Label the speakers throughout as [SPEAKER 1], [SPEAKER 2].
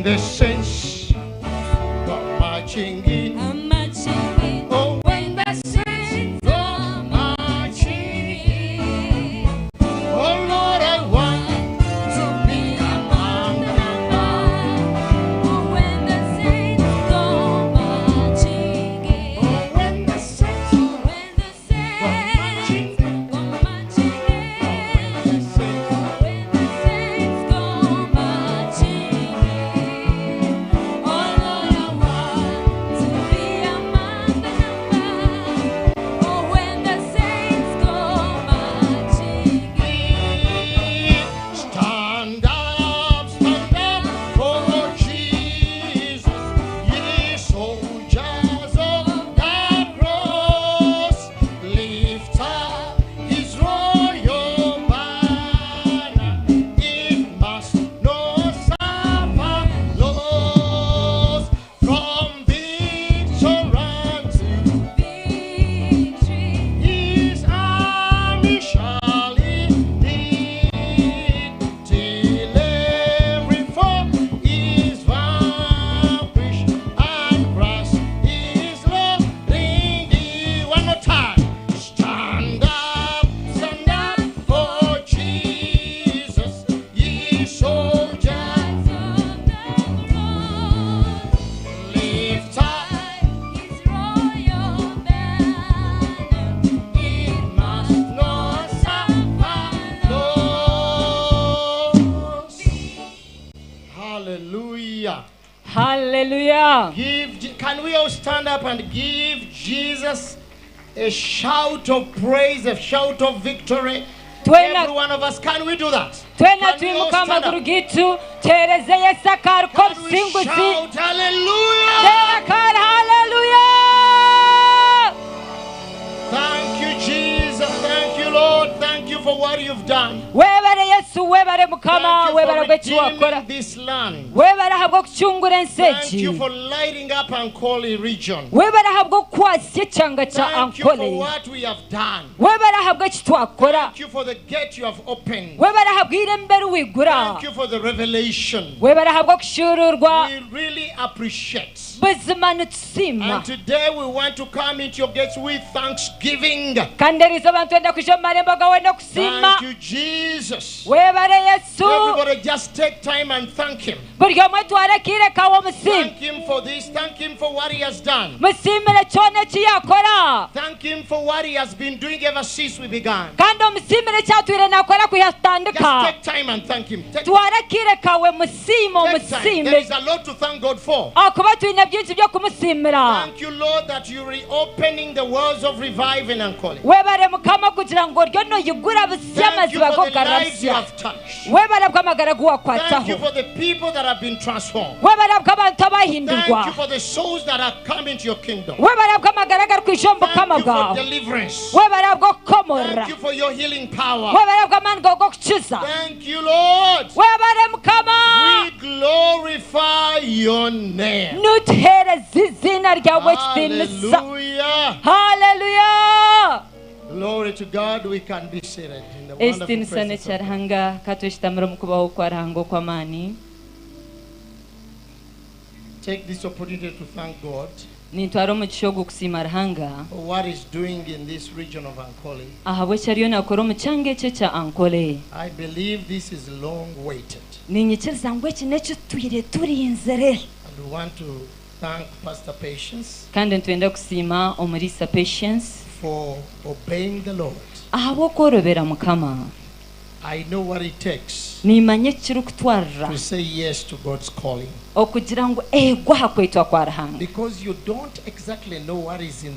[SPEAKER 1] the saints go marching in.
[SPEAKER 2] I'm marching in.
[SPEAKER 1] Oh,
[SPEAKER 2] When the saints go marching in.
[SPEAKER 1] oh Lord, I want to be among
[SPEAKER 2] The number. When the saints go marching in.
[SPEAKER 1] Oh, when the saints
[SPEAKER 2] When the saints go marching in.
[SPEAKER 1] the saints
[SPEAKER 2] When the saints go marching in, oh Lord, I want to be among the number. Oh, when the saints go marching in,
[SPEAKER 1] Stand up, stand up for Jesus, ye soldiers of the cross. Lift up his royal banner, it must not suffer loss. From victory to
[SPEAKER 2] victory.
[SPEAKER 1] his army shall he lead till every foe is vanquished and Christ is Lord in thee. One more time. Stand up, stand up for Jesus, ye soldiers.
[SPEAKER 2] Of the cross,
[SPEAKER 1] Lift up,
[SPEAKER 2] His royal banner,
[SPEAKER 1] it must not suffer loss. Hallelujah.
[SPEAKER 3] Hallelujah.
[SPEAKER 1] Can we all stand up and give Jesus a shout of praise, a shout of victory?
[SPEAKER 3] Twena-
[SPEAKER 1] Every one of us, can we do that?
[SPEAKER 3] Twena
[SPEAKER 1] Can we all
[SPEAKER 3] twimuka
[SPEAKER 1] stand
[SPEAKER 3] amaguru
[SPEAKER 1] up?
[SPEAKER 3] gitu tuhereze Yesu akari
[SPEAKER 1] Can we
[SPEAKER 3] k'obusinguzi.
[SPEAKER 1] shout hallelujah?
[SPEAKER 3] Tera akari haleluya.
[SPEAKER 1] Thank you, Jesus. Thank you, Lord. Thank you for what you've done.
[SPEAKER 3] Webare Yesu, webare Mukama,
[SPEAKER 1] Thank you
[SPEAKER 3] webare
[SPEAKER 1] for
[SPEAKER 3] gweki wakora.
[SPEAKER 1] redeeming this land.
[SPEAKER 3] Webare ahabw'okucungura ensi
[SPEAKER 1] Thank
[SPEAKER 3] egi.
[SPEAKER 1] you for lighting up Ankole region.
[SPEAKER 3] Webare ahabw'okukwasya ekyanga kya
[SPEAKER 1] Thank you for
[SPEAKER 3] Ankole.
[SPEAKER 1] what we have done.
[SPEAKER 3] Webare ahabw'eki twakora.
[SPEAKER 1] Thank you for the gate you have opened.
[SPEAKER 3] Webare ahabw'irembe riwigura.
[SPEAKER 1] Thank you for the revelation.
[SPEAKER 3] Webare ahabw'okushuururwa.
[SPEAKER 1] We really appreciate.
[SPEAKER 3] Buzima nitusiima.
[SPEAKER 1] And today we want to come into your gates with thanksgiving.
[SPEAKER 3] Kandi eriizooba nitwenda kwija omu marembo gawe n'okusiima.
[SPEAKER 1] Thank you, Jesus.
[SPEAKER 3] Webare Yesu.
[SPEAKER 1] Everybody just take time and thank him.
[SPEAKER 3] Buri omwe twara akaire kawe omusiime.
[SPEAKER 1] Thank him for this. Thank him for what he has done.
[SPEAKER 3] Musiimire kyona eki yakora.
[SPEAKER 1] Thank him for what he has been doing ever since we began.
[SPEAKER 3] Kandi omusiimire eki atwire naakora kwiha
[SPEAKER 1] Just
[SPEAKER 3] tutandika.
[SPEAKER 1] take time and thank him. Take,
[SPEAKER 3] Twara akaire kawe musiime
[SPEAKER 1] take time. There
[SPEAKER 3] omusiime.
[SPEAKER 1] is a lot to thank God for.
[SPEAKER 3] Ahakuba twine byingi by'okumusiimira.
[SPEAKER 1] Thank you, Lord, that you're reopening the wells of revival in Ankole.
[SPEAKER 3] Webare Mukama kugira ngu oryo noyigura busya
[SPEAKER 1] Thank you
[SPEAKER 3] amaziba
[SPEAKER 1] for the lives you
[SPEAKER 3] g'ogarasya.
[SPEAKER 1] have touched.
[SPEAKER 3] Webare bw'amagara
[SPEAKER 1] Thank you
[SPEAKER 3] guwakwataho.
[SPEAKER 1] for the people that have been transformed.
[SPEAKER 3] Webare bw'abantu
[SPEAKER 1] Thank you
[SPEAKER 3] abahindurwa.
[SPEAKER 1] for the souls that are coming to your kingdom.
[SPEAKER 3] Webare bw'amagara garikwija omu
[SPEAKER 1] Thank
[SPEAKER 3] bukama
[SPEAKER 1] you for
[SPEAKER 3] bwawe.
[SPEAKER 1] deliverance.
[SPEAKER 3] Webare bw'okukomorora.
[SPEAKER 1] Thank you for your healing power.
[SPEAKER 3] Webare bw'amaani gawe g'okukiza.
[SPEAKER 1] Thank you, Lord.
[SPEAKER 3] Webare Mukama.
[SPEAKER 1] We glorify your name.
[SPEAKER 3] Nutuheereza izina ryawe ekitiinisa.
[SPEAKER 1] Hallelujah.
[SPEAKER 3] Haleluya.
[SPEAKER 1] Glory to God. We can be seated in the wonderful
[SPEAKER 3] Ekitiinisa
[SPEAKER 1] presence
[SPEAKER 3] n'ekya
[SPEAKER 1] of God.
[SPEAKER 3] Ruhanga katweshitamire omu kubaho kwa Ruhanga okw'amaani.
[SPEAKER 1] Take this opportunity to thank God
[SPEAKER 3] Nintwara omugisha ogu kusiima Ruhanga
[SPEAKER 1] for what he's doing in this region of Ankole.
[SPEAKER 3] ahabw'eki ariyo naakora omu kyanga eki ekya Ankole.
[SPEAKER 1] I believe this is long waited.
[SPEAKER 3] Niinyikiriza ngu eki n'eki twire turinzire.
[SPEAKER 1] And we want to thank Pastor Patience
[SPEAKER 3] Kandi nitwenda kusiima omuriisa Patience
[SPEAKER 1] for obeying the Lord.
[SPEAKER 3] ahabw'okworobera Mukama.
[SPEAKER 1] I know what it takes
[SPEAKER 3] Niimanya ekirikutwarira
[SPEAKER 1] to say yes to God's calling.
[SPEAKER 3] okugira ngu egwa aha kwetwa kwa Ruhanga.
[SPEAKER 1] Because you don't exactly know what is in.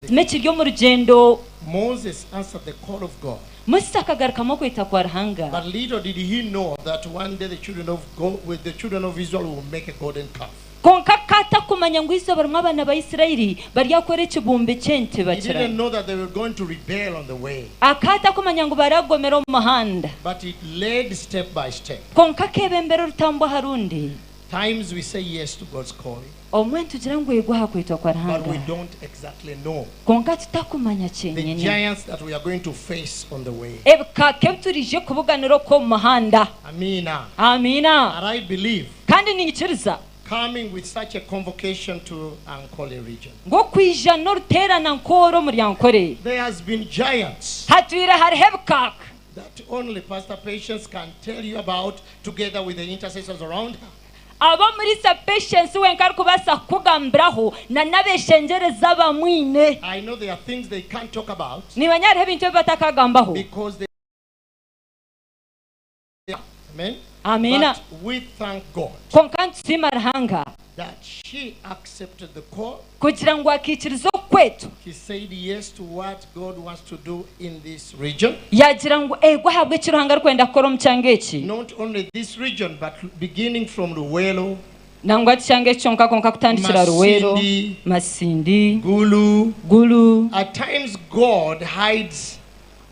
[SPEAKER 3] Kime kiri omu rugyendo
[SPEAKER 1] Moses answered the call of God.
[SPEAKER 3] Musa akagarukamu okweta kwa Ruhanga.
[SPEAKER 1] But little did he know that one day the children of God, with the children of Israel will make a golden calf.
[SPEAKER 3] Konka katakumanya ngu izooba rimwe abaana ba Isirayiri baryakora ekibumbe ky'ente
[SPEAKER 1] He didn't
[SPEAKER 3] bakirana.
[SPEAKER 1] know that they were going to rebel on the way.
[SPEAKER 3] Akatakumanya ngu baragomera omu muhanda.
[SPEAKER 1] But it led step by step.
[SPEAKER 3] Konka akebembera orutambwe aha rundi.
[SPEAKER 1] Times we say yes to God's calling.
[SPEAKER 3] Obumwe nitugira ngu eego aha kwetwa kwa
[SPEAKER 1] but
[SPEAKER 3] Ruhanga
[SPEAKER 1] we don't exactly know
[SPEAKER 3] kwonka tutakumanya
[SPEAKER 1] the
[SPEAKER 3] kyenyini
[SPEAKER 1] giants that we are going to face on the way.
[SPEAKER 3] Ebikaaka ebi turiije kubuganira okwo omu muhanda.
[SPEAKER 1] Amina.
[SPEAKER 3] Amiina.
[SPEAKER 1] And I believe
[SPEAKER 3] Kandi niinyikiriza
[SPEAKER 1] coming with such a convocation to Ankole region,
[SPEAKER 3] ngu okwija n'oruteerana nk'oru omuri Ankole,
[SPEAKER 1] there has been giants
[SPEAKER 3] hatwire hariho ebikaaka
[SPEAKER 1] that only Pastor Patience can tell you about together with the intercessors around her.
[SPEAKER 3] Ab'omuriisa Patience wenka arikubaasa kukugambiraho na n'abeshengyereza abamwine.
[SPEAKER 1] I know there are things they can't talk about
[SPEAKER 3] Nimanya hariho ebintu ebi batakagambaho.
[SPEAKER 1] because they. Amen.
[SPEAKER 3] Amiina.
[SPEAKER 1] But we thank God
[SPEAKER 3] Kwonka nitusiima Ruhanga
[SPEAKER 1] that she accepted the call.
[SPEAKER 3] kugira ngu akaikiriza okwetwa.
[SPEAKER 1] She said yes to what God wants to do in this region.
[SPEAKER 3] Yaagira ngu eego ahabw'eki Ruhanga arikwenda kukora omu kyanga eki.
[SPEAKER 1] Not only this region, but beginning from Luwero,
[SPEAKER 3] Nangwa ti kyanga eki kyonka kwonka kutandikira Luwero,
[SPEAKER 1] Masindi,
[SPEAKER 3] Masindi,
[SPEAKER 1] Gulu.
[SPEAKER 3] Gulu.
[SPEAKER 1] At times, God hides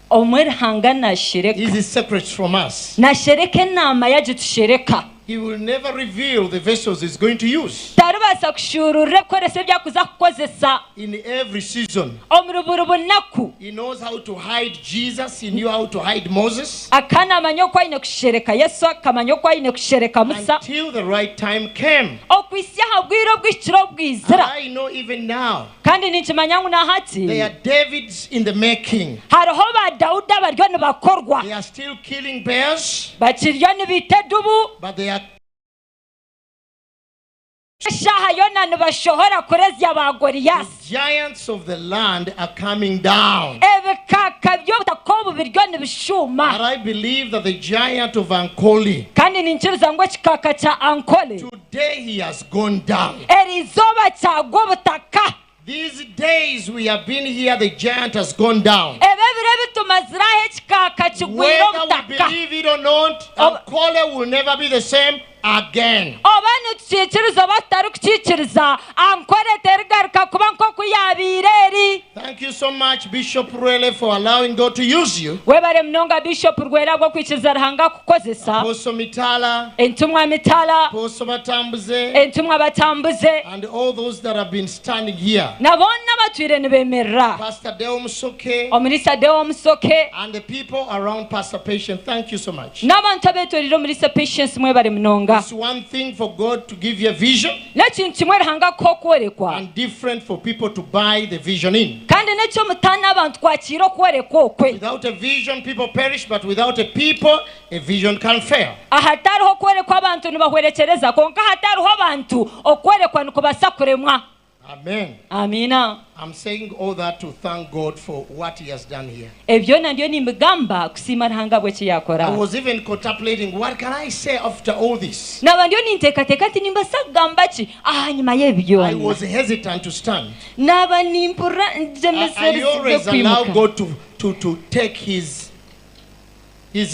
[SPEAKER 3] Obumwe Ruhanga naashereka.
[SPEAKER 1] his secrets from us.
[SPEAKER 3] Naashereka enaama yagitushereka.
[SPEAKER 1] He will never reveal the vessels he's going to use.
[SPEAKER 3] Taribaasa kushuuruurira ebikoreso ebi arikuza kukozesa.
[SPEAKER 1] In every season.
[SPEAKER 3] Omuri buri bunaku.
[SPEAKER 1] He knows how to hide Jesus. He knew how to hide Moses.
[SPEAKER 3] Akaba naamanya oku aine kushereka Yesu, akamanya oku aine kushereka Musa.
[SPEAKER 1] Until the right time came.
[SPEAKER 3] Okuhitsya aha bwire obwihikire obu bwizira.
[SPEAKER 1] I know even now.
[SPEAKER 3] Kandi ninkimanya ngu na hati.
[SPEAKER 1] There are Davids in the making.
[SPEAKER 3] Hariho ba Daudi abariyo nibakorwa.
[SPEAKER 1] They are still killing bears.
[SPEAKER 3] Bakiriyo nibaita edubu.
[SPEAKER 1] But they are
[SPEAKER 3] Eshaaha yoona nibashohora kurezya ba Goliasi.
[SPEAKER 1] The giants of the land are coming down.
[SPEAKER 3] Ebikaaka by'obutaka obu biriyo nibishuuma.
[SPEAKER 1] And I believe that the giant of Ankole,
[SPEAKER 3] Kandi ninkiriza ngu ekikaaka kya Ankole,
[SPEAKER 1] today he has gone down.
[SPEAKER 3] Eri izooba kyagwa obutaka.
[SPEAKER 1] These days we have been here, the giant has gone down.
[SPEAKER 3] Ebi ebiro ebi tumazire aha ekikaaka kigwire
[SPEAKER 1] Whether we
[SPEAKER 3] obutaka.
[SPEAKER 1] believe it or not, Ankole will never be the same again.
[SPEAKER 3] Oba nitukiikiriza oba tutarikukiikiriza, Ankole terigaruka kuba nk'oku yaabaire eri.
[SPEAKER 1] Thank you so much, Bishop Rwere, for allowing God to use you.
[SPEAKER 3] Webare munonga Bishop Rwere ahabw'okwikiriza Ruhanga kukukozesa.
[SPEAKER 1] Apostle Mitala,
[SPEAKER 3] Entumwa Mitala,
[SPEAKER 1] Apostle Batambuze,
[SPEAKER 3] Entumwa Batambuze,
[SPEAKER 1] and all those that have been standing here.
[SPEAKER 3] Na boona abatwire nibemerera.
[SPEAKER 1] Pastor Deo Musoke,
[SPEAKER 3] Omurisa Deo Musoke,
[SPEAKER 1] and the people around Pastor Patience, thank you so much.
[SPEAKER 3] N'abantu abetorire Omurisa Patience mwebare munonga.
[SPEAKER 1] It's one thing for God to give you a vision,
[SPEAKER 3] N'ekintu kimwe Ruhanga kuha okworekwa,
[SPEAKER 1] and different for people to buy the vision in.
[SPEAKER 3] Kandi n'eky'omutaano abantu kwakiira okworekwa okwe.
[SPEAKER 1] Without a vision, people perish, but without a people, a vision can fail.
[SPEAKER 3] Ahatariho okworekwa abantu nibahwerekyereza, kwonka ahatariho abantu, okworekwa nikubaasa kuremwa.
[SPEAKER 1] Amen.
[SPEAKER 3] Amiina.
[SPEAKER 1] I'm saying all that to thank God for what he has done here.
[SPEAKER 3] Ebi byona ndiyo nimbigamba kusiima Ruhanga ahabw'eki yaakora.
[SPEAKER 1] I was even contemplating, what can I say after all this?
[SPEAKER 3] Naaba ndiyo ninteekateeka nti nimbaasa kugamba ki ahanyima y'ebi
[SPEAKER 1] I
[SPEAKER 3] byona.
[SPEAKER 1] was hesitant to stand.
[SPEAKER 3] Naaba nimpurira
[SPEAKER 1] I
[SPEAKER 3] ngyemesereziibwe
[SPEAKER 1] always allow
[SPEAKER 3] kwimuka.
[SPEAKER 1] God to take his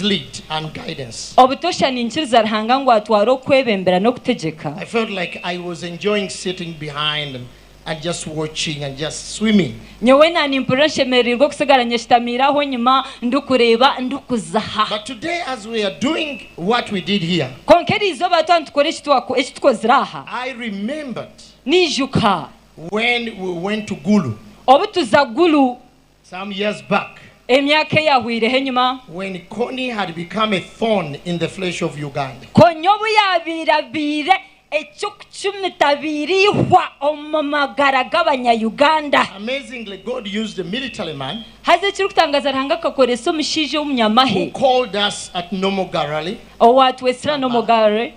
[SPEAKER 1] lead and guidance.
[SPEAKER 3] Obutoosha ninkiriza Ruhanga ngu atware okwebembera n'okutegyeka.
[SPEAKER 1] I felt like I was enjoying sitting behind and just watching and just swimming.
[SPEAKER 3] Nyowe na nimpurira nshemereirwe okusigara nyeshitamiire aho enyima ndikureeba ndikuzaha.
[SPEAKER 1] But today as we are doing what we did here,
[SPEAKER 3] Kwonka eri izooba twaba nitukora eki tukozire aha,
[SPEAKER 1] I remembered
[SPEAKER 3] niijuka
[SPEAKER 1] when we went to Gulu
[SPEAKER 3] obu tuza Gulu
[SPEAKER 1] some years back,
[SPEAKER 3] emyaka eyahwireho enyima,
[SPEAKER 1] when Kony had become a thorn in the flesh of Uganda.
[SPEAKER 3] Kony obu yaabaire abaire eky'okucumita biiriihwa omu magara g'abanya-Uganda.
[SPEAKER 1] Amazingly, God used a military man
[SPEAKER 3] Haza ekirikutangaza Ruhanga akakoresa omushaija w'omunyamahe
[SPEAKER 1] who called us at Nomogarale,
[SPEAKER 3] owaatwetsire Nomogare,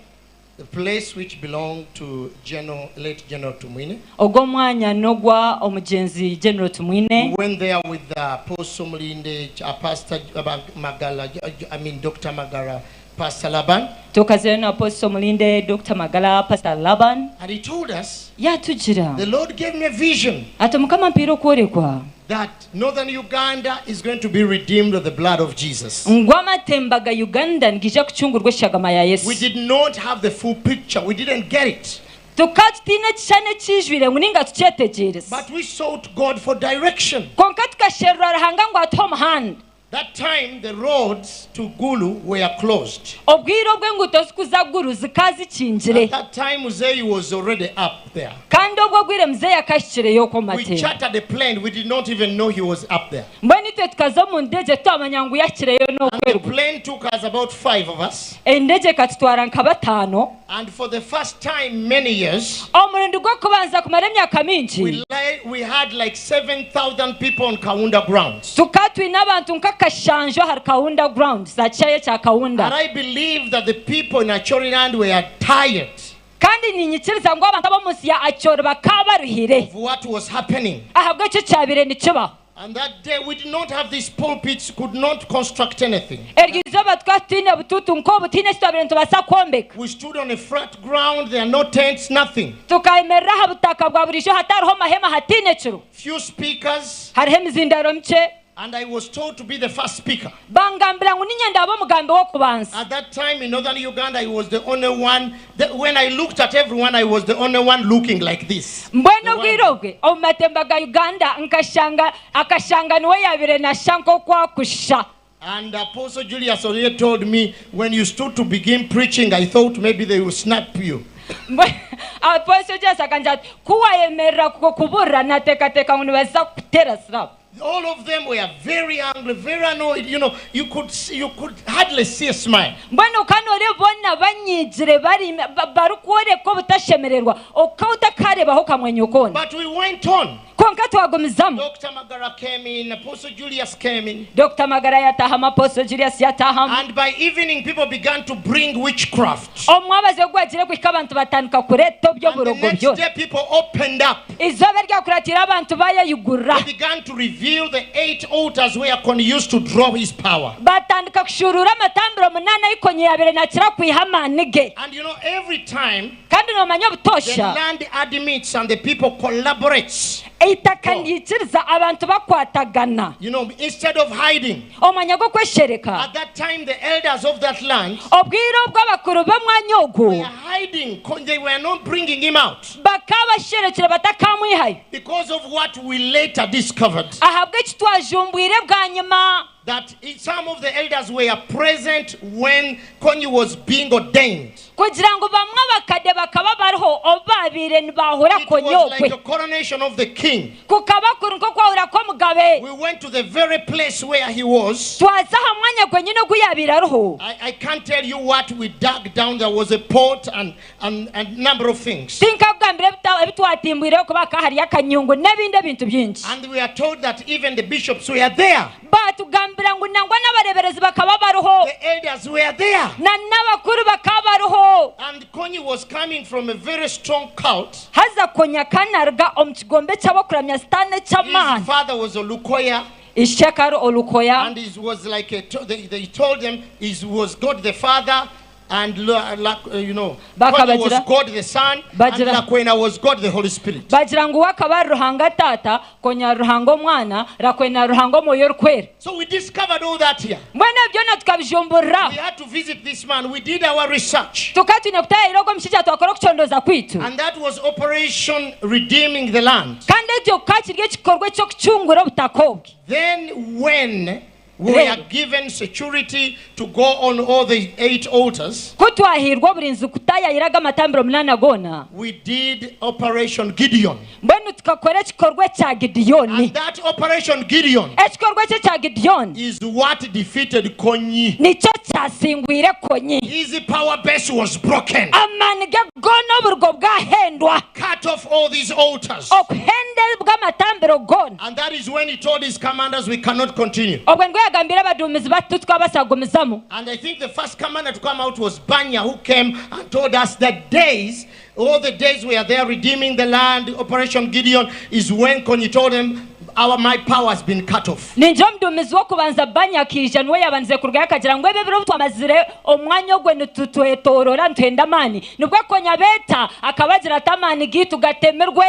[SPEAKER 1] the place which belonged to General, late General Tumwine.
[SPEAKER 3] Ogwo omwanya n'ogwa omugyenzi General Tumwine.
[SPEAKER 1] We went there with the Apostle Mulinde, Pastor Magala, I mean Dr. Magara, Pastor Laban.
[SPEAKER 3] Tukazayo na Apostle Mulinde, Dr. Magala, Pastor Laban.
[SPEAKER 1] And he told us,
[SPEAKER 3] Yatugira.
[SPEAKER 1] The Lord gave me a vision.
[SPEAKER 3] Ati Mukama ampiire okworekwa.
[SPEAKER 1] That northern Uganda is going to be redeemed with the blood of Jesus.
[SPEAKER 3] Ngu amatemba ga Uganda nigaija kucungurwa eshagama ya Yesu.
[SPEAKER 1] We did not have the full picture. We didn't get it.
[SPEAKER 3] Tukaba tutaine ekishushani ekiijwire ngu ninga tukyetegyereze.
[SPEAKER 1] But we sought God for direction.
[SPEAKER 3] Kwonka tukasherura Ruhanga ngu atuhe omuhanda.
[SPEAKER 1] That time the roads to Gulu were closed.
[SPEAKER 3] Obwire obwo enguuto zikuza Gulu zikaba zikingire.
[SPEAKER 1] At that time Muzei was already up there.
[SPEAKER 3] Kandi obwo obwire Muzei akahikireyo okwo omu
[SPEAKER 1] We
[SPEAKER 3] matemba.
[SPEAKER 1] chartered a plane, we did not even know he was up there.
[SPEAKER 3] Mbwenu itwe tukaza omu ndegye twamanya ngu yahikireyo
[SPEAKER 1] And the
[SPEAKER 3] n'okwerwa.
[SPEAKER 1] plane took us about five of us.
[SPEAKER 3] Endegye ekatutwara nka bataano.
[SPEAKER 1] And for the first time many years,
[SPEAKER 3] Omurundi gw'okubanza kumara emyaka mingi,
[SPEAKER 1] we, we had like 7,000 people on Kaunda grounds.
[SPEAKER 3] tukaba twine abantu nk'akashanju ahari Kaunda grounds, aha kishaayi ekya Kaunda.
[SPEAKER 1] And I believe that the people in Acholiland were tired
[SPEAKER 3] Kandi niinyikiriza ngu abantu ab'omu nsi ya Acholi bakaba baruhire
[SPEAKER 1] of what was happening.
[SPEAKER 3] ahabw'ekyo ekyabaire nikibaho.
[SPEAKER 1] And that day we did not have these pulpits, could not construct anything.
[SPEAKER 3] Eryo izooba tukaba tutaine butuutu nk'obu, tihaine eki twabaire nitubaasa kwombeka.
[SPEAKER 1] We stood on a flat ground, there are no tents, nothing.
[SPEAKER 3] Tukayemerera aha butaka bwa buriijo hatariho mahema, hataine kiro.
[SPEAKER 1] Few speakers,
[SPEAKER 3] Hariho emizindaaro mikye.
[SPEAKER 1] and I was told to be the first speaker.
[SPEAKER 3] Bangambira ngu niinye ndaaba omugambi w'okubanza.
[SPEAKER 1] At that time in northern Uganda, I was the only one. That when I looked at everyone, I was the only one looking like this.
[SPEAKER 3] Mbwenu obwire obwe omu matemba ga Uganda nkashanga akashanga niwe yaabaire naashusha nk'oku akushusha.
[SPEAKER 1] And Apostle Julius Oryem told me, when you stood to begin preaching, I thought maybe they will snap you.
[SPEAKER 3] Apostle Julius akangira ati, Ku waayemerera kuburira, naateekateeka ngu nibaza kukuteera sirapu.
[SPEAKER 1] All of them were very angry, very annoyed. You know, you could see, you could hardly see a smile.
[SPEAKER 3] Mbwenu ka nooreeba boona banyiigire bari barikworeka obutashemererwa, okaba otakareebaho kamwenyo koona.
[SPEAKER 1] But we went on.
[SPEAKER 3] Kwonka twagumizamu.
[SPEAKER 1] Dr. Magara came in, Apostle Julius came in.
[SPEAKER 3] Dokita Magara yataahamu, Apostle Julius yataahamu.
[SPEAKER 1] And by evening, people began to bring witchcraft.
[SPEAKER 3] Omwabazyo ogu gwagire kuhika abantu batandika kureeta
[SPEAKER 1] And the
[SPEAKER 3] oby'oburogo
[SPEAKER 1] next
[SPEAKER 3] byona.
[SPEAKER 1] day, people opened up.
[SPEAKER 3] Eizooba eryakuratiire abantu bayeyigurira.
[SPEAKER 1] They began to reveal the 8 altars where Kony used to draw his power.
[SPEAKER 3] Batandika kushuuruura amatambiro munaana ahu Kony yaabaire naakira kwiha amaani ge.
[SPEAKER 1] And you know, every time
[SPEAKER 3] Kandi noomanya
[SPEAKER 1] the
[SPEAKER 3] obutoosha
[SPEAKER 1] land admits and the people collaborates.
[SPEAKER 3] eitaka niriikiriza abantu bakwatagana.
[SPEAKER 1] You know, instead of hiding.
[SPEAKER 3] Omwanya gw'okweshereka.
[SPEAKER 1] At that time, the elders of that land
[SPEAKER 3] Obwire obwo abakuru b'omwanya ogwo
[SPEAKER 1] were hiding. They were not bringing him out.
[SPEAKER 3] bakaba basherekire batakamwihayo.
[SPEAKER 1] Because of what we later discovered.
[SPEAKER 3] Ahabw'eki twajumbwire bwanyima.
[SPEAKER 1] That some of the elders were present when Kony was being ordained.
[SPEAKER 3] Kugira ngu bamwe abakade bakaba bariho obu baabaire nibaahura
[SPEAKER 1] It
[SPEAKER 3] Kony
[SPEAKER 1] was like
[SPEAKER 3] okwe.
[SPEAKER 1] a coronation of the king.
[SPEAKER 3] Kukaba kuri nk'okwahura kw'omugabe.
[SPEAKER 1] We went to the very place where he was.
[SPEAKER 3] Twaza aha mwanya gwenyine ogu yaabaire ariho.
[SPEAKER 1] I can't tell you what we dug down. There was a pot and number of things.
[SPEAKER 3] Tinkakugambira ebi twatimbwireyo kuba hakaba hariyo akanyungu n'ebindi ebintu bingi.
[SPEAKER 1] And we are told that even the bishops were there.
[SPEAKER 3] Baatugambira ngu nangwa n'abareeberezi bakaba bariho.
[SPEAKER 1] The elders were there.
[SPEAKER 3] Na n'abakuru bakaba bariho.
[SPEAKER 1] And Kony was coming from a very strong cult.
[SPEAKER 3] Haza Kony akanaruga omu kigombe ky'abakuramya Sitaane eky'amaani.
[SPEAKER 1] His father was a Lukoya.
[SPEAKER 3] Ishe akaba ari Olukoya.
[SPEAKER 1] And he was like a, they told him he was God the Father. And you know,
[SPEAKER 3] Bakabagira.
[SPEAKER 1] Kony was God the Son, and
[SPEAKER 3] Bagira.
[SPEAKER 1] Lakwena was God the Holy Spirit.
[SPEAKER 3] Bagira ngu we akaba ari Ruhanga Taata, Kony ari Ruhanga Omwana, Rakwena ari Ruhanga Omwoyo Orikwera.
[SPEAKER 1] So we discovered all that here.
[SPEAKER 3] Mbwenu ebyo byona tukabijumburira.
[SPEAKER 1] We had to visit this man. We did our research.
[SPEAKER 3] Tukaba twine kutaayaayira ogwo mushaija twakora okucondooza kwaitu.
[SPEAKER 1] And that was Operation Redeeming the Land.
[SPEAKER 3] Kandi ekyo kikaba kiri ekikorwa eky'okucungura obutaka obwe.
[SPEAKER 1] Then when we were
[SPEAKER 3] Reero.
[SPEAKER 1] given security to go on all the 8 altars,
[SPEAKER 3] Ku twahairwe oburinzi kutaayayira aga amatambiro munaana goona,
[SPEAKER 1] we did Operation Gideon.
[SPEAKER 3] Mbwenu tukakora ekikorwa ekya Gideoni.
[SPEAKER 1] And that Operation Gideon
[SPEAKER 3] Ekikorwa ekyo ekya Gideoni
[SPEAKER 1] is what defeated Kony.
[SPEAKER 3] nikyo kyasingwire Kony.
[SPEAKER 1] His power base was broken.
[SPEAKER 3] Amaani ge goona oburugo bwahendwa.
[SPEAKER 1] Cut off all these altars.
[SPEAKER 3] Okuhenda bw'amatambiro goona.
[SPEAKER 1] And that is when he told his commanders, we cannot continue.
[SPEAKER 3] Obwo nibwo yagambire abaduumizi bati titwabaasa kugumizamu.
[SPEAKER 1] And I think the first commander to come out was Banya, who came and told us that days, all the days we are there redeeming the land, Operation Gideon, is when Kony told them, my power has been cut off.
[SPEAKER 3] Ningira omuduumizi w'okubanza Banya akaija niwe yaabandize kurugayo akagira ngu ebi ebiro obu twamazire omwanya ogwo nitutwetoorora nituhenda amaani. Nibwo Kony abeeta akabagira ati amaani gaitu gatemirwe.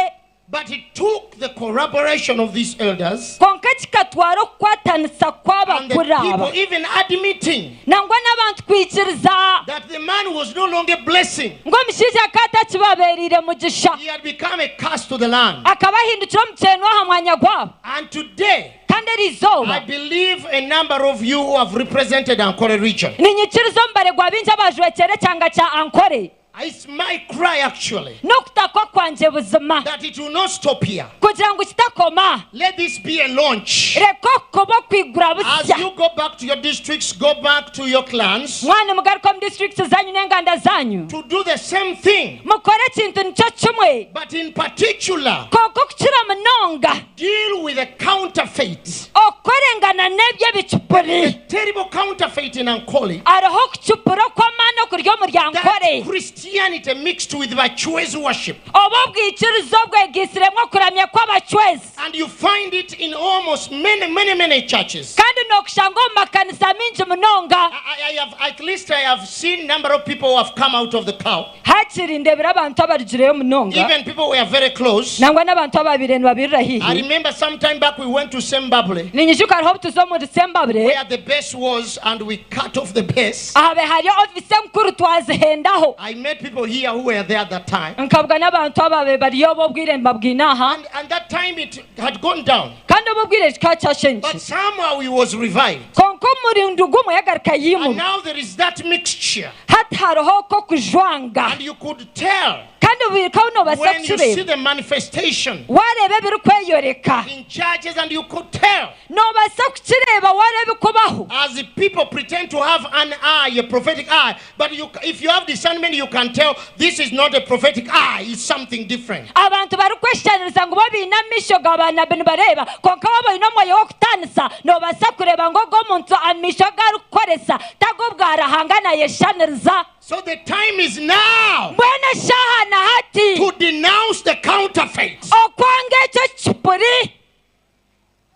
[SPEAKER 1] But it took the corroboration of these elders
[SPEAKER 3] Kwonka kikatwara okukwatanisa
[SPEAKER 1] and the
[SPEAKER 3] kw'abakuru aba.
[SPEAKER 1] people even admitting
[SPEAKER 3] Nangwa n'abantu kwikiriza
[SPEAKER 1] that the man was no longer a blessing.
[SPEAKER 3] ngu omushaija akaba atakibabeereire mugisha.
[SPEAKER 1] He had become a curse to the land.
[SPEAKER 3] Akaba ahindukire omukyeenwa aha mwanya gwabo.
[SPEAKER 1] And today,
[SPEAKER 3] Kandi eri
[SPEAKER 1] I
[SPEAKER 3] izooba,
[SPEAKER 1] believe a number of you who have represented Ankole region.
[SPEAKER 3] niinyikiriza omubare gwa baingi abaajwekyera ekyanga kya Ankole.
[SPEAKER 1] It's my cry actually
[SPEAKER 3] N'okutakwa kwangye buzima
[SPEAKER 1] that it will not stop here.
[SPEAKER 3] kugira ngu kitakoma.
[SPEAKER 1] Let this be a launch.
[SPEAKER 3] Reka okuba okwigura
[SPEAKER 1] As
[SPEAKER 3] busya.
[SPEAKER 1] you go back to your districts, go back to your clans
[SPEAKER 3] Mwana mugaruke omu disiturikiti zanyu n'enganda zanyu.
[SPEAKER 1] to do the same thing,
[SPEAKER 3] Mukore ekintu nikyo kimwe.
[SPEAKER 1] but in particular,
[SPEAKER 3] Kwonka okukira munonga
[SPEAKER 1] deal with the counterfeit.
[SPEAKER 3] okukorengana n'ebyo ebicupuri.
[SPEAKER 1] The terrible counterfeit in Ankole.
[SPEAKER 3] Hariho okucupura okw'amaani okuri omuri
[SPEAKER 1] That
[SPEAKER 3] Ankole.
[SPEAKER 1] Christianity mixed with Bachwezi worship.
[SPEAKER 3] Oba obwikiriza obwegaitsiremu okuramya kw'abacwezi.
[SPEAKER 1] And you find it in almost many, many, many churches.
[SPEAKER 3] Kandi nookushanga omu makanisa maingi munonga.
[SPEAKER 1] I have, at least I have seen number of people who have come out of the cow.
[SPEAKER 3] Hakiri ndebire abantu abarugireyo munonga.
[SPEAKER 1] Even people who are very close.
[SPEAKER 3] Nangwa n'abantu ababaire nibabirira
[SPEAKER 1] I
[SPEAKER 3] haihi.
[SPEAKER 1] remember some time back we went to Sembabule,
[SPEAKER 3] Ninyijuka hariho obu tuza omuri Sembabule,
[SPEAKER 1] where the base was, and we cut off the base.
[SPEAKER 3] ahabaire hariyo ofiisi enkuru twazihendaho.
[SPEAKER 1] I met people here who were there at that time.
[SPEAKER 3] Nkabwa n'abantu ababaire bariyo obu obwire nibabwine aha.
[SPEAKER 1] And that time it had gone down.
[SPEAKER 3] Kandi obu obwire kikaba kyashenyukire.
[SPEAKER 1] But somehow it was revived.
[SPEAKER 3] Kwonka omurundi gumwe yagaruka
[SPEAKER 1] And
[SPEAKER 3] yimuka.
[SPEAKER 1] now there is that mixture.
[SPEAKER 3] Hati hariho okujwanga.
[SPEAKER 1] And you could tell
[SPEAKER 3] Kandi buri noobaasa
[SPEAKER 1] when you see
[SPEAKER 3] kukireeba.
[SPEAKER 1] the manifestation
[SPEAKER 3] Waareeba ebirikweyoreka.
[SPEAKER 1] in churches, and you could tell
[SPEAKER 3] Noobaasa kukireeba waareeba ebikubaho.
[SPEAKER 1] as the people pretend to have an eye, a prophetic eye, but you, if you have discernment, you can tell this is not a prophetic eye, it's something different.
[SPEAKER 3] Abantu barikweshushaniriza ngu bo baine amaisho ga baanabi nibareeba, kwonka waaba oine omwoyo w'okutaanisa, noobaasa kureeba ngu ogwo omuntu amaisho agu arikukoresa t'ag'obwa Ruhanga naayeshushaniriza.
[SPEAKER 1] So the time is now
[SPEAKER 3] Mbwenu eshaaha na hati
[SPEAKER 1] to denounce the counterfeit
[SPEAKER 3] okwanga ekyo kipuri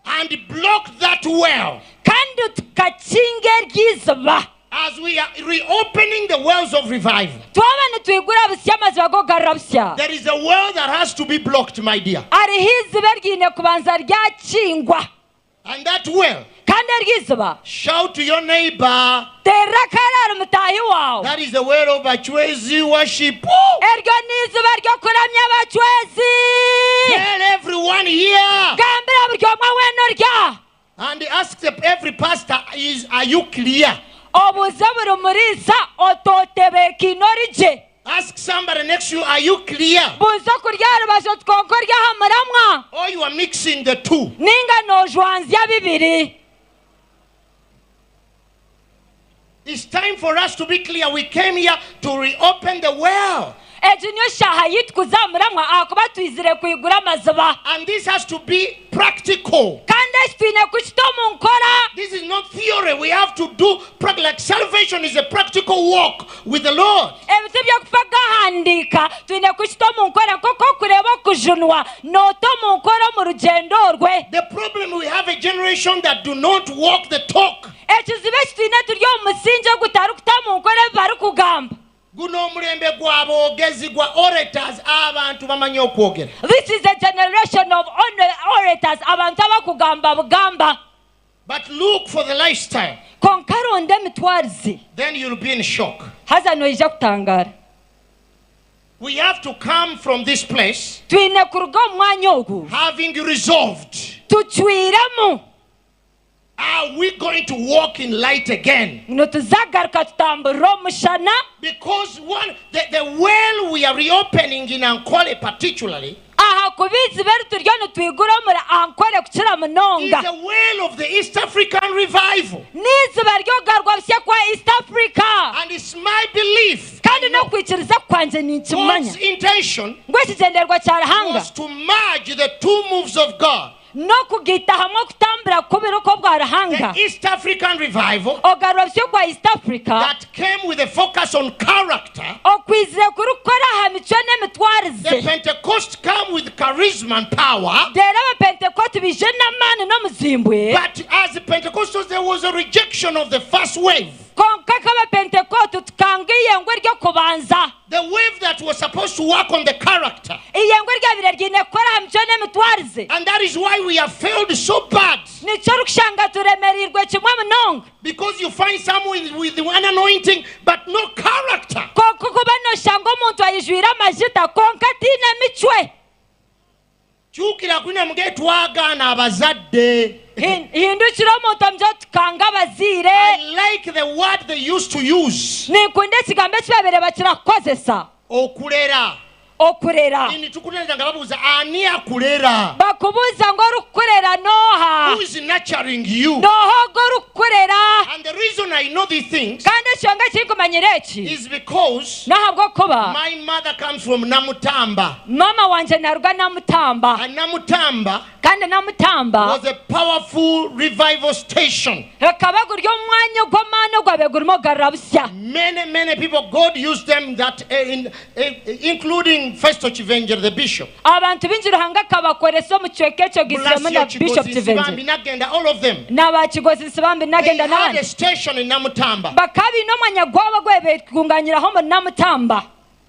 [SPEAKER 1] and block that well.
[SPEAKER 3] kandi tukakinga eryo iziba.
[SPEAKER 1] As we are reopening the wells of revival,
[SPEAKER 3] Twaba nitwigura busya amaziba g'okugarura busya.
[SPEAKER 1] there is a well that has to be blocked, my dear.
[SPEAKER 3] Hariho iziba eriine kubanza ryakingwa.
[SPEAKER 1] And that well,
[SPEAKER 3] Kandi eryo iziba,
[SPEAKER 1] shout to your neighbor,
[SPEAKER 3] teerera akarara mutaahi waawe.
[SPEAKER 1] that is the well of Bachwezi worship.
[SPEAKER 3] Eryo n'iziba ry'okuramya abacwezi.
[SPEAKER 1] Tell everyone here.
[SPEAKER 3] Gambira buri omwe weena orya.
[SPEAKER 1] And ask every pastor, are you clear?
[SPEAKER 3] Obuuze buri muriisa ototebeekaine ori gye.
[SPEAKER 1] Ask somebody next to you, are you clear?
[SPEAKER 3] Buuza okuri aha rubaju oti kwonka ori aha muramwa.
[SPEAKER 1] Or you are mixing the two.
[SPEAKER 3] Ninga noojwanzya bibiri.
[SPEAKER 1] It's time for us to be clear. We came here to reopen the well.
[SPEAKER 3] Egi niyo shaaha yaitu kuza aha muramwa ahakuba twizire kwigura amaziba.
[SPEAKER 1] And this has to be practical.
[SPEAKER 3] Kandi eki twine kukita omu nkora.
[SPEAKER 1] This is not theory. We have to do like salvation is a practical walk with the Lord.
[SPEAKER 3] Ebi ti by'okufa gahandiika, twine kukita omu nkora nk'oku orikureeba okujunwa noota omu nkora omu rugyendo orwe.
[SPEAKER 1] The problem, we have a generation that do not walk the talk.
[SPEAKER 3] Ekizibu eki twine turi omu musingye ogutarikuta mu nkora ebi barikugamba.
[SPEAKER 1] Guno omulembe gw'aboogezi gwa orators, abantu bamanyi okwogera.
[SPEAKER 3] This is a generation of orators, abantu abakugamba bugamba.
[SPEAKER 1] But look for the lifestyle.
[SPEAKER 3] Kwonka ronda emitwarize.
[SPEAKER 1] Then you'll be in shock.
[SPEAKER 3] Haza noija kutangara.
[SPEAKER 1] We have to come from this place
[SPEAKER 3] Twine kuruga omu mwanya ogu
[SPEAKER 1] having resolved.
[SPEAKER 3] Tucwiremu.
[SPEAKER 1] Are we going to walk in light again?
[SPEAKER 3] Nituzagaruka tutamburire omu mushana?
[SPEAKER 1] Because one, the well we are reopening in Ankole particularly
[SPEAKER 3] Ahakuba eiziba eri turiyo nitwigura omuri Ankole kukira munonga.
[SPEAKER 1] is the well of the East African revival.
[SPEAKER 3] N'eiziba ry'okugarurwa busya kwa East Africa.
[SPEAKER 1] And it's my belief,
[SPEAKER 3] Kandi n'okwikiriza kwangye ninkimanya.
[SPEAKER 1] God's intention
[SPEAKER 3] Ngu ekigyendererwa kya Ruhanga
[SPEAKER 1] was to merge the two moves of God.
[SPEAKER 3] N'okugaita hamwe okutambura kubiri okw'obwa Ruhanga.
[SPEAKER 1] The East African revival
[SPEAKER 3] Ogarura busya ogwa East Africa
[SPEAKER 1] that came with a focus on character.
[SPEAKER 3] Okwizire kurikukora aha micwe n'emitwarize.
[SPEAKER 1] The Pentecost come with charisma and power.
[SPEAKER 3] Reero Abapentekoti baije n'amaani n'omuzimbwe.
[SPEAKER 1] But as the Pentecostals, there was a rejection of the first wave.
[SPEAKER 3] Kwonka nk'Abapentekoti tukanga iyengo ery'okubanza.
[SPEAKER 1] The wave that was supposed to work on the character.
[SPEAKER 3] Iyengo eryabire ryine kukora aha micwe n'emitwarize.
[SPEAKER 1] And that is why we have failed so bad.
[SPEAKER 3] Nikyo orikushanga turemereirwe kimwe munonga.
[SPEAKER 1] Because you find someone with one anointing but no character.
[SPEAKER 3] Kwonka okuba noshanga omuntu ayijwire amajita kwonka ataine micwe.
[SPEAKER 1] Kyukira kwine muge twagaana abazadde.
[SPEAKER 3] Hindukira omuntu omugye oti tukanga abazaire.
[SPEAKER 1] I like the word they used to use.
[SPEAKER 3] Ninkunda ekigambo eki babaire bakira kukozesa.
[SPEAKER 1] Okulera.
[SPEAKER 3] Okurera.
[SPEAKER 1] In tukutereza nga babuuza ani akulera.
[SPEAKER 3] Bakubuuza ngu orikukurera n'oha?
[SPEAKER 1] Who is nurturing you?
[SPEAKER 3] N'oha ogwo orikukurera?
[SPEAKER 1] And the reason I know these things
[SPEAKER 3] Kandi enshonga eki nkumanyira eki
[SPEAKER 1] is because
[SPEAKER 3] n'ahabw'okuba
[SPEAKER 1] my mother comes from Namutamba.
[SPEAKER 3] Mama wangye naruga Namutamba.
[SPEAKER 1] And Namutamba
[SPEAKER 3] Kandi Namutamba
[SPEAKER 1] was a powerful revival station.
[SPEAKER 3] Gukaba guri omwanya ogw'amaani ogwabaire gurimu ogarura busya.
[SPEAKER 1] Many, many people, God used them that, in, including Festo Kivengere, the bishop.
[SPEAKER 3] Abantu baingi Ruhanga akabakoresa omu kicweka ekyo ogaitsiremu
[SPEAKER 1] Blasio
[SPEAKER 3] na Bishop
[SPEAKER 1] Kigozi
[SPEAKER 3] Kivengere.
[SPEAKER 1] Nsibambi, Nagenda, all of them.
[SPEAKER 3] Na ba Kigozi Nsibambi,
[SPEAKER 1] They
[SPEAKER 3] Nagenda
[SPEAKER 1] had
[SPEAKER 3] n'abandi.
[SPEAKER 1] a station in Namutamba.
[SPEAKER 3] Bakaba baine omwanya gwabo ogu beekunganyiraho omuri Namutamba.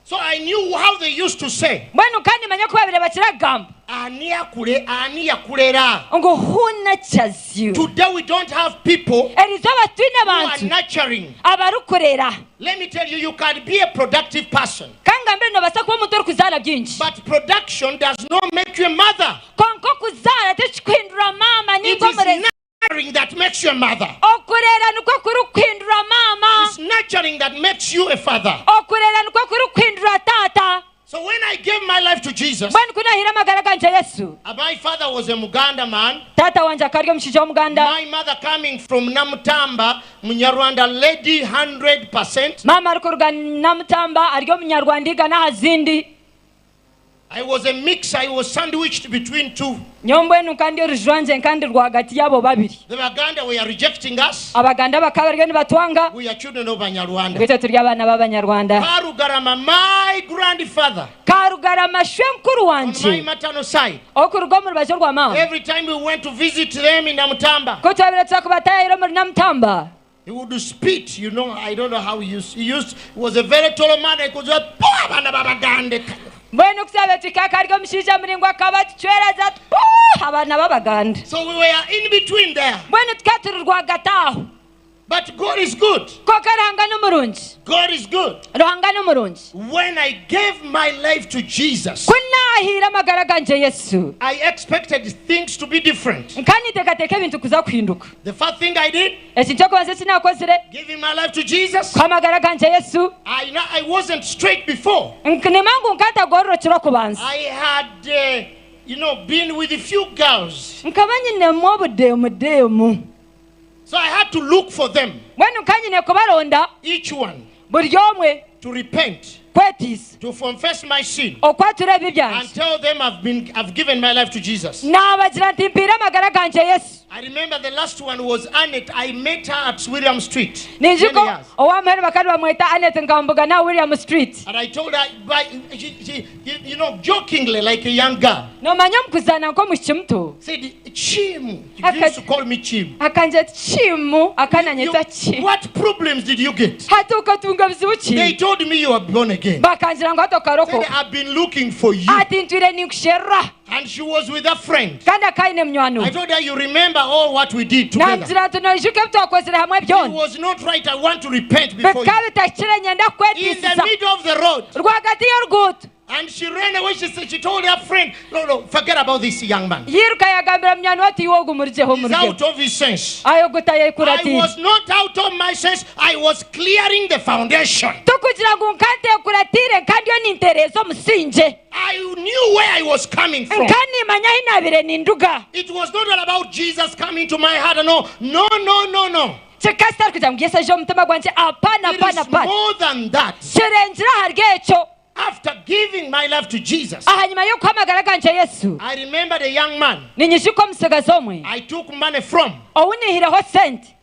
[SPEAKER 1] So I knew how they used to say.
[SPEAKER 3] Mbwenu nkaba nimanya oku baabaire bakira kugamba.
[SPEAKER 1] Ani akure, ani yakurera.
[SPEAKER 3] Ngu who nurtures you?
[SPEAKER 1] Today we don't have people
[SPEAKER 3] Erizooba titwine
[SPEAKER 1] who are
[SPEAKER 3] bantu
[SPEAKER 1] nurturing.
[SPEAKER 3] abarikurera.
[SPEAKER 1] Let me tell you, you can be a productive person.
[SPEAKER 3] Ka ngambire noobaasa kuba omuntu orikuzaara bingi.
[SPEAKER 1] But production does not make you a mother.
[SPEAKER 3] Kwonka okuzaara tikikuhindura maama
[SPEAKER 1] It
[SPEAKER 3] ninga
[SPEAKER 1] is
[SPEAKER 3] omurezi.
[SPEAKER 1] nurturing that makes you a mother.
[SPEAKER 3] Okurera nikwo kurikuhindura maama.
[SPEAKER 1] It's nurturing that makes you a father.
[SPEAKER 3] Okurera nikwo kurikuhindura taata.
[SPEAKER 1] So when I gave my life to Jesus,
[SPEAKER 3] Mbwenu ku nahaire amagara gangye Yesu.
[SPEAKER 1] My father was a Muganda man.
[SPEAKER 3] Taata wangye akaba ari omushaija w'Omuganda.
[SPEAKER 1] My mother coming from Namutamba, Munyarwanda lady 100%.
[SPEAKER 3] Maama arikuruga Namutamba ari Omunyarwanda igana aha zindi.
[SPEAKER 1] I was a mix, I was sandwiched between two.
[SPEAKER 3] Nyowe mbwenu nka ndi orujwangye nka ndi rwagati y'abo babiri.
[SPEAKER 1] The Baganda were rejecting us.
[SPEAKER 3] Abaganda bakaba bariyo nibatwanga.
[SPEAKER 1] We are children of Banyarwanda.
[SPEAKER 3] Ngu itwe turi abaana b'Abanyarwanda.
[SPEAKER 1] Karugarama, my grandfather.
[SPEAKER 3] Karugarama shwenkuru
[SPEAKER 1] On
[SPEAKER 3] wangye.
[SPEAKER 1] my maternal side.
[SPEAKER 3] Orikuruga omu rubaju orwa maama.
[SPEAKER 1] Every time we went to visit them in Namutamba.
[SPEAKER 3] Ku twabaire tuza kubataayaayira omuri Namutamba.
[SPEAKER 1] He would spit, you know, I don't know how he used, he used, he was a very tall man, he could just, Poo, abaana b'Abaganda.
[SPEAKER 3] Mbwenu ku twabaire tuhika akaba ari omushaija muraingwa akaba atucwera ati, Poo, abaana b'Abaganda.
[SPEAKER 1] So we were in between there.
[SPEAKER 3] Mbwenu tukaba turi rwagati aho.
[SPEAKER 1] But God is good.
[SPEAKER 3] Kwonka Ruhanga ni murungi.
[SPEAKER 1] God is good.
[SPEAKER 3] Ruhanga ni murungi.
[SPEAKER 1] When I gave my life to Jesus,
[SPEAKER 3] Ku naahaire amagara gangye Yesu.
[SPEAKER 1] I expected things to be different.
[SPEAKER 3] Nkaba ninteekateeka ebintu kuza kuhinduka.
[SPEAKER 1] The first thing I did,
[SPEAKER 3] Ekintu ky'okubanza eki naakozire,
[SPEAKER 1] giving my life to Jesus.
[SPEAKER 3] Kuha amagara gangye Yesu.
[SPEAKER 1] I, I wasn't straight before.
[SPEAKER 3] Nimanya ngu nkaba ntagororokire okubanza.
[SPEAKER 1] I had, you know, been with a few girls.
[SPEAKER 3] Nkaba nyinemu obudeemudeemu.
[SPEAKER 1] So I had to look for them.
[SPEAKER 3] Mbwenu nkaba nyine kubaronda.
[SPEAKER 1] Each one.
[SPEAKER 3] Buri omwe.
[SPEAKER 1] To repent.
[SPEAKER 3] Kwetiisa.
[SPEAKER 1] To confess my sin.
[SPEAKER 3] Okwatura ebibi byangye.
[SPEAKER 1] And tell them I've been, I've given my life to Jesus.
[SPEAKER 3] Naabagira nti mpaire amagara gangye Yesu.
[SPEAKER 1] I remember the last one was Annette. I met her at William Street. Many
[SPEAKER 3] Ninjuka
[SPEAKER 1] years.
[SPEAKER 3] ow'amuheru bakaba nibamweta Annette nkamubugana aha William Street.
[SPEAKER 1] And I told her, by, she, she, you know, jokingly, like a young girl.
[SPEAKER 3] Noomanya omu kuzaana nk'omwishiki muto.
[SPEAKER 1] Said, Chim. She used to call me Chim.
[SPEAKER 3] Akangira ati, Chim, akananyeta Chim.
[SPEAKER 1] What problems did you get?
[SPEAKER 3] Hati okatunga bizibu ki?
[SPEAKER 1] They told me you were born again.
[SPEAKER 3] Bakangira ngu hati okarokoka.
[SPEAKER 1] Said, I've been looking for you.
[SPEAKER 3] Ati ntwire ninkusherura.
[SPEAKER 1] And she was with a friend.
[SPEAKER 3] Kandi akaba aine munywani we.
[SPEAKER 1] I told her, you remember all what we did together.
[SPEAKER 3] Naamugira nti, Noijuka ebi twakozire hamwe byona.
[SPEAKER 1] It was not right. I want to repent before you.
[SPEAKER 3] Bikaba bitahikire nyenda kukwetiisiza.
[SPEAKER 1] In the middle of the road.
[SPEAKER 3] Rwagati y'oruguuto.
[SPEAKER 1] And she ran away. She said, she told her friend, no, no, forget about this young man.
[SPEAKER 3] Yiruka yagambira munywani we ati, Iwe ogu murugyeho,
[SPEAKER 1] He's
[SPEAKER 3] murugyeho.
[SPEAKER 1] out of his sense.
[SPEAKER 3] Ayo ogu tayekuratire.
[SPEAKER 1] I was not out of my sense. I was clearing the foundation.
[SPEAKER 3] Tikugira ngu nka nteekuratire, nka ndiyo nintereeza omusingye.
[SPEAKER 1] I knew where I was coming from.
[SPEAKER 3] Nka nimanya ahi naabaire ninduga.
[SPEAKER 1] It was not all about Jesus coming to my heart. No, no, no, no, no.
[SPEAKER 3] Kikaba kitari kugira ngu Yesu aije omu mutima gwangye. Apana,
[SPEAKER 1] It
[SPEAKER 3] apana,
[SPEAKER 1] is
[SPEAKER 3] apana.
[SPEAKER 1] more than that.
[SPEAKER 3] Kirengire ahari ekyo.
[SPEAKER 1] After giving my life to Jesus,
[SPEAKER 3] Ahanyima y'okuha amagara gangye Yesu,
[SPEAKER 1] I remember the young man
[SPEAKER 3] ninyijuka omutsigazi omwe
[SPEAKER 1] I took money from.
[SPEAKER 3] ou niihireho sente.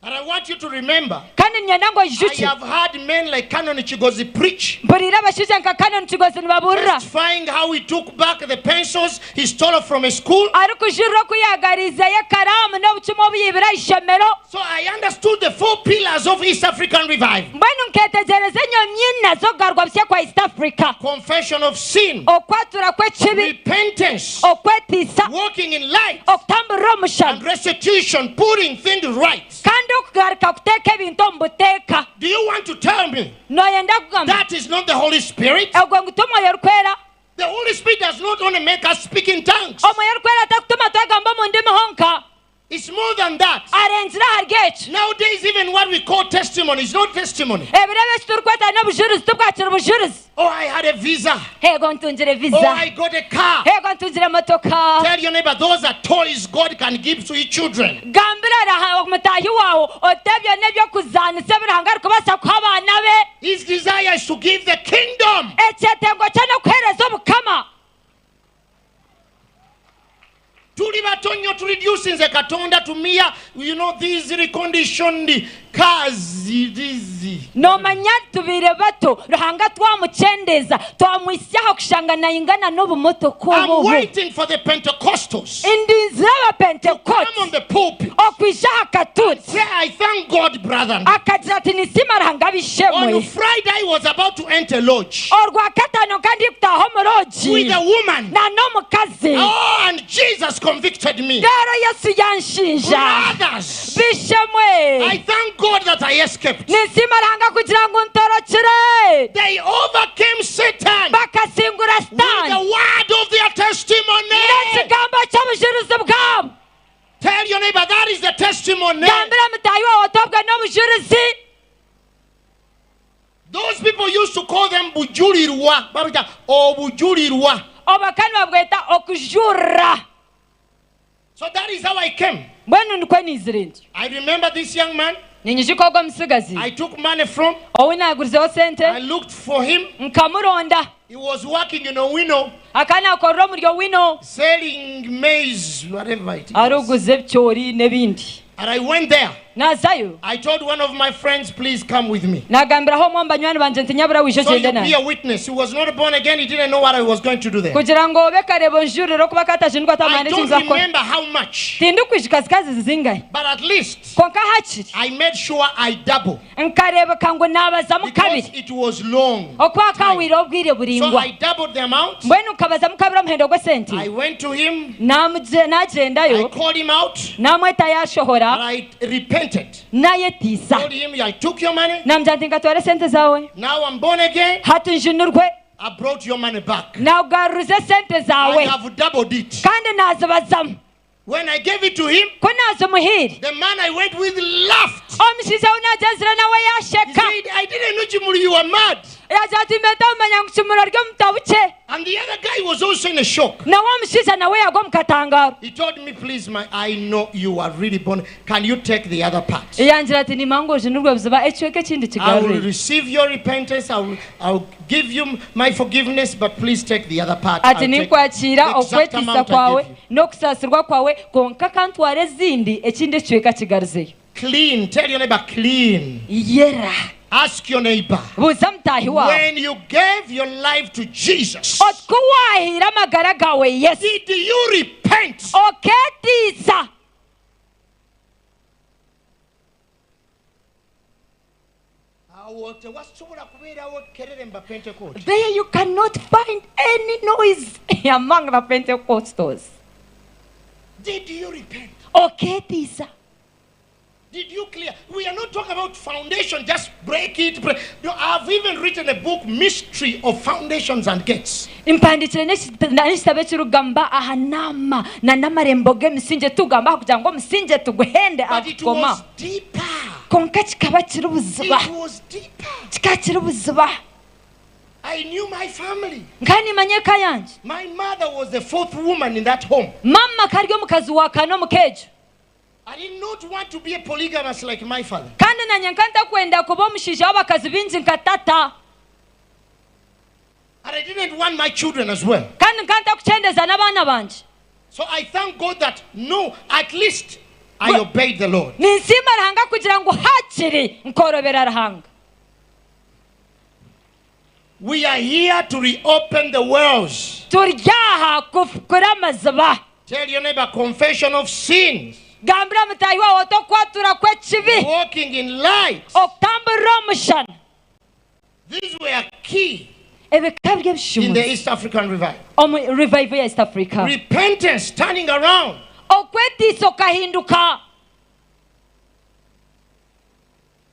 [SPEAKER 1] And I want you to remember,
[SPEAKER 3] Kandi niinyenda ngu
[SPEAKER 1] I
[SPEAKER 3] oijukye.
[SPEAKER 1] have heard men like Canon Kigozi preach,
[SPEAKER 3] Mpuriire abashaija nka Canon Kigozi nibabuurira.
[SPEAKER 1] testifying how he took back the pencils he stole from a school.
[SPEAKER 3] Arikujurira oku yaagariizeyo ekaraamu n'obucumu obu yaibire aha ishomero.
[SPEAKER 1] So I understood the four pillars of East African revival.
[SPEAKER 3] Mbwenu nkeetegyereza enyomyo ina z'okugarurwa busya kwa East Africa.
[SPEAKER 1] Confession of sin,
[SPEAKER 3] Okwatura kw'ekibi,
[SPEAKER 1] repentance,
[SPEAKER 3] okwetiisa,
[SPEAKER 1] walking in light,
[SPEAKER 3] okutamburira omu mushana,
[SPEAKER 1] and restitution, putting things right.
[SPEAKER 3] Kandi okugaruka kuteeka ebintu omu buteeka.
[SPEAKER 1] Do you want to tell me
[SPEAKER 3] Nooyenda kugamba
[SPEAKER 1] that is not the Holy Spirit?
[SPEAKER 3] ogwo ngu ti Omwoyo Orikwera?
[SPEAKER 1] The Holy Spirit does not only make us speak in tongues.
[SPEAKER 3] Omwoyo Orikwera tarikutuma twagamba omu ndimi honka.
[SPEAKER 1] It's more than that.
[SPEAKER 3] Arenzire ahari ekyo.
[SPEAKER 1] Nowadays, even what we call testimony is not testimony.
[SPEAKER 3] Ebiro ebi eki turikweta n'obujurizi tibwakiri bujurizi.
[SPEAKER 1] Oh, I had a visa.
[SPEAKER 3] Ego ntungire visa.
[SPEAKER 1] Oh, I got a car.
[SPEAKER 3] Ego ntungire emotoka.
[SPEAKER 1] Tell your neighbor, those are toys God can give to your children.
[SPEAKER 3] Gambira mutaahi waawe oti ebyo n'eby'okuzaanisa ebi Ruhanga arikubaasa kuha abaana be.
[SPEAKER 1] His desire is to give the kingdom.
[SPEAKER 3] Ekyetengo kye n'okuheereza obukama.
[SPEAKER 1] Tuli bato nnyo tureducinze Katonda to mere, you know, these reconditioned cars, these.
[SPEAKER 3] Noomanya tubaire bato Ruhanga twamukyendeeza twamwitsya aha kushanga naingana n'obumotoka
[SPEAKER 1] I'm
[SPEAKER 3] obu obu.
[SPEAKER 1] waiting for the Pentecostals
[SPEAKER 3] Ndinzire
[SPEAKER 1] to come on
[SPEAKER 3] Abapentekooti
[SPEAKER 1] the pulpit.
[SPEAKER 3] okwija aha katuuti.
[SPEAKER 1] Say, I thank God, brother.
[SPEAKER 3] Akagira ati ninsiima Ruhanga
[SPEAKER 1] On
[SPEAKER 3] ab'eishe-emwe.
[SPEAKER 1] Friday, I was about to enter lodge
[SPEAKER 3] Orwakataano nka ndikutaaha omu loogi
[SPEAKER 1] with a woman.
[SPEAKER 3] na n'omukazi.
[SPEAKER 1] Oh, and Jesus convicted me.
[SPEAKER 3] Reero Yesu yanshinja.
[SPEAKER 1] Brothers,
[SPEAKER 3] B'eishe-emwe,
[SPEAKER 1] I thank God that I escaped.
[SPEAKER 3] ninsiima Ruhanga kugira ngu ntorokire.
[SPEAKER 1] They overcame Satan
[SPEAKER 3] Bakasingura
[SPEAKER 1] with the
[SPEAKER 3] Sitaane
[SPEAKER 1] word of their testimony.
[SPEAKER 3] n'ekigambo ky'obujurizi bwabo.
[SPEAKER 1] Tell your neighbor that is the testimony.
[SPEAKER 3] Gambira mutaahi waawe oti obwo n'obujurizi.
[SPEAKER 1] Those people used to call them bujulirwa. Babita obujulirwa.
[SPEAKER 3] Obwo ka nibabweta okujurira.
[SPEAKER 1] So that is how I came.
[SPEAKER 3] Mbwenu nikwo niizire ntyo.
[SPEAKER 1] I remember this young man.
[SPEAKER 3] Ninyijuka ogwo omutsigazi
[SPEAKER 1] I took money from.
[SPEAKER 3] ou naagurizeho sente.
[SPEAKER 1] I looked for him.
[SPEAKER 3] Nkamuronda.
[SPEAKER 1] He was working in Owino.
[SPEAKER 3] Akaba naakorera omuri Owino.
[SPEAKER 1] Selling maize, whatever it is.
[SPEAKER 3] Arikuguza ebicoori n'ebindi.
[SPEAKER 1] And I went there.
[SPEAKER 3] Naazayo.
[SPEAKER 1] I told one of my friends, please come with me.
[SPEAKER 3] Naagambiraho omwe omu banywani bangye nti nyabura wije
[SPEAKER 1] So
[SPEAKER 3] ogyende
[SPEAKER 1] you'll be
[SPEAKER 3] nanye.
[SPEAKER 1] a witness. He was not born again. He didn't know what I was going to do there.
[SPEAKER 3] Kugira ngu obe kareeba onjurire okuba katajunirwe
[SPEAKER 1] I
[SPEAKER 3] atamanya eki
[SPEAKER 1] don't
[SPEAKER 3] nza kukora.
[SPEAKER 1] remember how much.
[SPEAKER 3] Tindikwijuka zikazi zingahi.
[SPEAKER 1] But at least
[SPEAKER 3] Kwonka hakiri
[SPEAKER 1] I made sure I double.
[SPEAKER 3] nkareebeka ngu naabazamu
[SPEAKER 1] Because
[SPEAKER 3] kabiri.
[SPEAKER 1] it was long.
[SPEAKER 3] Okuba akahwire obwire
[SPEAKER 1] So
[SPEAKER 3] buraingwa.
[SPEAKER 1] I doubled the amount.
[SPEAKER 3] Mbwenu nkabazamu kabiri omuhendo gw'esente.
[SPEAKER 1] I went to him.
[SPEAKER 3] Naamugye- Naagyendayo.
[SPEAKER 1] I called him out.
[SPEAKER 3] Naamweta yaashohora.
[SPEAKER 1] And I repented.
[SPEAKER 3] Naayetiisa.
[SPEAKER 1] Told him, I took your money.
[SPEAKER 3] Naamugira nti nkatwara esente zaawe.
[SPEAKER 1] Now I'm born again.
[SPEAKER 3] Hati njunirwe.
[SPEAKER 1] I brought your money back.
[SPEAKER 3] Naagaruza esente
[SPEAKER 1] I
[SPEAKER 3] zaawe.
[SPEAKER 1] have doubled it.
[SPEAKER 3] Kandi naazibazamu.
[SPEAKER 1] When I gave it to him,
[SPEAKER 3] Ku naazimuhaire.
[SPEAKER 1] the man I went with laughed.
[SPEAKER 3] Omushaija ou naagyenzire nawe
[SPEAKER 1] He
[SPEAKER 3] yaasheka.
[SPEAKER 1] said, I didn't know Chimuli, you were mad.
[SPEAKER 3] Yaagira ati mbe ntamumanya ngu Kimuli ori omutabukye.
[SPEAKER 1] And the other guy was also in a shock.
[SPEAKER 3] Nawe omushaija nawe yaagwa omu katangaro.
[SPEAKER 1] He told me, please, my, I know you are really born. Can you take the other part?
[SPEAKER 3] Yangira ati nimanya ngu ojunirwe buziba ekicweka ekindi
[SPEAKER 1] I will
[SPEAKER 3] kigarure.
[SPEAKER 1] receive your repentance. I will give you my forgiveness, but please take the other part.
[SPEAKER 3] Ati
[SPEAKER 1] I'll take
[SPEAKER 3] ninkwakiira
[SPEAKER 1] the exact
[SPEAKER 3] okwetiisa
[SPEAKER 1] amount I
[SPEAKER 3] kwawe
[SPEAKER 1] gave you.
[SPEAKER 3] n'okusaasirwa kwawe kwonka kantware ezindi ekindi ekicweka kigaruzeyo.
[SPEAKER 1] Clean. Tell your neighbor, clean.
[SPEAKER 3] Yera.
[SPEAKER 1] Ask your neighbor.
[SPEAKER 3] Buuza mutaahi waawe.
[SPEAKER 1] When you gave your life to Jesus,
[SPEAKER 3] Oti ku waahaire amagara gaawe Yesu,
[SPEAKER 1] did you repent?
[SPEAKER 3] okeetiisa.
[SPEAKER 1] Awo tewasobola kubeerawo kerere mu Bapentekooti.
[SPEAKER 3] There you cannot find any noise among the Pentecostals.
[SPEAKER 1] Did you repent?
[SPEAKER 3] Okeetiisa.
[SPEAKER 1] Did you clear? We are not talking about foundation, just break it. Break. No, I've even written a book, Mystery of Foundations and Gates.
[SPEAKER 3] Mpandikire n'ekitabo ekirikugamba aha naama na n'amarembo g'emisingye tugamba aha kugira ngu omusingye tuguhende
[SPEAKER 1] But it
[SPEAKER 3] aha
[SPEAKER 1] was deeper.
[SPEAKER 3] Kwonka kikaba kiri buziba.
[SPEAKER 1] It was deeper.
[SPEAKER 3] Kikaba kiri buziba.
[SPEAKER 1] I knew my family.
[SPEAKER 3] Nkaba nimanya eka yangye.
[SPEAKER 1] My mother was the fourth woman in that home.
[SPEAKER 3] Maama akaba ari omukazi wa kana omu ka egyo.
[SPEAKER 1] I did not want to be a polygamist like my father.
[SPEAKER 3] Kandi nanye nkaba ntakwenda kuba omushaija w'abakazi baingi nka tata.
[SPEAKER 1] And I didn't want my children as well.
[SPEAKER 3] Kandi nkaba ntakukyendeza n'abaana bangye.
[SPEAKER 1] So I thank God that no, at least I obeyed the Lord.
[SPEAKER 3] Ninsiima Ruhanga kugira ngu hakiri nkorobera Ruhanga.
[SPEAKER 1] We are here to reopen the wells.
[SPEAKER 3] Turi aha kufukura amaziba.
[SPEAKER 1] Tell your neighbor, confession of sins.
[SPEAKER 3] Gambira mutaahi waawe oti okwatura kw'ekibi.
[SPEAKER 1] Walking in light.
[SPEAKER 3] Okutamburira omu mushana.
[SPEAKER 1] These were key
[SPEAKER 3] Ebi bikaba biri
[SPEAKER 1] in the
[SPEAKER 3] ebishumuzi
[SPEAKER 1] East African revival.
[SPEAKER 3] omu revival ya East Africa.
[SPEAKER 1] Repentance, turning around.
[SPEAKER 3] Okwetiisa okahinduka.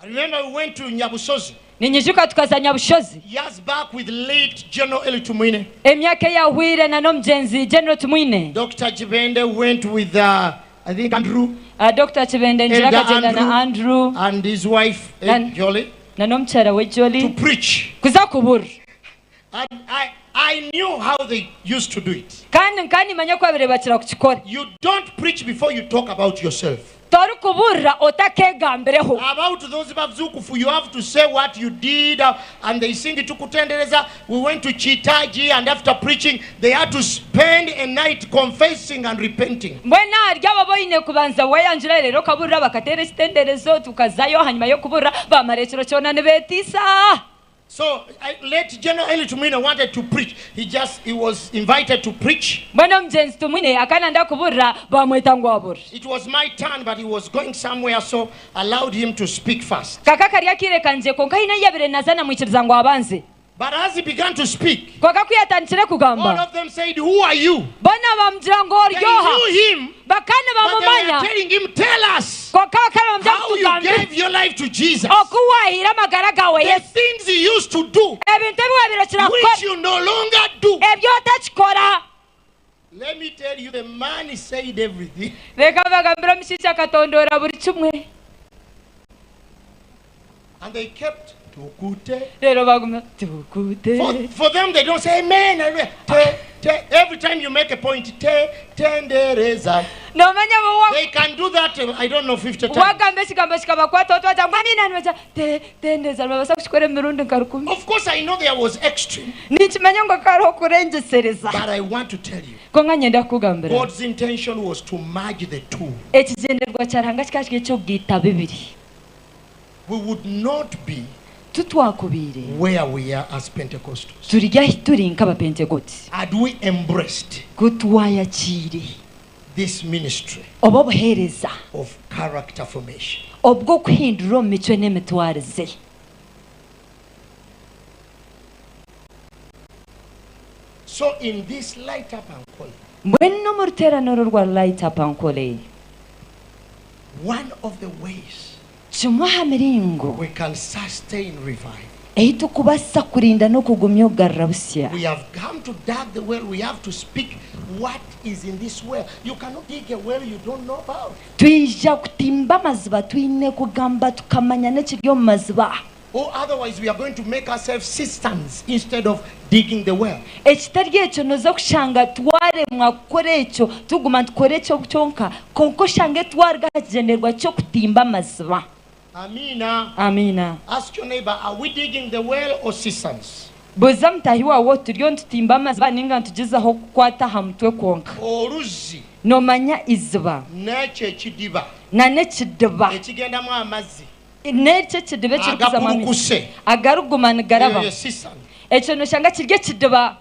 [SPEAKER 1] I remember we went to Nyabusozi.
[SPEAKER 3] Ninyijuka tukaza Nyabushozi.
[SPEAKER 1] Years back with late General Elly Tumwine.
[SPEAKER 3] Emyaka eyahwire na n'omugyenzi General Tumwine.
[SPEAKER 1] Dr. Kibende went with I think Andrew.
[SPEAKER 3] Dr. Kibende ngira
[SPEAKER 1] Elder
[SPEAKER 3] akagyenda na
[SPEAKER 1] Andrew
[SPEAKER 3] Andrew.
[SPEAKER 1] And his wife, Jolly.
[SPEAKER 3] Na n'omukyara we Jolly.
[SPEAKER 1] To preach.
[SPEAKER 3] Kuza kuburira.
[SPEAKER 1] And I knew how they used to do it.
[SPEAKER 3] Kandi nkaba nimanya oku babire bakira kukikora.
[SPEAKER 1] You don't preach before you talk about yourself.
[SPEAKER 3] Torikuburira otakegambireho.
[SPEAKER 1] About those bazukufu, you have to say what you did, and they sing tukutendereza. We went to Chitaji, and after preaching, they had to spend a night confessing and repenting.
[SPEAKER 3] Mbwenu ahari abo boine kubanza wayanjura reero okaburira bakateera ekitenderezo tukazayo ahanyima y'okuburira bamara ekiro kyona nibeetiisa.
[SPEAKER 1] So, I, late General Elly Tumwine wanted to preach. He was invited to preach.
[SPEAKER 3] Mbwenu omugyenzi Tumwine akaba nayenda kuburira, bamweta ngu aburire.
[SPEAKER 1] It was my turn, but he was going somewhere, so allowed him to speak first.
[SPEAKER 3] Kaka kari akaire kangye, kwonka haine ahu yabaire naza namwikiriza ngu abanze.
[SPEAKER 1] But as he began to speak,
[SPEAKER 3] Kwonka ku yatandikire kugamba,
[SPEAKER 1] all of them said, Who are you?
[SPEAKER 3] Boona bamugira ngu ori
[SPEAKER 1] They
[SPEAKER 3] oha?
[SPEAKER 1] knew him,
[SPEAKER 3] Bakaba
[SPEAKER 1] but they were
[SPEAKER 3] nibamumanya.
[SPEAKER 1] telling him, Tell us
[SPEAKER 3] Kwonka bakaba nibamugira ngu
[SPEAKER 1] how you
[SPEAKER 3] tugambire
[SPEAKER 1] gave your life to Jesus.
[SPEAKER 3] oku wahaire amagara gaawe
[SPEAKER 1] The
[SPEAKER 3] Yesu.
[SPEAKER 1] things you used to do,
[SPEAKER 3] Ebintu ebi wabaire okira
[SPEAKER 1] which
[SPEAKER 3] kukora,
[SPEAKER 1] you no longer do.
[SPEAKER 3] ebi otakikora.
[SPEAKER 1] Let me tell you, the man said everything.
[SPEAKER 3] Reka mbagambire omushaija akatondoora buri kimwe.
[SPEAKER 1] And they kept tukute.
[SPEAKER 3] Reero baguma tukute.
[SPEAKER 1] For them, they don't say amen. Amen. Te, te. Every time you make a point, te, tendereza.
[SPEAKER 3] Nomanya bo wa
[SPEAKER 1] They can do that, I don't know, 50 times.
[SPEAKER 3] Wagamba ekigambo kikabakwata otwagira ngu amiina nibagira te, tendeza nibabaasa kukikora emirundi nka rukumi.
[SPEAKER 1] Of course, I know there was extreme.
[SPEAKER 3] Ninkimanya ngu hakaba hariho okurengyeseriza.
[SPEAKER 1] But I want to tell you,
[SPEAKER 3] Kwonka nyenda kukugambira.
[SPEAKER 1] God's intention was to merge the two.
[SPEAKER 3] Ekigyendererwa kya Ruhanga kikaba kiri eky'okugaita bibiri.
[SPEAKER 1] We would not be
[SPEAKER 3] Titwakubaire
[SPEAKER 1] where we are as Pentecostals.
[SPEAKER 3] turi ahu turi nk'Abapentekoti.
[SPEAKER 1] Had we embraced
[SPEAKER 3] Ku twayakiire
[SPEAKER 1] this ministry
[SPEAKER 3] obu obuheereza
[SPEAKER 1] of character formation.
[SPEAKER 3] obw'okuhindura omu micwe n'emitwarize.
[SPEAKER 1] So in this light up and call,
[SPEAKER 3] Mbwenu omu ruteerane oru rwa Light Up and Call,
[SPEAKER 1] one of the ways
[SPEAKER 3] kimwe aha miringo
[SPEAKER 1] we can sustain revival,
[SPEAKER 3] ei turikubaasa kurinda n'okugumya okugarura busya.
[SPEAKER 1] We have come to dig the well. We have to speak what is in this well. You cannot dig a well you don't know about.
[SPEAKER 3] Twija kutimba amaziba twine kugamba tukamanya n'ekiri omu maziba.
[SPEAKER 1] Or otherwise we are going to make ourselves cisterns instead of digging the well.
[SPEAKER 3] Ekitari ekyo noza kushanga twaremwa kukora ekyo tuguma nitukora ekyo kyonka kwonka oshange twaruga aha kigyendererwa ky'okutimba amaziba.
[SPEAKER 1] Amina.
[SPEAKER 3] Amina.
[SPEAKER 1] Ask your neighbor, are we digging the well or cisterns?
[SPEAKER 3] Buuza mutaahi waawe oti turiyo nitutimba amaziba ninga nitugyezaho kukwata aha mutwe kwonka.
[SPEAKER 1] Oruzi.
[SPEAKER 3] Noomanya eiziba.
[SPEAKER 1] N'ekyo ekidiba.
[SPEAKER 3] Na n'ekidiba.
[SPEAKER 1] Ekigendamu amazzi.
[SPEAKER 3] N'ekyo ekidiba ekirikuzamu amaizi.
[SPEAKER 1] Agakurukuse.
[SPEAKER 3] Agarikuguma nigarabamu.
[SPEAKER 1] Eyo ye cistern.
[SPEAKER 3] Ekyo nooshanga kiri ekidiba.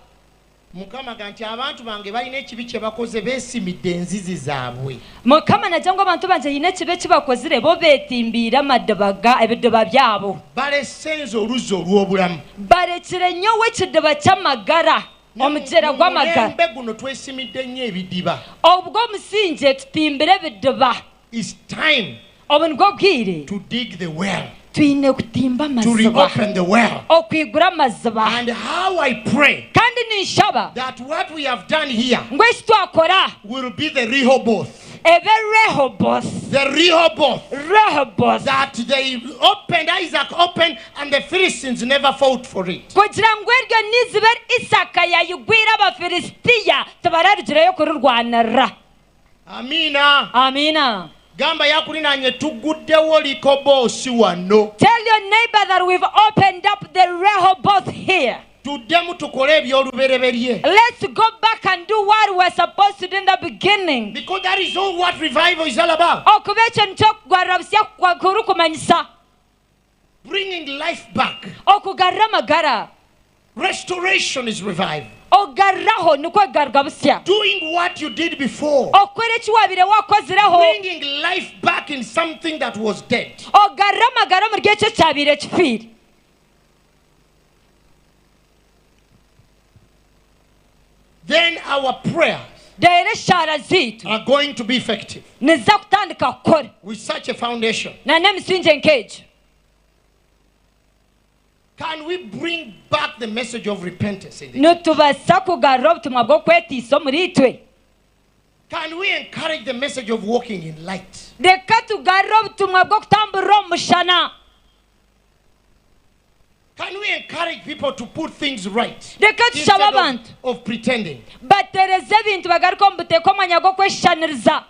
[SPEAKER 1] Mukama agamba nti abantu bange balina ekibi kye bakoze beesimidde enzizi zaabwe.
[SPEAKER 3] Mukama nagira ngu abantu bangye haine ekibi eki bakozire bo beetimbiire amadiba ga ebidiba byabo.
[SPEAKER 1] Balese nze oluzzi olw'obulamu.
[SPEAKER 3] Barekire nyowe ekidiba ky'amagara, omugyera gw'amagara.
[SPEAKER 1] Mu mulembe guno twesimidde nnyo ebidiba.
[SPEAKER 3] Obwo omusingye tutimbire ebidiba.
[SPEAKER 1] It's time
[SPEAKER 3] Obu nibwo bwire.
[SPEAKER 1] to dig the well.
[SPEAKER 3] Twine kutimba
[SPEAKER 1] To
[SPEAKER 3] amaziba.
[SPEAKER 1] reopen the well.
[SPEAKER 3] Okwigura amaziba.
[SPEAKER 1] And how I pray.
[SPEAKER 3] Kandi ninshaba.
[SPEAKER 1] That what we have done here.
[SPEAKER 3] Ngu eki twakora.
[SPEAKER 1] Will be the Rehoboth.
[SPEAKER 3] Ebe Rehoboth.
[SPEAKER 1] The Rehoboth.
[SPEAKER 3] Rehoboth.
[SPEAKER 1] That they opened, Isaac opened, and the Philistines never fought for it.
[SPEAKER 3] Kugira ngu eryo n'iziba eri Isaaka yaayigwire Abafilistia tibararugireyo kurirwanirira.
[SPEAKER 1] Amiina.
[SPEAKER 3] Amiina.
[SPEAKER 1] Gamba yakulinanye tuguddewo Rehobosi wano.
[SPEAKER 3] Tell your neighbor that we've opened up the Rehoboth here.
[SPEAKER 1] Tuddemu tukole eby'olubereberye.
[SPEAKER 3] Let's go back and do what we were supposed to do in the beginning.
[SPEAKER 1] Because that is all what revival is all about.
[SPEAKER 3] Okuba ekyo nikyo okugarura busya kurikumanyisa.
[SPEAKER 1] Bringing life back.
[SPEAKER 3] Okugarura amagara.
[SPEAKER 1] Restoration is revival.
[SPEAKER 3] Okugaruraho nikwo kugaruka busya.
[SPEAKER 1] Doing what you did before.
[SPEAKER 3] Okukora eki wabaire wakozireho.
[SPEAKER 1] Bringing life back in something that was dead.
[SPEAKER 3] Okugarura amagara omuri ekyo ekyabaire kifiire.
[SPEAKER 1] Then our prayers
[SPEAKER 3] Reero eshaara zaitu
[SPEAKER 1] are going to be effective.
[SPEAKER 3] niziza kutandika kukora.
[SPEAKER 1] With such a foundation.
[SPEAKER 3] Na n'emisingye nk'egyo.
[SPEAKER 1] Can we bring back the message of repentance in the
[SPEAKER 3] Nitubaasa kugarura obutumwa bw'okweteisa omuri itwe?
[SPEAKER 1] Can we encourage the message of walking in light?
[SPEAKER 3] Reka tugarure obutumwa bw'okutamburira omu mushana.
[SPEAKER 1] Can we encourage people to put things right
[SPEAKER 3] Reka tushabe
[SPEAKER 1] instead
[SPEAKER 3] abantu
[SPEAKER 1] of pretending?
[SPEAKER 3] batereze ebintu bagaruke omu buteeka omwanya gw'okweshushaniriza.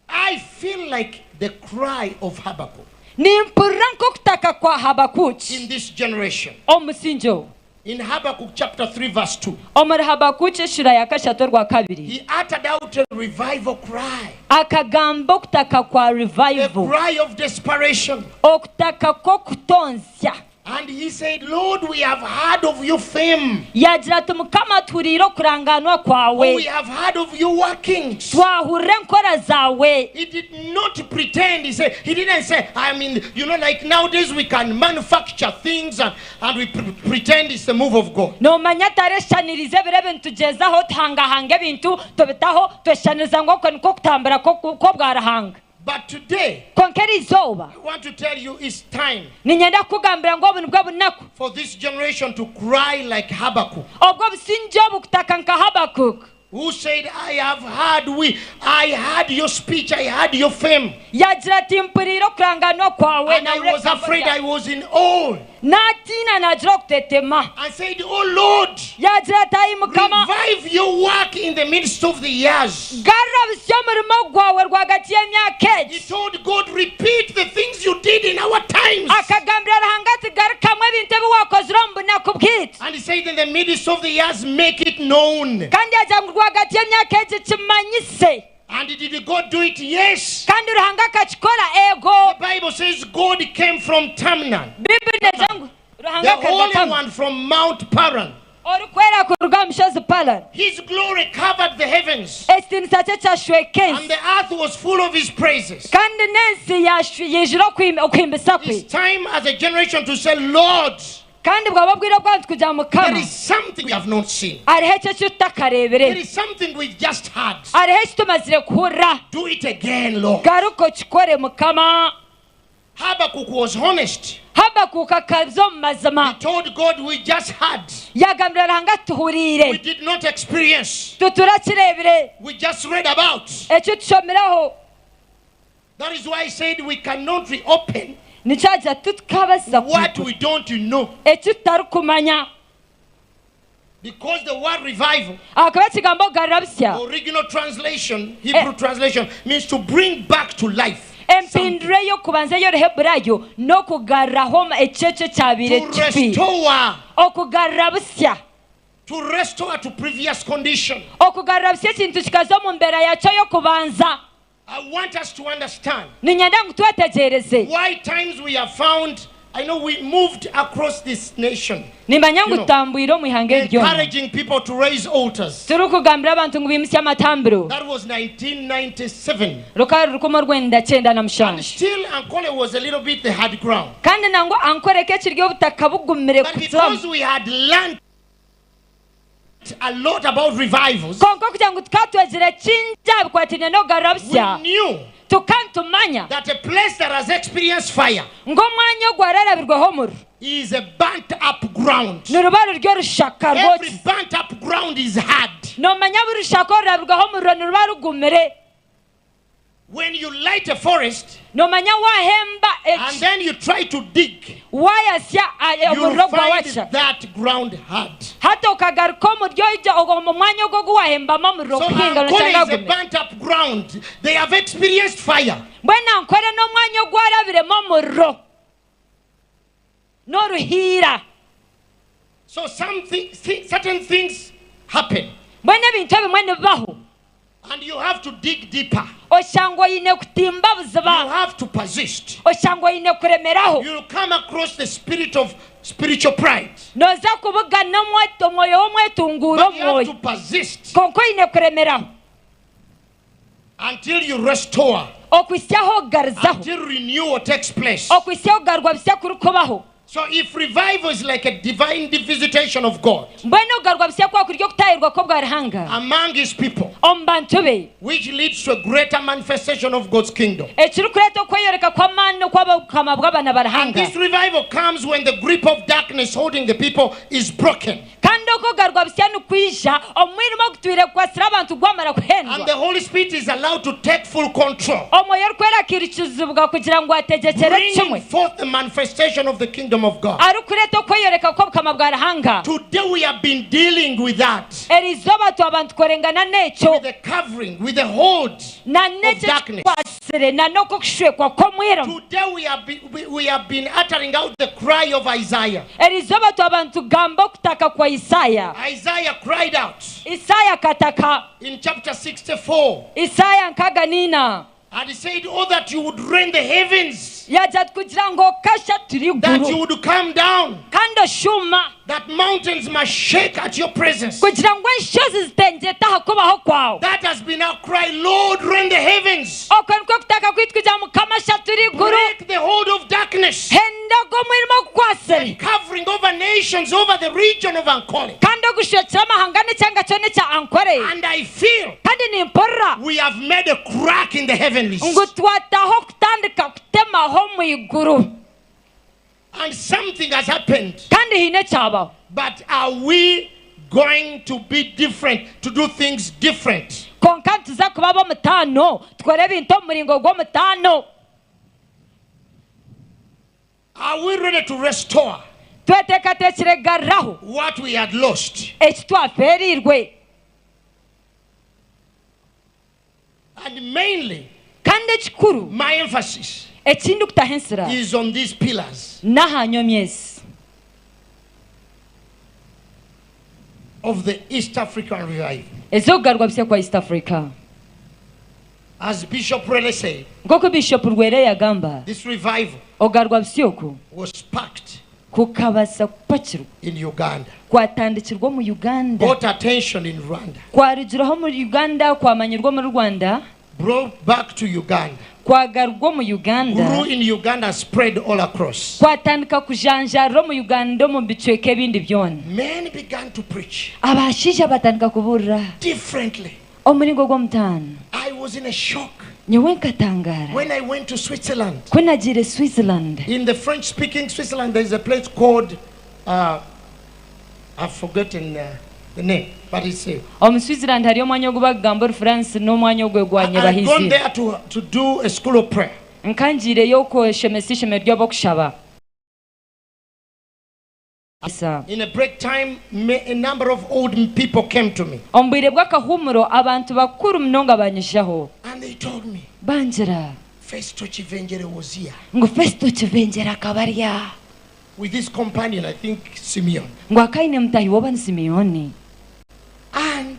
[SPEAKER 1] I feel like the cry of Habakkuk.
[SPEAKER 3] Nimpurira nk'okutaka kwa Habakuki.
[SPEAKER 1] In this generation.
[SPEAKER 3] Omu musingye ogu.
[SPEAKER 1] In Habakkuk chapter 3 verse 2.
[SPEAKER 3] Omuri Habakuki eshura ya kashatu orwa kabiri.
[SPEAKER 1] He uttered out a revival cry.
[SPEAKER 3] Akagamba okutaka kwa revival.
[SPEAKER 1] A cry of desperation.
[SPEAKER 3] Okutaka kw'okutonzya.
[SPEAKER 1] And he said, Lord, we have heard of your fame.
[SPEAKER 3] Yaagira ati, Mukama, tuhuriire okurangaanwa kwawe.
[SPEAKER 1] We have heard of your workings.
[SPEAKER 3] Twahurira enkora zaawe.
[SPEAKER 1] He did not pretend. He said, he didn't say, I mean, you know, like nowadays we can manufacture things and, and we pre pretend it's the move of God.
[SPEAKER 3] Noomanya tareshaniriza ebiro ebi nitugyezaho tuhangahanga ebintu tubitaho tweshaniriza ngu okwo nikwo kutambura kw'obwa Ruhanga.
[SPEAKER 1] But today,
[SPEAKER 3] Kwonka eri izooba,
[SPEAKER 1] I want to tell you it's time
[SPEAKER 3] niinyenda kukugambira ngu obu nibwo bunaku
[SPEAKER 1] for this generation to cry like Habakkuk.
[SPEAKER 3] Obw'obusingye obu kutaka nka Habakuk.
[SPEAKER 1] Who said, I have heard we I heard your speech, I heard your fame.
[SPEAKER 3] Yaagira ati, Mpuriire okurangaanwa kwawe,
[SPEAKER 1] And I
[SPEAKER 3] naahurira
[SPEAKER 1] was
[SPEAKER 3] ebigambo
[SPEAKER 1] afraid,
[SPEAKER 3] byawe.
[SPEAKER 1] I was in awe.
[SPEAKER 3] Naatiina naagira okutetema.
[SPEAKER 1] I said, Oh Lord,
[SPEAKER 3] Yaagira ati, Ai Mukama,
[SPEAKER 1] revive your work in the midst of the years.
[SPEAKER 3] Garura busya omurimo gwawe rwagati y'emyaka
[SPEAKER 1] He
[SPEAKER 3] egi.
[SPEAKER 1] told God, repeat the things you did in our times.
[SPEAKER 3] Akagambira Ruhanga ati, Garukamu ebintu ebi waakozire omu bunaku bwaitu.
[SPEAKER 1] And he said, in the midst of the years, make it known.
[SPEAKER 3] Kandi yaagira ngu rwagati y'emyaka egi kimanyise.
[SPEAKER 1] And did God do it? Yes.
[SPEAKER 3] Kandi Ruhanga akakikora? Eego.
[SPEAKER 1] The Bible says God came from Tamnan.
[SPEAKER 3] Baibuli neegira ngu Ruhanga
[SPEAKER 1] The
[SPEAKER 3] akaruga
[SPEAKER 1] Holy
[SPEAKER 3] Tamani.
[SPEAKER 1] One from Mount Paran.
[SPEAKER 3] Orikwera kuruga aha mushozi Parani.
[SPEAKER 1] His glory covered the heavens.
[SPEAKER 3] Ekitiinisa kye kyashweka
[SPEAKER 1] And
[SPEAKER 3] ensi.
[SPEAKER 1] the earth was full of his praises.
[SPEAKER 3] Kandi n'ensi yaijura okuhimbisa kwe.
[SPEAKER 1] It's time as a generation to say, Lord,
[SPEAKER 3] Kandi bwaba obwire obw'abantu kugira ngu
[SPEAKER 1] there
[SPEAKER 3] Mukama,
[SPEAKER 1] is something we have not seen.
[SPEAKER 3] hariho ekyo eki tutakareebire.
[SPEAKER 1] There is something we just heard.
[SPEAKER 3] Hariho eki tumazire kuhurira.
[SPEAKER 1] Do it again, Lord.
[SPEAKER 3] Garuka okikore, Mukama.
[SPEAKER 1] Habakkuk was honest.
[SPEAKER 3] Habakuuka akaza omu mazima.
[SPEAKER 1] He told God, we just heard.
[SPEAKER 3] Yaagambira Ruhanga ati, Tuhuriire.
[SPEAKER 1] We did not experience.
[SPEAKER 3] Titurakireebire.
[SPEAKER 1] We just read about.
[SPEAKER 3] Eki tushomireho.
[SPEAKER 1] That is why I said we cannot reopen
[SPEAKER 3] Nikyo agira ati, Titukabaasa
[SPEAKER 1] what
[SPEAKER 3] kwigura
[SPEAKER 1] we don't know.
[SPEAKER 3] eki tutarikumanya.
[SPEAKER 1] Because the word revival,
[SPEAKER 3] Ahakuba ekigambo okugarura busya,
[SPEAKER 1] original translation, Hebrew translation, means to bring back to life.
[SPEAKER 3] Empindura ey'okubanza ey'Oruheburayo n'okugaruraho ekyo ekyo ekyabaire
[SPEAKER 1] To
[SPEAKER 3] kifiire.
[SPEAKER 1] restore.
[SPEAKER 3] Okugarura busya.
[SPEAKER 1] To restore to previous condition.
[SPEAKER 3] Okugarura busya ekintu kikaza omu mbeera yaakyo y'okubanza.
[SPEAKER 1] I want us to understand.
[SPEAKER 3] Niinyenda ngu twetegyereze.
[SPEAKER 1] Why times we have found, I know we moved across this nation.
[SPEAKER 3] Nimmanya ngu
[SPEAKER 1] You know,
[SPEAKER 3] tutambwire omu ihanga eri ryona.
[SPEAKER 1] Encouraging people to raise altars.
[SPEAKER 3] Turikugambira abantu ngu baimutsye amatambiro.
[SPEAKER 1] That was 1997.
[SPEAKER 3] Rukaba ruri 1997.
[SPEAKER 1] And still Ankole was a little bit the hard ground.
[SPEAKER 3] Kandi nangwa Ankole ko ekiri obutaka bugumire
[SPEAKER 1] But
[SPEAKER 3] kuturamu.
[SPEAKER 1] because we had learned a lot about revivals,
[SPEAKER 3] Kwonka okugira ngu tukaba twegire kingi aha bikwatiraine n'okugarura busya,
[SPEAKER 1] we knew
[SPEAKER 3] tukaba nitumanya
[SPEAKER 1] that a place that has experienced fire
[SPEAKER 3] ngu omwanya ogwararabirweho omuriro
[SPEAKER 1] is a burnt up ground.
[SPEAKER 3] niruba ruri orushaka
[SPEAKER 1] Every
[SPEAKER 3] rwokize.
[SPEAKER 1] burnt up ground is hard.
[SPEAKER 3] Noomanya buri rushaka orurabirweho omuriro niruba rugumire.
[SPEAKER 1] When you light a forest,
[SPEAKER 3] Noomanya waahemba
[SPEAKER 1] and
[SPEAKER 3] eki,
[SPEAKER 1] then you try to dig,
[SPEAKER 3] waayasya
[SPEAKER 1] you
[SPEAKER 3] omuriro
[SPEAKER 1] find
[SPEAKER 3] gwawakya.
[SPEAKER 1] that ground hard.
[SPEAKER 3] Hati okagaruka omuri omu mwanya ogwo ogu waahembamu omuriro
[SPEAKER 1] So
[SPEAKER 3] kuhinga
[SPEAKER 1] Ankole
[SPEAKER 3] noshanga
[SPEAKER 1] is a
[SPEAKER 3] gugumire.
[SPEAKER 1] burnt up ground. They have experienced fire.
[SPEAKER 3] Mbwenu Ankole n'omwanya ogwarabiremu omuriro n'oruhiira.
[SPEAKER 1] So something, certain things happen.
[SPEAKER 3] Mbwenu ebintu ebimwe nibibaho.
[SPEAKER 1] And you have to dig deeper.
[SPEAKER 3] Oshanga oine kutimba
[SPEAKER 1] You
[SPEAKER 3] buziba.
[SPEAKER 1] have to persist.
[SPEAKER 3] Oshanga oine kuremeraho.
[SPEAKER 1] You'll come across the spirit of spiritual pride.
[SPEAKER 3] Nooza kubugana omwoyo w'omwetunguuro
[SPEAKER 1] But you have
[SPEAKER 3] omu
[SPEAKER 1] to
[SPEAKER 3] mwoyo.
[SPEAKER 1] persist
[SPEAKER 3] Kwonka oine kuremeraho.
[SPEAKER 1] until you restore,
[SPEAKER 3] Okuhitsya ahu okugarizaho.
[SPEAKER 1] until renewal takes place.
[SPEAKER 3] Okuhitsya ahu okugarurwa busya kurikubaho.
[SPEAKER 1] So if revival is like a divine visitation of God
[SPEAKER 3] Mbwenu okugarurwa busya kwaba kuri okutaahirwa kw'obwa Ruhanga
[SPEAKER 1] among his people,
[SPEAKER 3] omu bantu be,
[SPEAKER 1] which leads to a greater manifestation of God's kingdom.
[SPEAKER 3] ekirikureeta okweyoreka kw'amaani okw'obukama bw'abaana ba
[SPEAKER 1] And
[SPEAKER 3] Ruhanga.
[SPEAKER 1] this revival comes when the grip of darkness holding the people is broken.
[SPEAKER 3] Kandi okugarurwa busya nikwija omwirima ogutwire kukwasire abantu gwamara
[SPEAKER 1] And
[SPEAKER 3] kuhendwa.
[SPEAKER 1] the Holy Spirit is allowed to take full control,
[SPEAKER 3] Omwoyo Orikwera akaikirizibwa kugira ngu ategyekyere
[SPEAKER 1] bringing
[SPEAKER 3] kimwe,
[SPEAKER 1] forth the manifestation of the kingdom of God.
[SPEAKER 3] arikureeta okweyoreka kw'obukama bwa Ruhanga.
[SPEAKER 1] Today we have been dealing with that,
[SPEAKER 3] Eri izooba twaba nitukorengana n'ekyo,
[SPEAKER 1] with the covering, with the hold
[SPEAKER 3] na
[SPEAKER 1] of
[SPEAKER 3] n'ekyo
[SPEAKER 1] darkness.
[SPEAKER 3] ekikwasire, na n'okushwekwa kw'omwirima.
[SPEAKER 1] Today we have been uttering out the cry of Isaiah.
[SPEAKER 3] Eri izooba twaba nitugamba okutaka kwa Isaaya.
[SPEAKER 1] Isaiah cried out
[SPEAKER 3] Isaaya akataka.
[SPEAKER 1] in chapter 64.
[SPEAKER 3] Isaaya nkaga n'ina.
[SPEAKER 1] And he said, Oh, that you would rend the heavens,
[SPEAKER 3] Yagira kugira ngu okasha turi
[SPEAKER 1] that you
[SPEAKER 3] iguru.
[SPEAKER 1] would come down,
[SPEAKER 3] Kandi oshuma.
[SPEAKER 1] that mountains must shake at your presence.
[SPEAKER 3] Kugira ngu enshozi zitengyeta aha kubaho kwawe.
[SPEAKER 1] That has been our cry, Lord, rend the heavens,
[SPEAKER 3] Okwo nikwo kutaka kwaitu kugira ngu Mukama ashature iguru.
[SPEAKER 1] break the hold of darkness,
[SPEAKER 3] Henda ogwo omwirima ogukwasire.
[SPEAKER 1] covering over nations, over the region of Ankole.
[SPEAKER 3] Kandi ogushwekire amahanga n'ekyanga kyona ekya Ankole.
[SPEAKER 1] And I feel
[SPEAKER 3] Kandi nimpurira
[SPEAKER 1] we have made a crack in the heavenlies.
[SPEAKER 3] ngu twataho kutandika kutemaho omu iguru.
[SPEAKER 1] And something has happened.
[SPEAKER 3] Kandi haine ekyabaho.
[SPEAKER 1] But are we going to be different, to do things different?
[SPEAKER 3] Kwonka nituza kuba ab'omutaano, tukore ebintu omu muringo gw'omutaano.
[SPEAKER 1] Are we ready to restore
[SPEAKER 3] Tweteekateekire kugaruraho
[SPEAKER 1] what we had lost?
[SPEAKER 3] eki twafeereirwe.
[SPEAKER 1] And mainly,
[SPEAKER 3] Kandi ekikuru,
[SPEAKER 1] my emphasis
[SPEAKER 3] eki ndikutaho ensira
[SPEAKER 1] is on these pillars
[SPEAKER 3] n'aha nyomyo ezi
[SPEAKER 1] of the East African revival.
[SPEAKER 3] ez'okugarurwa busya kwa East Africa.
[SPEAKER 1] As Bishop Rwere said,
[SPEAKER 3] Nk'oku Bishop Rwere yagamba,
[SPEAKER 1] this revival
[SPEAKER 3] okugarurwa busya oku
[SPEAKER 1] was sparked
[SPEAKER 3] kukabaasa kupakirwa
[SPEAKER 1] in Uganda,
[SPEAKER 3] kwatandikirwa omu Uganda,
[SPEAKER 1] got attention in Rwanda,
[SPEAKER 3] kwarugiraho omuri Uganda, kwamanyirwa omuri Rwanda,
[SPEAKER 1] brought back to Uganda,
[SPEAKER 3] kwagarurwa omu Uganda,
[SPEAKER 1] grew in Uganda, spread all across.
[SPEAKER 3] kwatandika kujanjarira omu Uganda omu bicweka ebindi byona.
[SPEAKER 1] Men began to preach
[SPEAKER 3] Abashaija batandika kubuurira
[SPEAKER 1] differently.
[SPEAKER 3] omuringo gw'omutaano.
[SPEAKER 1] I was in a shock
[SPEAKER 3] Nyowe nkatangara
[SPEAKER 1] when I went to Switzerland.
[SPEAKER 3] ku nagiire Switzerland.
[SPEAKER 1] In the French-speaking Switzerland, there is a place called, I've forgotten the name, but it's a...
[SPEAKER 3] Omu Switzerland hariyo omwanya ogu bakugamba Orufuransi n'omwanya ogwe gwa
[SPEAKER 1] I've gone
[SPEAKER 3] Nyebahizi.
[SPEAKER 1] there to do a school of prayer.
[SPEAKER 3] Nkangiireyo okweshomesa ishomero ry'abokushaba.
[SPEAKER 1] In a break time, a number of old people came to me.
[SPEAKER 3] Omu bwire bw'akahumuro abantu bakuru munonga banyishaho.
[SPEAKER 1] And they told me,
[SPEAKER 3] Bangira.
[SPEAKER 1] Festo Kivengere was here.
[SPEAKER 3] Ngu Festo Kivengere akaba ari aha.
[SPEAKER 1] With his companion, I think Simeon.
[SPEAKER 3] Ngu akaine mutahi woba ni Simeoni.
[SPEAKER 1] And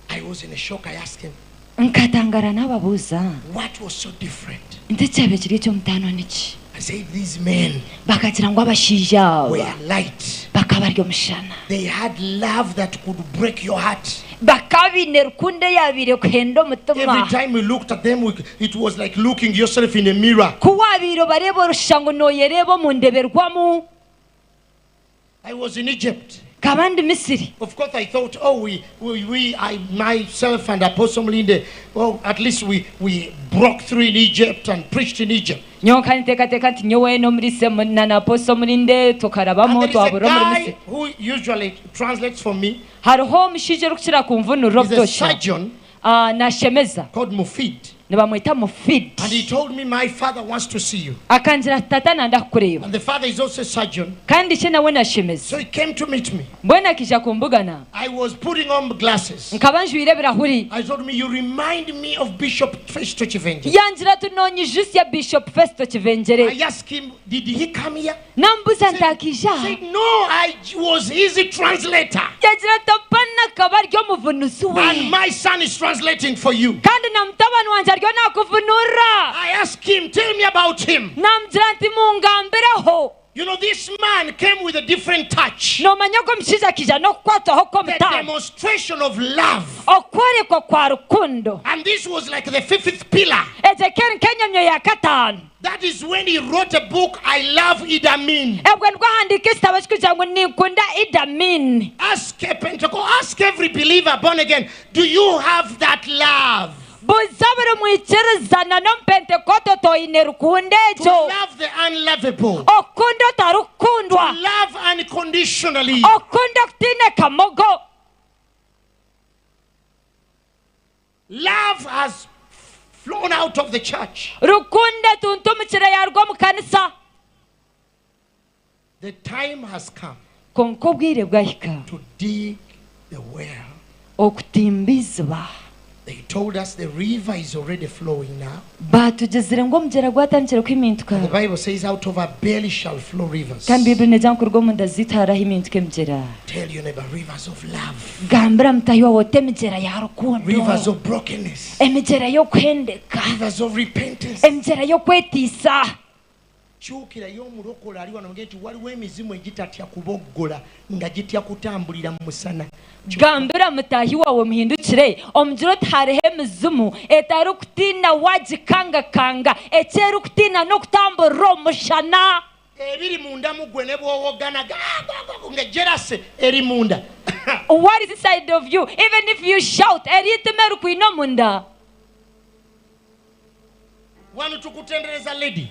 [SPEAKER 1] I was in a shock. I asked him,
[SPEAKER 3] Nkatangara n'ababuuza.
[SPEAKER 1] What was so different?
[SPEAKER 3] Nti ekyabe kiri eky'omutaano niki?
[SPEAKER 1] I said, these men
[SPEAKER 3] Bakagira ngu abashaija aba
[SPEAKER 1] were light.
[SPEAKER 3] bakaba bari omushana.
[SPEAKER 1] They had love that could break your heart.
[SPEAKER 3] Bakaba baine rukundo eyabaire kuhenda omutima.
[SPEAKER 1] Every time we looked at them, it was like looking yourself in a mirror.
[SPEAKER 3] Ku wabaire obareeba orushusha ngu nooyereeba omu ndeberwamu.
[SPEAKER 1] I was in Egypt.
[SPEAKER 3] Nkaba ndi Misiri.
[SPEAKER 1] Of course, I thought, oh, we, I, myself and Apostle Mulinde, well, at least we broke through in Egypt and preached in Egypt.
[SPEAKER 3] Nyowe nkaba niteekateeka nti nyowe n'omuri na Apostle Mulinde tukarabamu,
[SPEAKER 1] And there is a
[SPEAKER 3] twaburira omuri
[SPEAKER 1] guy
[SPEAKER 3] Misiri.
[SPEAKER 1] who usually translates for me.
[SPEAKER 3] Hariho omushaija orikukira kunvunurira
[SPEAKER 1] He's a
[SPEAKER 3] obutosha.
[SPEAKER 1] surgeon
[SPEAKER 3] Nashemeza.
[SPEAKER 1] called Mufid.
[SPEAKER 3] Nibamweta Mufid.
[SPEAKER 1] And he told me, My father wants to see you.
[SPEAKER 3] Akangira ati, Tata nanda kukureeba.
[SPEAKER 1] And the father is also a surgeon.
[SPEAKER 3] Kandi ishe nawe nashemeza.
[SPEAKER 1] So he came to meet me.
[SPEAKER 3] Mbwenu akaija kumbugana.
[SPEAKER 1] I was putting on glasses.
[SPEAKER 3] Nkaba njwire ebirahuri.
[SPEAKER 1] I told me, You remind me of Bishop Festo Chivenje.
[SPEAKER 3] Yangira ati, Nonyijutsya Bishop Festo Kivengyere.
[SPEAKER 1] I asked him, Did he come here?
[SPEAKER 3] Namubuuza nti, Akaija aha?
[SPEAKER 1] Said, No, I was his translator.
[SPEAKER 3] Yagira ati, Apana, akaba ari omuvunuzi we.
[SPEAKER 1] And my son is translating for you.
[SPEAKER 3] Kandi na mutabani wangye ariyo naakuvunurira.
[SPEAKER 1] I asked him, Tell me about him.
[SPEAKER 3] Naamugira nti, Mungambireho.
[SPEAKER 1] You know, this man came with a different touch.
[SPEAKER 3] Noomanya ogu omushaija akaija n'okukwatwaho
[SPEAKER 1] The
[SPEAKER 3] kw'omutaano.
[SPEAKER 1] demonstration of love.
[SPEAKER 3] Okworekwa kwa rukundo.
[SPEAKER 1] And this was like the fifth pillar.
[SPEAKER 3] Egyo ekaba eri nk'enyomyo ya kataano.
[SPEAKER 1] That is when he wrote a book, I Love Idi Amin.
[SPEAKER 3] Ebwe nibwo ahandiika ekitabo ekirikugira ngu Ninkunda Idi Amin.
[SPEAKER 1] Ask a Pentecost, ask every believer born again, do you have that love?
[SPEAKER 3] Buuza buri mwikiriza na n'omupentekoote oti oine rukundo
[SPEAKER 1] To
[SPEAKER 3] egyo?
[SPEAKER 1] love the unlovable.
[SPEAKER 3] Okukunda otarikukundwa.
[SPEAKER 1] To love unconditionally.
[SPEAKER 3] Okukunda okutaine kamogo.
[SPEAKER 1] Love has flown out of the church.
[SPEAKER 3] Rukundo etuntumukire yaaruga omu kanisa.
[SPEAKER 1] The time has come.
[SPEAKER 3] Kwonka obwire bwahika.
[SPEAKER 1] To dig the well.
[SPEAKER 3] Okutimba eiziba.
[SPEAKER 1] They told us the river is already flowing now.
[SPEAKER 3] Baatugizire ngu omugyera gwatandikire kuhimintuka.
[SPEAKER 1] The Bible says out of our belly shall flow rivers.
[SPEAKER 3] Kandi Baibuli neegira ngu kuruga omu nda zaitu harahimintuka emigyera.
[SPEAKER 1] Tell your neighbor rivers of love.
[SPEAKER 3] Gambira mutahi waawe oti emigyera ya rukundo.
[SPEAKER 1] Rivers of brokenness.
[SPEAKER 3] Emigyera y'okuhendeka.
[SPEAKER 1] Rivers of repentance.
[SPEAKER 3] Emigyera y'okwetiisa.
[SPEAKER 1] Kyukirayo omurokole ali wano nti waliwo emizimu egitatya kuboggola nga gitya kutambulira mu musana.
[SPEAKER 3] Gambira mutaahi waawe omuhindukire omugire oti hariho emizimu etarikutiina waagikangakanga, eki erikutiina n'okutamburira omu mushana.
[SPEAKER 1] Ebiri munda mu ggwe ne bw'owoggana nga jealousy eri munda.
[SPEAKER 3] What is inside of you even if you shout eriyo eitima erikwine omunda.
[SPEAKER 1] Wano tukutendereza lady.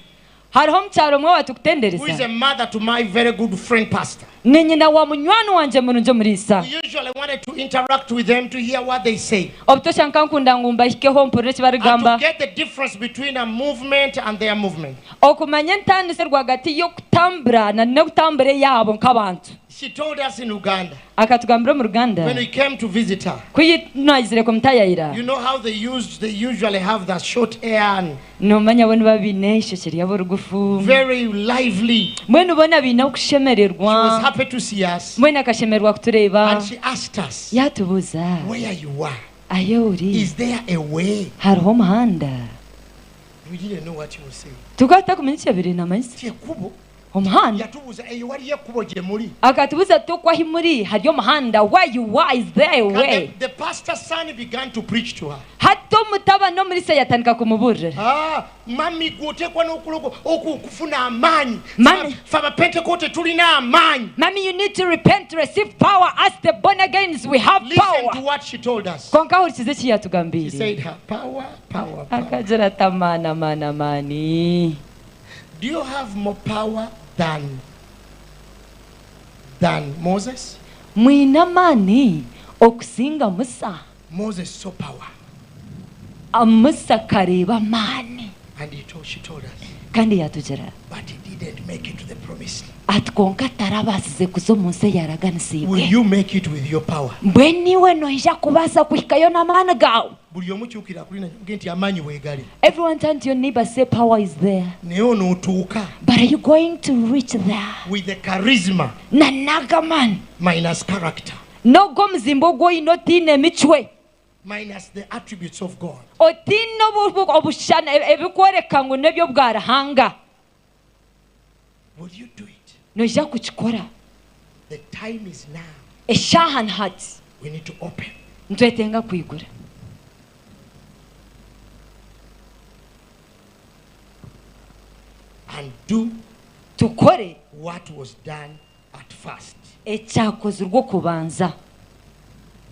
[SPEAKER 3] Hariho omukyara omwe
[SPEAKER 1] Who is
[SPEAKER 3] owatukutendereza.
[SPEAKER 1] a mother to my very good friend pastor.
[SPEAKER 3] Ni nyina wa munywani wangye murungi omuriisa.
[SPEAKER 1] We usually wanted to interact with them to hear what they say.
[SPEAKER 3] Obutosha nkankunda ngu mbahikeho mpurire eki
[SPEAKER 1] And to
[SPEAKER 3] barigamba.
[SPEAKER 1] get the difference between a movement and their movement.
[SPEAKER 3] Okumanya entaaniso rwagati y'okutambura na n'okutambura eyaabo nk'abantu.
[SPEAKER 1] She told us in Uganda.
[SPEAKER 3] Akatugambira omu Ruganda.
[SPEAKER 1] When we came to visit her.
[SPEAKER 3] Ku twayizire kumutayayira.
[SPEAKER 1] You know how they used, they usually have that short hair and
[SPEAKER 3] Nomanya bo nibaba baine eishokye ryabo rigufu.
[SPEAKER 1] Very lively.
[SPEAKER 3] Mbwenu bona baine okushemererwa.
[SPEAKER 1] She was happy to see us.
[SPEAKER 3] Mbwenu akashemererwa kutureeba.
[SPEAKER 1] And she asked us.
[SPEAKER 3] Yatubuuza.
[SPEAKER 1] Where you are.
[SPEAKER 3] Ahi ori.
[SPEAKER 1] Is there a way?
[SPEAKER 3] Hariho omuhanda?
[SPEAKER 1] We didn't know what he was saying.
[SPEAKER 3] Tukaba tutakumanya eki yabaire namanyisa.
[SPEAKER 1] Ti ekkubo.
[SPEAKER 3] Omuhanda.
[SPEAKER 1] Yatubuuza eyo waliyo ekkubo gye muli.
[SPEAKER 3] Akatubuuza ati okwo ahi muri hariyo omuhanda, where you are is there a way?
[SPEAKER 1] The, the pastor's son began to preach to her.
[SPEAKER 3] Hati omutabani omuriisa yatandika kumubuurira.
[SPEAKER 1] Ah, mummy gwe oteekwa n'okulogo okufuna amaanyi.
[SPEAKER 3] Mummy.
[SPEAKER 1] Ffe abapentekote tulina amaanyi.
[SPEAKER 3] Mummy, you need to repent to receive power. As the born agains, we have
[SPEAKER 1] Listen
[SPEAKER 3] power.
[SPEAKER 1] to what she told us.
[SPEAKER 3] Kwonka hurikiza eki yatugambiire.
[SPEAKER 1] She said her power, power, power.
[SPEAKER 3] Akagira ati amaani, amaani, amaani.
[SPEAKER 1] Do you have more power than than Moses?
[SPEAKER 3] Mwine amaani okusinga Musa?
[SPEAKER 1] Moses saw power.
[SPEAKER 3] Musa akareeba amaani.
[SPEAKER 1] And he told, she told us.
[SPEAKER 3] Kandi yaatugira.
[SPEAKER 1] But he didn't make it to the promised land.
[SPEAKER 3] Ati kwonka tarabaasize kuza omu nsi eyaraganisiibwe.
[SPEAKER 1] Will you make it with your power?
[SPEAKER 3] Mbwenu iwe noija kubaasa kuhikayo n'amaani gaawe?
[SPEAKER 1] Buli omu kyukira akulina omugambe nti amaanyi weegali.
[SPEAKER 3] Everyone turn to your neighbor say power is there.
[SPEAKER 1] Naye onootuuka.
[SPEAKER 3] But are you going to reach there?
[SPEAKER 1] With the charisma.
[SPEAKER 3] Na n'agamaani.
[SPEAKER 1] Minus character.
[SPEAKER 3] N'ogwo omuzimbo ogu oine otaine micwe.
[SPEAKER 1] Minus the attributes of God.
[SPEAKER 3] Otaine obushana ebikworeka ngu n'eby'obwa Ruhanga.
[SPEAKER 1] Will you do it?
[SPEAKER 3] Noija kukikora?
[SPEAKER 1] The time is now.
[SPEAKER 3] Eshaaha ni hati.
[SPEAKER 1] We need to open.
[SPEAKER 3] Nitwetenga kwigura.
[SPEAKER 1] And do
[SPEAKER 3] Tukore
[SPEAKER 1] what was done at first.
[SPEAKER 3] Ekyakozirwe okubanza.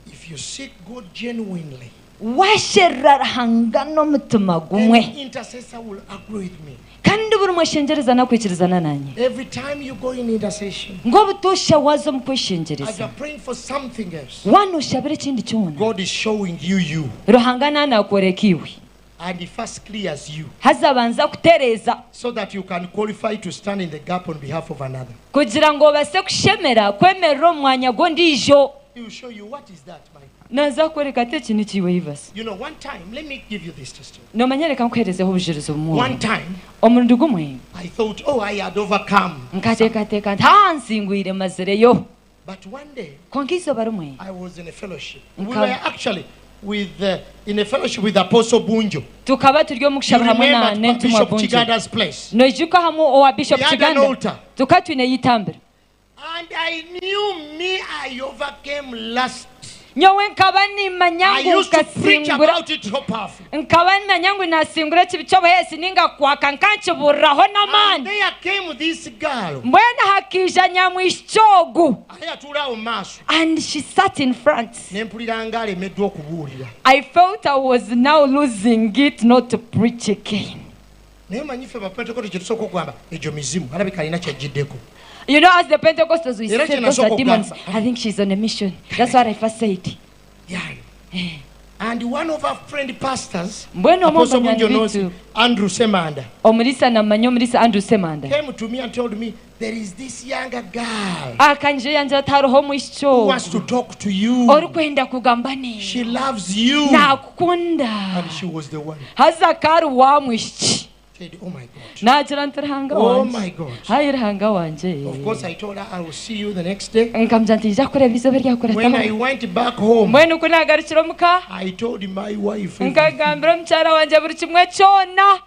[SPEAKER 1] If you seek God genuinely,
[SPEAKER 3] Waasherura Ruhanga n'omutima gumwe.
[SPEAKER 1] Any intercessor will agree with me.
[SPEAKER 3] Kandi buri mweshengyereza nakwikirizana nanye.
[SPEAKER 1] Every time you go in intercession,
[SPEAKER 3] Ngu obutoosha waaza omu
[SPEAKER 1] as
[SPEAKER 3] kweshengyereza,
[SPEAKER 1] you are praying for something else,
[SPEAKER 3] waaba nooshabira ekindi kyona,
[SPEAKER 1] God is showing you you.
[SPEAKER 3] Ruhanga naaba naakworeka iwe.
[SPEAKER 1] And he first clears you
[SPEAKER 3] Haza abanza akutereeza.
[SPEAKER 1] so that you can qualify to stand in the gap on behalf of another.
[SPEAKER 3] Kugira ngu obase kushemera kwemerera omu mwanya gw'ondiijo.
[SPEAKER 1] He will show you what is that, my.
[SPEAKER 3] Naaza kukworeka ati eki niki iwe Ivas.
[SPEAKER 1] You know, one time, let me give you this testimony.
[SPEAKER 3] Noomanya reka nkuheerezeho obujurizi obumwe
[SPEAKER 1] One
[SPEAKER 3] obu.
[SPEAKER 1] time,
[SPEAKER 3] Omurundi gumwe.
[SPEAKER 1] I thought, oh, I had overcome.
[SPEAKER 3] Nkateekateeka nti, Haa, nsingwire mazireyo.
[SPEAKER 1] But one day,
[SPEAKER 3] Kwonka eizooba rimwe.
[SPEAKER 1] I was in a fellowship. We
[SPEAKER 3] Nka-
[SPEAKER 1] were actually with, in a fellowship with Apostle Bunjo.
[SPEAKER 3] Tukaba turi omu
[SPEAKER 1] You
[SPEAKER 3] kushaba hamwe
[SPEAKER 1] remember
[SPEAKER 3] na
[SPEAKER 1] at
[SPEAKER 3] n'entumwa
[SPEAKER 1] Bishop
[SPEAKER 3] Bunjo.
[SPEAKER 1] Kiganda's place.
[SPEAKER 3] Noijuka hamwe owa Bishop
[SPEAKER 1] We had an
[SPEAKER 3] Kiganda.
[SPEAKER 1] altar.
[SPEAKER 3] Tukaba twineyo eitambiro.
[SPEAKER 1] And I knew me, I overcame lust.
[SPEAKER 3] Nyowe nkaba nimanya
[SPEAKER 1] I
[SPEAKER 3] ngu
[SPEAKER 1] used to preach
[SPEAKER 3] nkasingura.
[SPEAKER 1] about it so powerfully.
[SPEAKER 3] Nkaba nimanya ngu nasingura ekibi ky'obuheesi ninga kwaka nkankiburiraho
[SPEAKER 1] And
[SPEAKER 3] n'amaani.
[SPEAKER 1] there came this girl.
[SPEAKER 3] Mbwenu hakaija nyamwishiki ogu.
[SPEAKER 1] Ate yatuula awo mu maaso.
[SPEAKER 3] And she sat in front.
[SPEAKER 1] Ne mpulira nga alemeddwa okubuulira.
[SPEAKER 3] I felt I was now losing it not to preach again.
[SPEAKER 1] Naye omanyi ffe Bapentekote kye tusooka okugamba egyo mizimu alabika alina ky'ajjiddeko.
[SPEAKER 3] You know, as the Pentecostals, we
[SPEAKER 1] Era
[SPEAKER 3] said
[SPEAKER 1] kye
[SPEAKER 3] those are
[SPEAKER 1] nasooka
[SPEAKER 3] demons.
[SPEAKER 1] okugamba.
[SPEAKER 3] I think she's on a mission. That's what I first said.
[SPEAKER 1] Yeah. And one of our friend pastors,
[SPEAKER 3] Mbwenu omwe
[SPEAKER 1] Apostle
[SPEAKER 3] omu
[SPEAKER 1] Bunjo knows
[SPEAKER 3] banywani bitu.
[SPEAKER 1] Andrew Semanda,
[SPEAKER 3] Omurisa namanya omurisa Andrew Semanda.
[SPEAKER 1] came to me and told me there is this younger girl
[SPEAKER 3] Akanyija yangira ati hariho omwishiki
[SPEAKER 1] who wants
[SPEAKER 3] ogu
[SPEAKER 1] to talk to you.
[SPEAKER 3] orikwenda kugamba naiwe.
[SPEAKER 1] She loves you.
[SPEAKER 3] Nakukunda.
[SPEAKER 1] And she was the one.
[SPEAKER 3] Haza akaba ari wa mwishiki.
[SPEAKER 1] Said, oh my God.
[SPEAKER 3] Naagira nti Ruhanga
[SPEAKER 1] Oh
[SPEAKER 3] wangye.
[SPEAKER 1] my God.
[SPEAKER 3] Ai Ruhanga wangye.
[SPEAKER 1] Of course, I told her I will see you the next day.
[SPEAKER 3] Nkamugira nti nyija kukureeba eizooba
[SPEAKER 1] When I
[SPEAKER 3] eryakurataho.
[SPEAKER 1] went back home,
[SPEAKER 3] Mbwenu ku naagarukire omuka,
[SPEAKER 1] I told my wife.
[SPEAKER 3] nkagambira omukyara wangye buri kimwe kyona.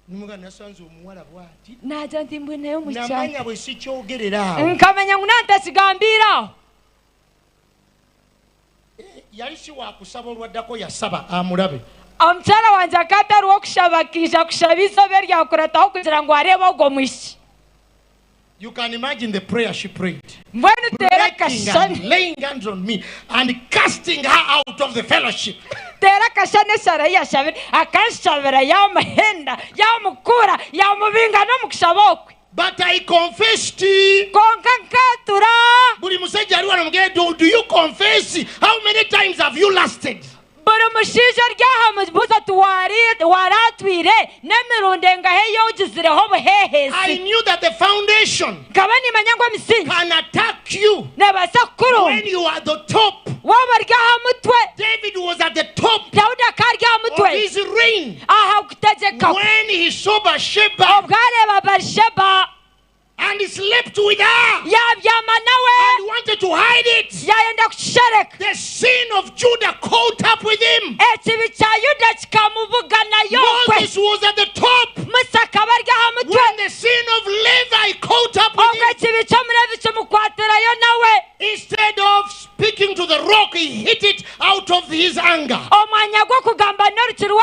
[SPEAKER 1] Nimugamba nasanze omuwala bw'ati.
[SPEAKER 3] Naagira nti mbweneyo omukyara.
[SPEAKER 1] Namanya bwe sikyogerera awo.
[SPEAKER 3] Nkamanya ngu nantakigambiire aho.
[SPEAKER 1] Yali si wakusaba olwaddako yasaba amulabe.
[SPEAKER 3] Omukyara wangye akaba atari w'okushaba akaija kushaba eizooba eryakurataho kugira ngu areebe ogwo mwishiki.
[SPEAKER 1] You can imagine the prayer she prayed.
[SPEAKER 3] Mbwenu teera
[SPEAKER 1] Breaking
[SPEAKER 3] akashushani.
[SPEAKER 1] and laying hands on me and casting her out of the fellowship.
[SPEAKER 3] Teera akashushani eshara ei yashabire. Akanshabira yaamuhenda, yaamukuura, yaamubinga n'omu kushaba okwe.
[SPEAKER 1] But I confessed.
[SPEAKER 3] Kwonka nkatura.
[SPEAKER 1] Buli musajja ali wano mugende, do you confess? How many times have you lusted?
[SPEAKER 3] Buri mushaija ari aha mubuuza ati waratwire n'emirundi engahi ei ogizireho obuheheesi.
[SPEAKER 1] I knew that the foundation
[SPEAKER 3] Nkaba nimanya ngu emisingi
[SPEAKER 1] can attack you
[SPEAKER 3] neebaasa kukurumba.
[SPEAKER 1] when you are at the top.
[SPEAKER 3] Waaba ori aha mutwe.
[SPEAKER 1] David was at the top
[SPEAKER 3] Daudi akaba ari aha
[SPEAKER 1] of
[SPEAKER 3] mutwe.
[SPEAKER 1] his reign
[SPEAKER 3] Aha kutegyeka kwe.
[SPEAKER 1] when he saw Bathsheba
[SPEAKER 3] Obwo areeba Barisheba.
[SPEAKER 1] and he slept with her
[SPEAKER 3] Yaabyama nawe.
[SPEAKER 1] and wanted to hide it.
[SPEAKER 3] Yaayenda kukishereka.
[SPEAKER 1] The sin of Judah caught up with him.
[SPEAKER 3] Ekibi kya Yuda kikamubuganayo okwe.
[SPEAKER 1] Moses was at the top
[SPEAKER 3] Musa akaba ari aha mutwe.
[SPEAKER 1] when the sin of Levi caught up with
[SPEAKER 3] Obwo
[SPEAKER 1] him.
[SPEAKER 3] ekibi ky'omuleevi kimukwatirayo nawe.
[SPEAKER 1] Instead of speaking to the rock, he hit it out of his anger.
[SPEAKER 3] Omwanya gw'okugamba n'orukiri rwe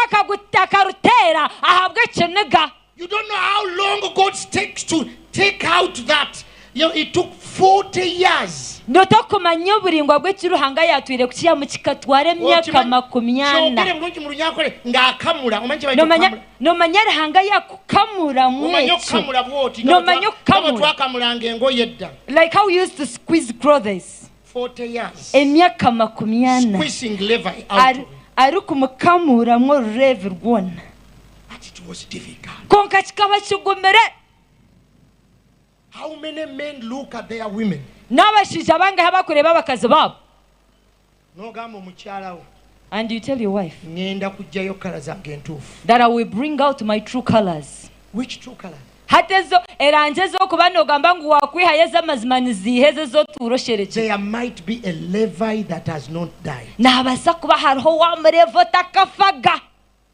[SPEAKER 3] akaruteera ahabw'ekiniga.
[SPEAKER 1] You don't know how long God takes to take out that. You know, it took 40 years.
[SPEAKER 3] Notokumanya oburingwa bw'eki Ruhanga yatwire kukihamu kikatwara emyaka
[SPEAKER 1] Okimanyi-
[SPEAKER 3] makumi ana.
[SPEAKER 1] Kyogere bulungi mu Lunyankole ng'akamula. Omanyi kye bayita
[SPEAKER 3] Nomanya,
[SPEAKER 1] okukamula?
[SPEAKER 3] nomanya Ruhanga yakukamuramu
[SPEAKER 1] Omanyi
[SPEAKER 3] ekyo.
[SPEAKER 1] okukamula bw'oti.
[SPEAKER 3] Nomanya
[SPEAKER 1] Nga bwe
[SPEAKER 3] okukamula.
[SPEAKER 1] twakamulanga engoye edda.
[SPEAKER 3] Like how we used to squeeze clothes.
[SPEAKER 1] 40 years.
[SPEAKER 3] Emyaka makumi ana.
[SPEAKER 1] Squeezing Levi out of it.
[SPEAKER 3] Arikumukamuramu orureevi rwona.
[SPEAKER 1] But it was difficult.
[SPEAKER 3] Kwonka kikaba kigumire.
[SPEAKER 1] How many men look at their women?
[SPEAKER 3] N'abashaija bangahi abakureeba abakazi baabo?
[SPEAKER 1] N'ogamba omukyala wo.
[SPEAKER 3] And you tell your wife
[SPEAKER 1] Ngenda kuggyayo kala zange entuufu.
[SPEAKER 3] that I will bring out my true colors.
[SPEAKER 1] Which true colors?
[SPEAKER 3] Hati ezo erangi ez'okuba noogamba ngu waakwihayo ez'amazima niziiha ezo ez'otuura osherekire.
[SPEAKER 1] There might be a Levi that has not died.
[SPEAKER 3] Naabaasa kuba hariho wa mureevi otakafaga.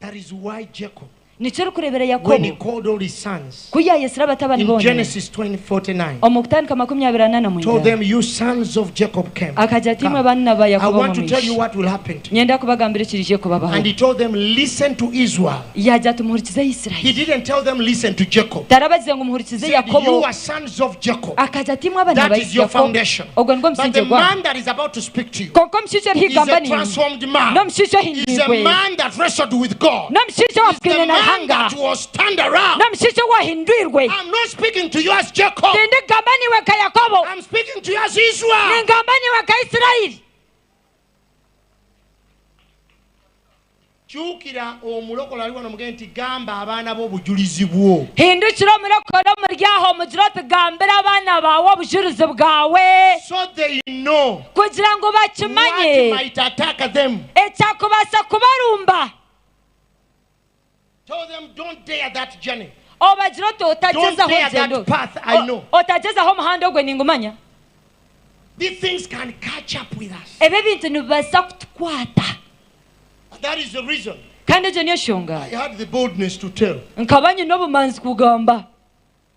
[SPEAKER 1] That is why Jacob,
[SPEAKER 3] Nikyo orikureebera
[SPEAKER 1] when he
[SPEAKER 3] Yakobo
[SPEAKER 1] called all his sons,
[SPEAKER 3] ku yaayesire abatabani
[SPEAKER 1] in
[SPEAKER 3] boona
[SPEAKER 1] Genesis 20:49,
[SPEAKER 3] omu kutandika makumi abiri ana na
[SPEAKER 1] told
[SPEAKER 3] mwenda
[SPEAKER 1] them, you sons of Jacob came.
[SPEAKER 3] akagira ati imwe
[SPEAKER 1] Come.
[SPEAKER 3] baana ba
[SPEAKER 1] I
[SPEAKER 3] Yakobo
[SPEAKER 1] want to tell you
[SPEAKER 3] mumwije.
[SPEAKER 1] what will happen to you.
[SPEAKER 3] Nyenda kubagambira ekirije kubabaho.
[SPEAKER 1] And he told them, listen to Israel.
[SPEAKER 3] Yaagira ati muhurikize
[SPEAKER 1] He
[SPEAKER 3] Isirayeli.
[SPEAKER 1] didn't tell them, listen to Jacob.
[SPEAKER 3] Tarabagize ngu
[SPEAKER 1] He
[SPEAKER 3] muhurikize
[SPEAKER 1] said,
[SPEAKER 3] Yakobo.
[SPEAKER 1] you are sons of Jacob.
[SPEAKER 3] Akagira ati imwe abaana
[SPEAKER 1] That
[SPEAKER 3] ba
[SPEAKER 1] is your
[SPEAKER 3] Yakobo.
[SPEAKER 1] foundation.
[SPEAKER 3] Ogwo nigwo
[SPEAKER 1] But
[SPEAKER 3] musingi
[SPEAKER 1] the
[SPEAKER 3] gwanyu.
[SPEAKER 1] man that is about to speak to you
[SPEAKER 3] Kwonka omushaija
[SPEAKER 1] is
[SPEAKER 3] orihigamba
[SPEAKER 1] a
[SPEAKER 3] niiwe.
[SPEAKER 1] transformed man.
[SPEAKER 3] N'omushaija
[SPEAKER 1] Is a
[SPEAKER 3] ohindwirwe.
[SPEAKER 1] man that wrestled with God.
[SPEAKER 3] N'omushaija
[SPEAKER 1] Is the
[SPEAKER 3] wafukire na
[SPEAKER 1] man
[SPEAKER 3] Ruhanga.
[SPEAKER 1] that was turned around.
[SPEAKER 3] N'omushaija owahindwirwe.
[SPEAKER 1] I'm not speaking to you as Jacob.
[SPEAKER 3] Tindigamba niiwe nka Yakobo.
[SPEAKER 1] I'm speaking to you as Israel.
[SPEAKER 3] Ningamba niiwe nka Isirayeli.
[SPEAKER 1] Kyukira omulokole ali wano omugende nti gamba abaana b'obujulizi bwo.
[SPEAKER 3] Hindukira omurokore omuri aho omugire oti gambira abaana baawe obujulizi bwawe.
[SPEAKER 1] So they know
[SPEAKER 3] Kugira ngu bakimanye.
[SPEAKER 1] what might attack them.
[SPEAKER 3] Ekyakubaasa kubarumba.
[SPEAKER 1] Tell them don't dare that journey.
[SPEAKER 3] Obagire oti otagyezaho
[SPEAKER 1] Don't dare
[SPEAKER 3] orugyendo
[SPEAKER 1] that path, I know.
[SPEAKER 3] Otagyezaho omuhanda ogwe ningumanya.
[SPEAKER 1] These things can catch up with us.
[SPEAKER 3] Ebi ebintu nibibaasa kutukwata.
[SPEAKER 1] And that is the reason
[SPEAKER 3] Kandi egyo niyo nshonga.
[SPEAKER 1] I had the boldness to tell
[SPEAKER 3] Nkaba nyine obumanzi kugamba.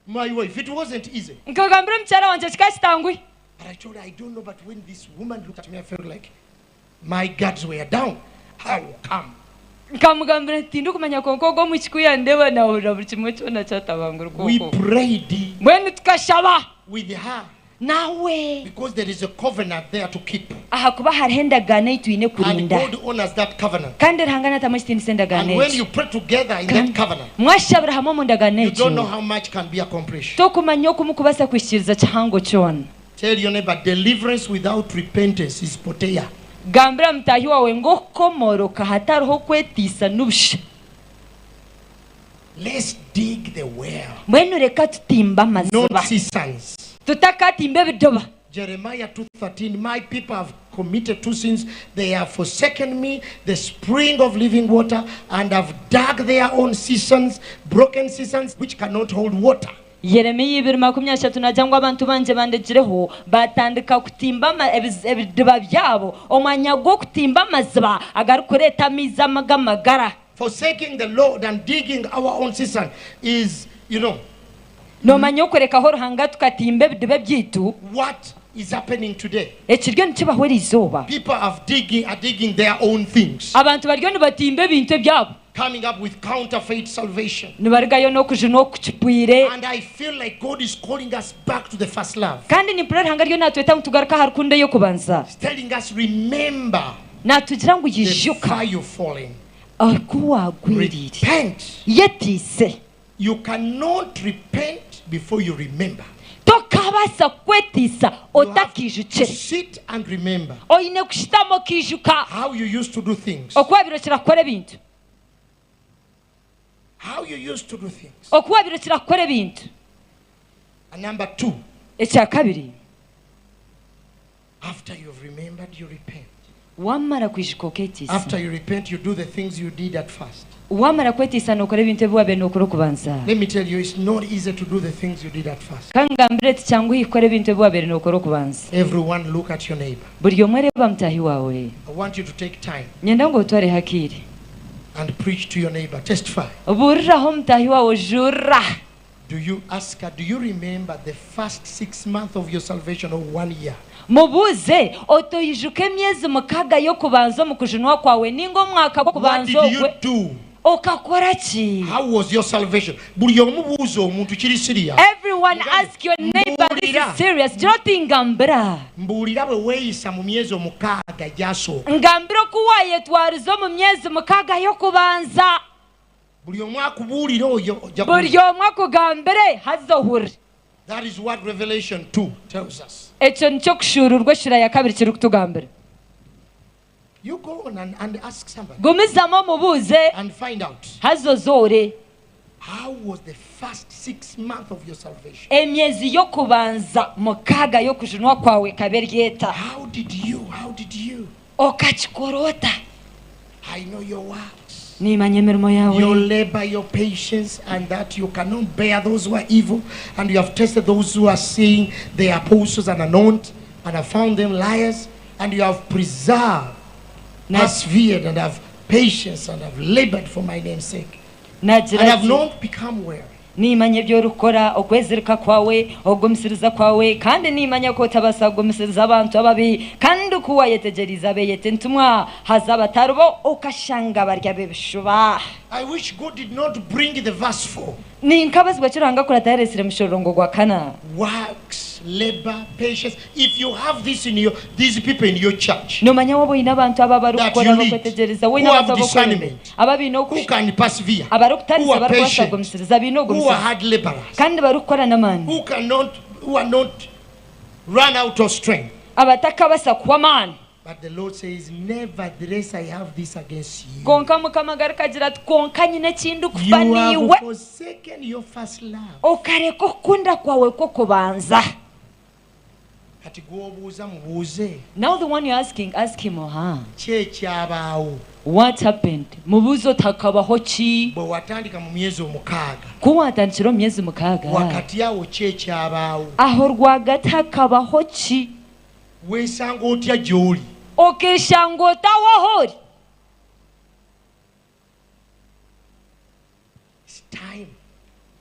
[SPEAKER 1] my wife. It wasn't easy.
[SPEAKER 3] Nkagambira omukyara wangye kikaba kitanguhi.
[SPEAKER 1] But I told her, I don't know, but when this woman looked at me, I felt like my guards were down. How come?
[SPEAKER 3] Nkamugambira nti tindikumanya kwonka ogwo omwishiki ku yandeeba naahurira buri kimwe kyona kyatabangurika
[SPEAKER 1] We
[SPEAKER 3] okwo.
[SPEAKER 1] prayed
[SPEAKER 3] Mbwenu tukashaba
[SPEAKER 1] with her
[SPEAKER 3] nawe
[SPEAKER 1] because there is a covenant there to keep.
[SPEAKER 3] ahakuba hariho endagaano ei twine
[SPEAKER 1] And
[SPEAKER 3] kurinda.
[SPEAKER 1] God honors that covenant.
[SPEAKER 3] Kandi Ruhanga natamu ekitiinisa endagaano
[SPEAKER 1] And when
[SPEAKER 3] egyo.
[SPEAKER 1] you pray together in that covenant,
[SPEAKER 3] Mwashabira hamwe omu ndagaano
[SPEAKER 1] you don't know
[SPEAKER 3] egyo
[SPEAKER 1] how much can be accomplished.
[SPEAKER 3] tokumanya oku mukubaasa kuhikiiriza kihango kyona.
[SPEAKER 1] Tell your neighbor, deliverance without repentance is potea.
[SPEAKER 3] Gambira mutaahi waawe ngu okukomoroka hatariho kwetiisa n'obusha.
[SPEAKER 1] Let's dig the well.
[SPEAKER 3] Mbwenu reka tutimbe
[SPEAKER 1] Not
[SPEAKER 3] amaziba.
[SPEAKER 1] seasons.
[SPEAKER 3] Tutakatimba ebidoba.
[SPEAKER 1] Jeremiah 2:13, my people have committed two sins. They have forsaken me, the spring of living water, and have dug their own cisterns, broken cisterns which cannot hold water.
[SPEAKER 3] Yeremiya 2:30 naagira ngu abantu bangye bandegireho baatandika kutimba ebidiba byabo omwanya gw'okutimba amaziba agarikureeta amaizi g'amagara.
[SPEAKER 1] Forsaking the Lord and digging our own cistern is.
[SPEAKER 3] Noomanya okurekaho Ruhanga tukatimba ebidiba ebyaitu.
[SPEAKER 1] What is happening today?
[SPEAKER 3] Ekiriyo nikibaho eriizooba.
[SPEAKER 1] People are digging their own things.
[SPEAKER 3] Abantu bariyo nibatimba ebintu ebyabo.
[SPEAKER 1] Coming up with counterfeit salvation.
[SPEAKER 3] Nibarugayo n'okujunwa okukipwire.
[SPEAKER 1] And I feel like God is calling us back to the first love.
[SPEAKER 3] Kandi nimpurira Ruhanga ariyo natweta ngu tugaruke aha rukundo ey'okubanza.
[SPEAKER 1] He's telling us, remember
[SPEAKER 3] Natugira ngu
[SPEAKER 1] the
[SPEAKER 3] yijuka
[SPEAKER 1] fire you're falling.
[SPEAKER 3] oku waagwiriire.
[SPEAKER 1] Repent.
[SPEAKER 3] Yetiise.
[SPEAKER 1] You cannot repent before you remember.
[SPEAKER 3] Tokabaasa kwetiisa
[SPEAKER 1] You have to
[SPEAKER 3] otakiijukire.
[SPEAKER 1] sit and remember
[SPEAKER 3] Oine kushutama okiijuka
[SPEAKER 1] how you used to do things.
[SPEAKER 3] oku wabiire okira kukora ebintu.
[SPEAKER 1] How you used to do things.
[SPEAKER 3] Oku wabiire okira kukora ebintu.
[SPEAKER 1] And number 2.
[SPEAKER 3] Ekya kabiri.
[SPEAKER 1] After you've remembered, you repent.
[SPEAKER 3] Wamara kwijuka oketiisa.
[SPEAKER 1] After you repent, you do the things you did at first.
[SPEAKER 3] Wamara kwetiisa nokora ebintu ebi wabiire nokora okubanza.
[SPEAKER 1] Let me tell you, it's not easy to do the things you did at first.
[SPEAKER 3] Kangambire tikyanguhi kukora ebintu ebi wabiire nokora okubanza.
[SPEAKER 1] Everyone look at your neighbor.
[SPEAKER 3] Buri omwe reeba mutaahi waawe.
[SPEAKER 1] I want you to take time.
[SPEAKER 3] Nyenda ngu otware hakiire.
[SPEAKER 1] And preach to your neighbor. Testify.
[SPEAKER 3] Buuriraho mutaahi waawe ojurira.
[SPEAKER 1] Do you ask her, do you remember the first 6 months of your salvation or 1 year?
[SPEAKER 3] Mubuuze otoijuka emyezi 6 y'okubanza omu kujunwa kwawe ninga omwaka gw'okubanza
[SPEAKER 1] What did you
[SPEAKER 3] ogwe.
[SPEAKER 1] do?
[SPEAKER 3] Okakora ki?
[SPEAKER 1] How was your salvation? Buri omu buuza omuntu kiri serious.
[SPEAKER 3] Everyone ask your neighbor, this is serious. Gira oti ngambira.
[SPEAKER 1] Mbuulira bwe weeyisa mu myezi 6 egyasooka.
[SPEAKER 3] Ngambira oku waayetwariza omu myezi 6 y'okubanza.
[SPEAKER 1] Buri omu akubuulira oyo ojja
[SPEAKER 3] Buri
[SPEAKER 1] kuwulira.
[SPEAKER 3] omwe akugambire haza ohurire.
[SPEAKER 1] That is what Revelation 2 tells us.
[SPEAKER 3] Ekyo nikyo kushuururwa eshura ya 2 kirikutugambira.
[SPEAKER 1] You go on and ask somebody.
[SPEAKER 3] Gumizamu omubuuze.
[SPEAKER 1] And find out.
[SPEAKER 3] Haza ozoore.
[SPEAKER 1] How was the first 6 months of your salvation?
[SPEAKER 3] Emyezi y'okubanza 6 y'okujunwa kwawe ekaba eri eta.
[SPEAKER 1] How did you? How did you?
[SPEAKER 3] Okakikora ota?
[SPEAKER 1] I know your works.
[SPEAKER 3] Nimanya emirimo yawe.
[SPEAKER 1] Your labor, your patience, and that you cannot bear those who are evil, and you have tested those who are saying they are apostles and are not, and have found them liars, and you have preserved, persevered, and have patience, and have labored for my name's sake,
[SPEAKER 3] Nagira
[SPEAKER 1] and have
[SPEAKER 3] ati,
[SPEAKER 1] not become weary.
[SPEAKER 3] Nimanya ebyo orikukora, okwezirika kwawe, okugumisiriza kwawe, kandi nimanya ko otabaasa kugumisiriza abantu ababi, kandi ku wayetegyereize abeeyeta entumwa, haza abataribo okashanga bari ab'ebishuba.
[SPEAKER 1] I wish God did not bring the verse 4.
[SPEAKER 3] Ninkabazibwa ki Ruhanga kurata yareetsire mushororongo gwa 4.
[SPEAKER 1] Works, labor, patience. If you have this in your, these people in your church,
[SPEAKER 3] Nomanya woba oine abantu aba abarikukora
[SPEAKER 1] that you lead,
[SPEAKER 3] abakwetegyereza, woine
[SPEAKER 1] who
[SPEAKER 3] abantu
[SPEAKER 1] have
[SPEAKER 3] abakwebembera,
[SPEAKER 1] discernment,
[SPEAKER 3] aba baine
[SPEAKER 1] who
[SPEAKER 3] oku-
[SPEAKER 1] can persevere,
[SPEAKER 3] abarikutanisa,
[SPEAKER 1] who are
[SPEAKER 3] abarikubaasa
[SPEAKER 1] patient,
[SPEAKER 3] kugumisiriza, baine
[SPEAKER 1] who are
[SPEAKER 3] ogumisiriza.
[SPEAKER 1] hard laborers,
[SPEAKER 3] Kandi barikukora n'amaani.
[SPEAKER 1] who cannot, who are not run out of strength.
[SPEAKER 3] Abatakabasa kuhwa amaani.
[SPEAKER 1] But the Lord says, Nevertheless, I have this against you.
[SPEAKER 3] Kwonka Mukama agaruka agira ati, Kwonka nyine eki ndikufa
[SPEAKER 1] You have
[SPEAKER 3] naiwe.
[SPEAKER 1] forsaken your first love.
[SPEAKER 3] Okareka okukunda kwawe kw'okubanza.
[SPEAKER 1] Kati gw'obuuza mubuuze.
[SPEAKER 3] Now the one you're asking, ask him or her.
[SPEAKER 1] Ki ekyabaawo?
[SPEAKER 3] What happened? Mubuuze oti hakabaho ki?
[SPEAKER 1] Bwe watandika mu myezi omukaaga.
[SPEAKER 3] Ku waatandikire omu myezi mukaaga.
[SPEAKER 1] Wakati awo ki ekyabaawo?
[SPEAKER 3] Aho rwagati hakabaho ki?
[SPEAKER 1] Weesanga otya gy'oli?
[SPEAKER 3] Okeeshanga ota aho ahu ori?
[SPEAKER 1] It's time.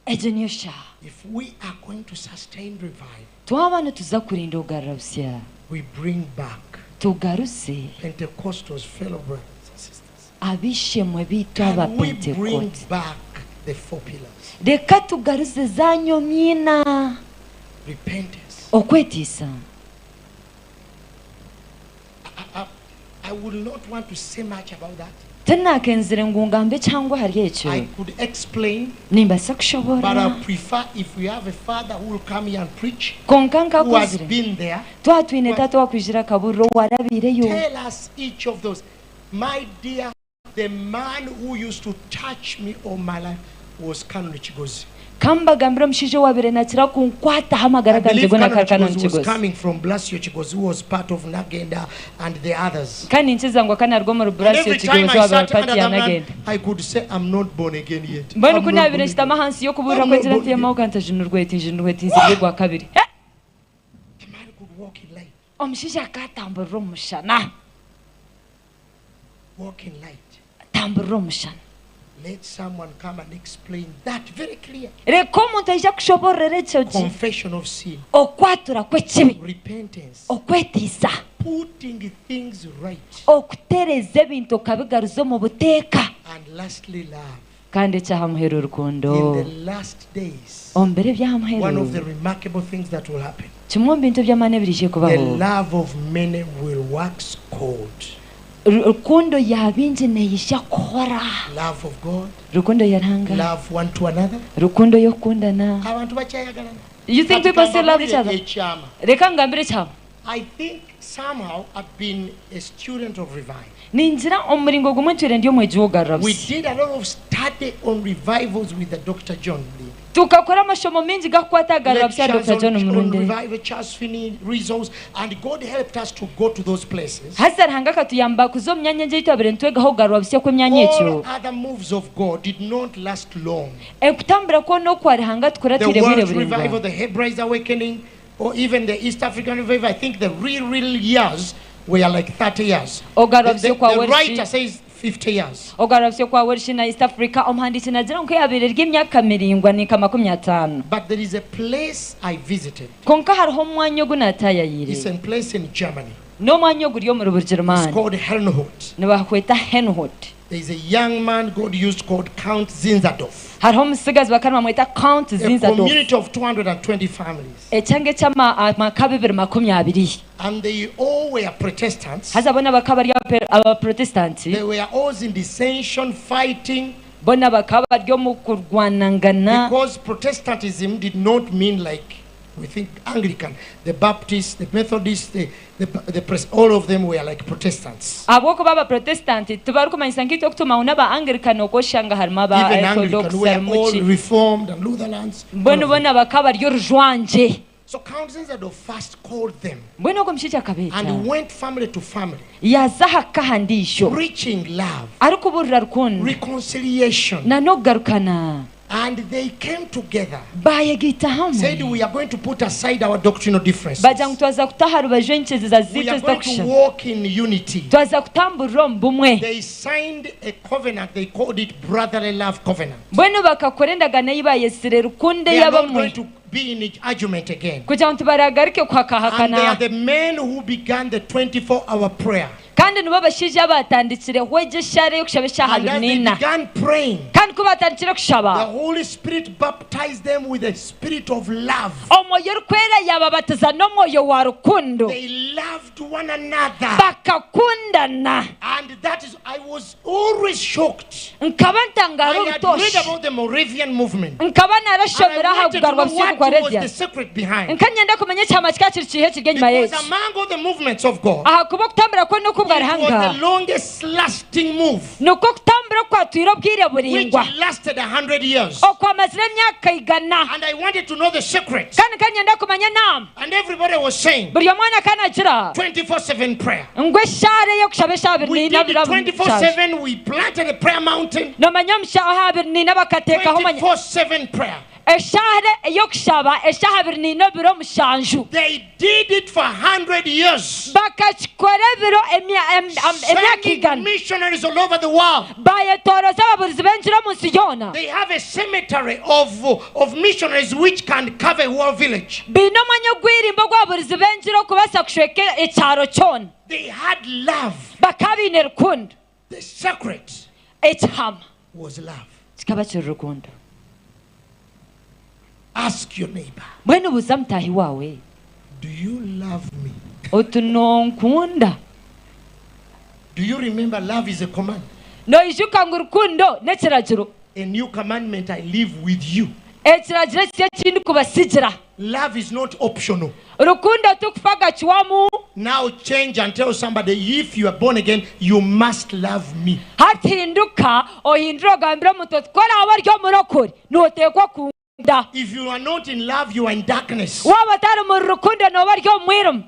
[SPEAKER 3] Egyo niyo shaaha.
[SPEAKER 1] If we are going to sustain revival.
[SPEAKER 3] Twaba nituza kurinda ogarura busya.
[SPEAKER 1] We bring back.
[SPEAKER 3] Tugaruze.
[SPEAKER 1] Pentecostals, fellow brothers and sisters.
[SPEAKER 3] Ab'eishe-emwe baitu aba
[SPEAKER 1] Can we bring
[SPEAKER 3] Pentekote.
[SPEAKER 1] back the four pillars?
[SPEAKER 3] Reka tugaruze za nyomyo ina.
[SPEAKER 1] Repentance.
[SPEAKER 3] Okweteisa.
[SPEAKER 1] I, I, I would not want to say much about that.
[SPEAKER 3] Tinakenzire ngu ngambe kihango ahari ekyo.
[SPEAKER 1] I could explain,
[SPEAKER 3] Nimbaasa
[SPEAKER 1] but
[SPEAKER 3] kushoboorora.
[SPEAKER 1] I prefer if we have a father who will come here and preach,
[SPEAKER 3] Kwonka
[SPEAKER 1] who has
[SPEAKER 3] nkakuzire,
[SPEAKER 1] been there.
[SPEAKER 3] twaba twine taata owakwijire akabuurira owarabaireyo.
[SPEAKER 1] Tell us each of those. My dear, the man who used to touch me all my life was Canon Kigozi.
[SPEAKER 3] Kambagambire omushaija owabaire nakira kunkwataho amagara
[SPEAKER 1] I
[SPEAKER 3] gangye
[SPEAKER 1] believe
[SPEAKER 3] goona
[SPEAKER 1] Canon
[SPEAKER 3] akaba Canon
[SPEAKER 1] Kigozi was
[SPEAKER 3] Kigozi.
[SPEAKER 1] coming from Blasio Kigozi, who was part of Nagenda and the others.
[SPEAKER 3] Kandi ninkiza ngu akaba naruga omuri
[SPEAKER 1] And
[SPEAKER 3] Blasio
[SPEAKER 1] every time
[SPEAKER 3] Kigozi
[SPEAKER 1] I
[SPEAKER 3] owabaire
[SPEAKER 1] sat
[SPEAKER 3] ari
[SPEAKER 1] under
[SPEAKER 3] part ya
[SPEAKER 1] that man,
[SPEAKER 3] Nagenda.
[SPEAKER 1] I could say, I'm not born again yet.
[SPEAKER 3] Mbwenu
[SPEAKER 1] I'm
[SPEAKER 3] ku
[SPEAKER 1] not
[SPEAKER 3] naabaire
[SPEAKER 1] born
[SPEAKER 3] nshutami
[SPEAKER 1] again.
[SPEAKER 3] ahansi y'okubuurira
[SPEAKER 1] I'm not
[SPEAKER 3] kwe ngira
[SPEAKER 1] born
[SPEAKER 3] nti, Yemwe
[SPEAKER 1] again.
[SPEAKER 3] okantajunurwa eti, njunurwa eti, nzirwe ogwa kabiri. Eh!
[SPEAKER 1] The man could walk in light.
[SPEAKER 3] Omushaija akatamburira omu mushana.
[SPEAKER 1] Walk in light.
[SPEAKER 3] Tamburira omu mushana.
[SPEAKER 1] Let someone come and explain that very clear.
[SPEAKER 3] Reka omuntu aije akushoboororere ekyo gye.
[SPEAKER 1] Confession of sin.
[SPEAKER 3] Okwatura kw'ekibi.
[SPEAKER 1] Repentance.
[SPEAKER 3] Okweteisa.
[SPEAKER 1] Putting things right.
[SPEAKER 3] Okutereeza ebintu okabigaruza omu buteeka.
[SPEAKER 1] And lastly, love.
[SPEAKER 3] Kandi eky'aha muheru rukundo.
[SPEAKER 1] In the last days.
[SPEAKER 3] Omu biro eby'aha muheru.
[SPEAKER 1] One of the remarkable things that will happen.
[SPEAKER 3] Kimwe omu bintu eby'amaani ebiriije kubaho.
[SPEAKER 1] The love of many will wax cold.
[SPEAKER 3] Rukundo ya baingi neija kuhora.
[SPEAKER 1] Love of God.
[SPEAKER 3] Rukundo ya Ruhanga.
[SPEAKER 1] Love one to another.
[SPEAKER 3] Rukundo y'okukundana.
[SPEAKER 1] Abantu bakyayagalana.
[SPEAKER 3] You think
[SPEAKER 1] Kati
[SPEAKER 3] people still love each
[SPEAKER 1] kambabulire
[SPEAKER 3] other?
[SPEAKER 1] ekyama.
[SPEAKER 3] Reka ngambire ekyama.
[SPEAKER 1] I think somehow I've been a student of revival.
[SPEAKER 3] Ningira omu muringo gumwe ntwire ndi omwegi w'okugarura
[SPEAKER 1] We
[SPEAKER 3] busya.
[SPEAKER 1] did a lot of study on revivals with the Dr. John Lee.
[SPEAKER 3] Tukakora amashomo maingi gakukwata aha garura busya
[SPEAKER 1] Lectures
[SPEAKER 3] Dr. John
[SPEAKER 1] on
[SPEAKER 3] Murundi.
[SPEAKER 1] revival, Charles Finney, results, and God helped us to go to those places.
[SPEAKER 3] Haza Ruhanga akatuyamba kuza omu myanya egyo ei twabire nitwegaho okugarura busya kw'emyanya egyo.
[SPEAKER 1] All other moves of God did not last long.
[SPEAKER 3] Okutambura kwona okwa Ruhanga
[SPEAKER 1] The
[SPEAKER 3] tukuratiire bwire
[SPEAKER 1] World
[SPEAKER 3] buraingwa.
[SPEAKER 1] Revival, the Hebrides Awakening, or even the East African Revival, I think the real, real years were like 30 years.
[SPEAKER 3] Ogarura
[SPEAKER 1] The,
[SPEAKER 3] busya kwa
[SPEAKER 1] the
[SPEAKER 3] Welsh.
[SPEAKER 1] writer says 50 years.
[SPEAKER 3] Ogarura busya kwa Welsh na East Africa, omuhandiiki nagira ngu yabaire eri emyaka miraingwa ni nka 50.
[SPEAKER 1] But there is a place I visited.
[SPEAKER 3] Kwonka hariho omwanya ogu naataayayiire.
[SPEAKER 1] It's a place in Germany.
[SPEAKER 3] N'omwanya oguri omuri
[SPEAKER 1] It's
[SPEAKER 3] Bugirimaani.
[SPEAKER 1] called Herrnhut.
[SPEAKER 3] Nibahweta Herrnhut.
[SPEAKER 1] There is a young man God used called Count Zinzendorf.
[SPEAKER 3] Hariho omutsigazi bakaba nibamweta Count
[SPEAKER 1] A
[SPEAKER 3] Zinzendorf.
[SPEAKER 1] community of 220 families.
[SPEAKER 3] Ekyanga eky'amaka 220.
[SPEAKER 1] And they all were Protestants.
[SPEAKER 3] Haza bona bakaba bari Abaprotestanti.
[SPEAKER 1] They were all in dissension, fighting.
[SPEAKER 3] Bona bakaba bari omu kurwanangana.
[SPEAKER 1] Because Protestantism did not mean like we think Anglican, the Baptists, the Methodists, all of them were like Protestants.
[SPEAKER 3] Ahabw'okuba Abaprotestanti tibarikumanyisa nk'itwe oku tumanywa n'aba Anglican okwo oshanga harimu aba
[SPEAKER 1] Even Anglican
[SPEAKER 3] Orthodox
[SPEAKER 1] were
[SPEAKER 3] harimu
[SPEAKER 1] all
[SPEAKER 3] ki.
[SPEAKER 1] Reformed and Lutherans.
[SPEAKER 3] Mbwenu bona bakaba bari orujwangye.
[SPEAKER 1] So Count Zinzendorf first called them.
[SPEAKER 3] Mbwenu ogwo omushaija akabeeta.
[SPEAKER 1] And went family to family.
[SPEAKER 3] Yaaza aha ka aha ndiijo.
[SPEAKER 1] Preaching love.
[SPEAKER 3] Arikubuurira rukundo.
[SPEAKER 1] Reconciliation.
[SPEAKER 3] Na n'okugarukana.
[SPEAKER 1] And they came together.
[SPEAKER 3] Baayegaita hamwe.
[SPEAKER 1] Said we are going to put aside our doctrinal differences.
[SPEAKER 3] Bagira ngu twaza kuta aha rubaju enyikiriza
[SPEAKER 1] We
[SPEAKER 3] zaitu
[SPEAKER 1] are going to
[SPEAKER 3] ezitakushushana.
[SPEAKER 1] walk in unity.
[SPEAKER 3] Twaza kutamburira omu bumwe.
[SPEAKER 1] They signed a covenant. They called it brotherly love covenant.
[SPEAKER 3] Mbwenu bakakora endagaano ei baayetsire rukundo
[SPEAKER 1] They are not
[SPEAKER 3] ey'abamwe.
[SPEAKER 1] going to be in argument again.
[SPEAKER 3] Kugira ngu tibaragaruke
[SPEAKER 1] And they are
[SPEAKER 3] kuhakahakana.
[SPEAKER 1] the men who began the 24-hour prayer.
[SPEAKER 3] Kandi Kandi nibo bashaija abatandikireho egyo eshaara ey'okushaba eshaaha
[SPEAKER 1] And
[SPEAKER 3] abiri
[SPEAKER 1] as they
[SPEAKER 3] n'ina.
[SPEAKER 1] began praying,
[SPEAKER 3] Kandi ku baatandikire
[SPEAKER 1] the
[SPEAKER 3] kushaba,
[SPEAKER 1] Holy Spirit baptized them with the spirit of love.
[SPEAKER 3] Omwoyo Orikwera yaababatiza n'omwoyo wa rukundo.
[SPEAKER 1] They loved one another.
[SPEAKER 3] Bakakundana.
[SPEAKER 1] And that is, I was always shocked.
[SPEAKER 3] Nkaba ntangaara
[SPEAKER 1] I had read
[SPEAKER 3] obutoosha.
[SPEAKER 1] about the Moravian movement.
[SPEAKER 3] Nkaba
[SPEAKER 1] And
[SPEAKER 3] naarashomire
[SPEAKER 1] I
[SPEAKER 3] aha
[SPEAKER 1] wanted to
[SPEAKER 3] kugarwa
[SPEAKER 1] know
[SPEAKER 3] busiku kwa
[SPEAKER 1] what was
[SPEAKER 3] Moravian.
[SPEAKER 1] the secret behind.
[SPEAKER 3] Nkanyenda kumanya ekihama kikaba kiri kiiha ekiri enyima
[SPEAKER 1] Because
[SPEAKER 3] y'eki.
[SPEAKER 1] among all the movements of God,
[SPEAKER 3] Ahakuba okutambura kwona oku bwa
[SPEAKER 1] it was
[SPEAKER 3] Ruhanga
[SPEAKER 1] the longest lasting move,
[SPEAKER 3] nikwo kutambura okwatwire obwire
[SPEAKER 1] which
[SPEAKER 3] buraingwa
[SPEAKER 1] lasted 100 years.
[SPEAKER 3] okwamazire emyaka igana.
[SPEAKER 1] And I wanted to know the secret.
[SPEAKER 3] Kandi nkanyenda kumanya enaama.
[SPEAKER 1] And everybody was saying
[SPEAKER 3] Buri omwe akanagira
[SPEAKER 1] 24/7 prayer.
[SPEAKER 3] ngu eshaara ey'okushaba eshaaha abiri
[SPEAKER 1] We
[SPEAKER 3] n'ina
[SPEAKER 1] did
[SPEAKER 3] biro
[SPEAKER 1] 24/7. We planted a prayer mountain.
[SPEAKER 3] Noomanya omu shaaha abiri n'ina bakateekaho omanya
[SPEAKER 1] 24/7 prayer.
[SPEAKER 3] Eshaara ey'okushaba eshaaha abiri n'ina ebiro mushanju.
[SPEAKER 1] They did it for 100 years.
[SPEAKER 3] Bakakikora ebiro emya- em- am- emyaka
[SPEAKER 1] Sending
[SPEAKER 3] igana.
[SPEAKER 1] missionaries all over the world.
[SPEAKER 3] Bayetoroza ababurizi b'enjiri omu nsi yoona.
[SPEAKER 1] They have a cemetery of missionaries which can cover a whole village.
[SPEAKER 3] Baine omwanya ogw'irimbo ogw'ababurizi b'enjiri okubaasa kushweka ekyaro kyona.
[SPEAKER 1] They had love.
[SPEAKER 3] Bakaba baine rukundo.
[SPEAKER 1] The secret
[SPEAKER 3] Ekihama
[SPEAKER 1] was love.
[SPEAKER 3] kikaba kiri rukundo.
[SPEAKER 1] Ask your neighbor,
[SPEAKER 3] Mbwenu buuza mutaahi waawe
[SPEAKER 1] do you love me?
[SPEAKER 3] oti nonkunda?
[SPEAKER 1] Do you remember love is a command?
[SPEAKER 3] Noijuka ngu rukundo n'ekiragiro.
[SPEAKER 1] A new commandment I leave with you.
[SPEAKER 3] Ekiragiro ekisya eki ndikubasigira.
[SPEAKER 1] Love is not optional.
[SPEAKER 3] Rukundo tikufa gakiwamu.
[SPEAKER 1] Now change and tell somebody, if you are born again, you must love me.
[SPEAKER 3] Hati hinduka ohindure ogambire omuntu oti ku oraabe ori omurokore nooteekwa kunda.
[SPEAKER 1] If you are not in love, you are in darkness.
[SPEAKER 3] Waaba otari muri rukundo nooba ori omu mwirima.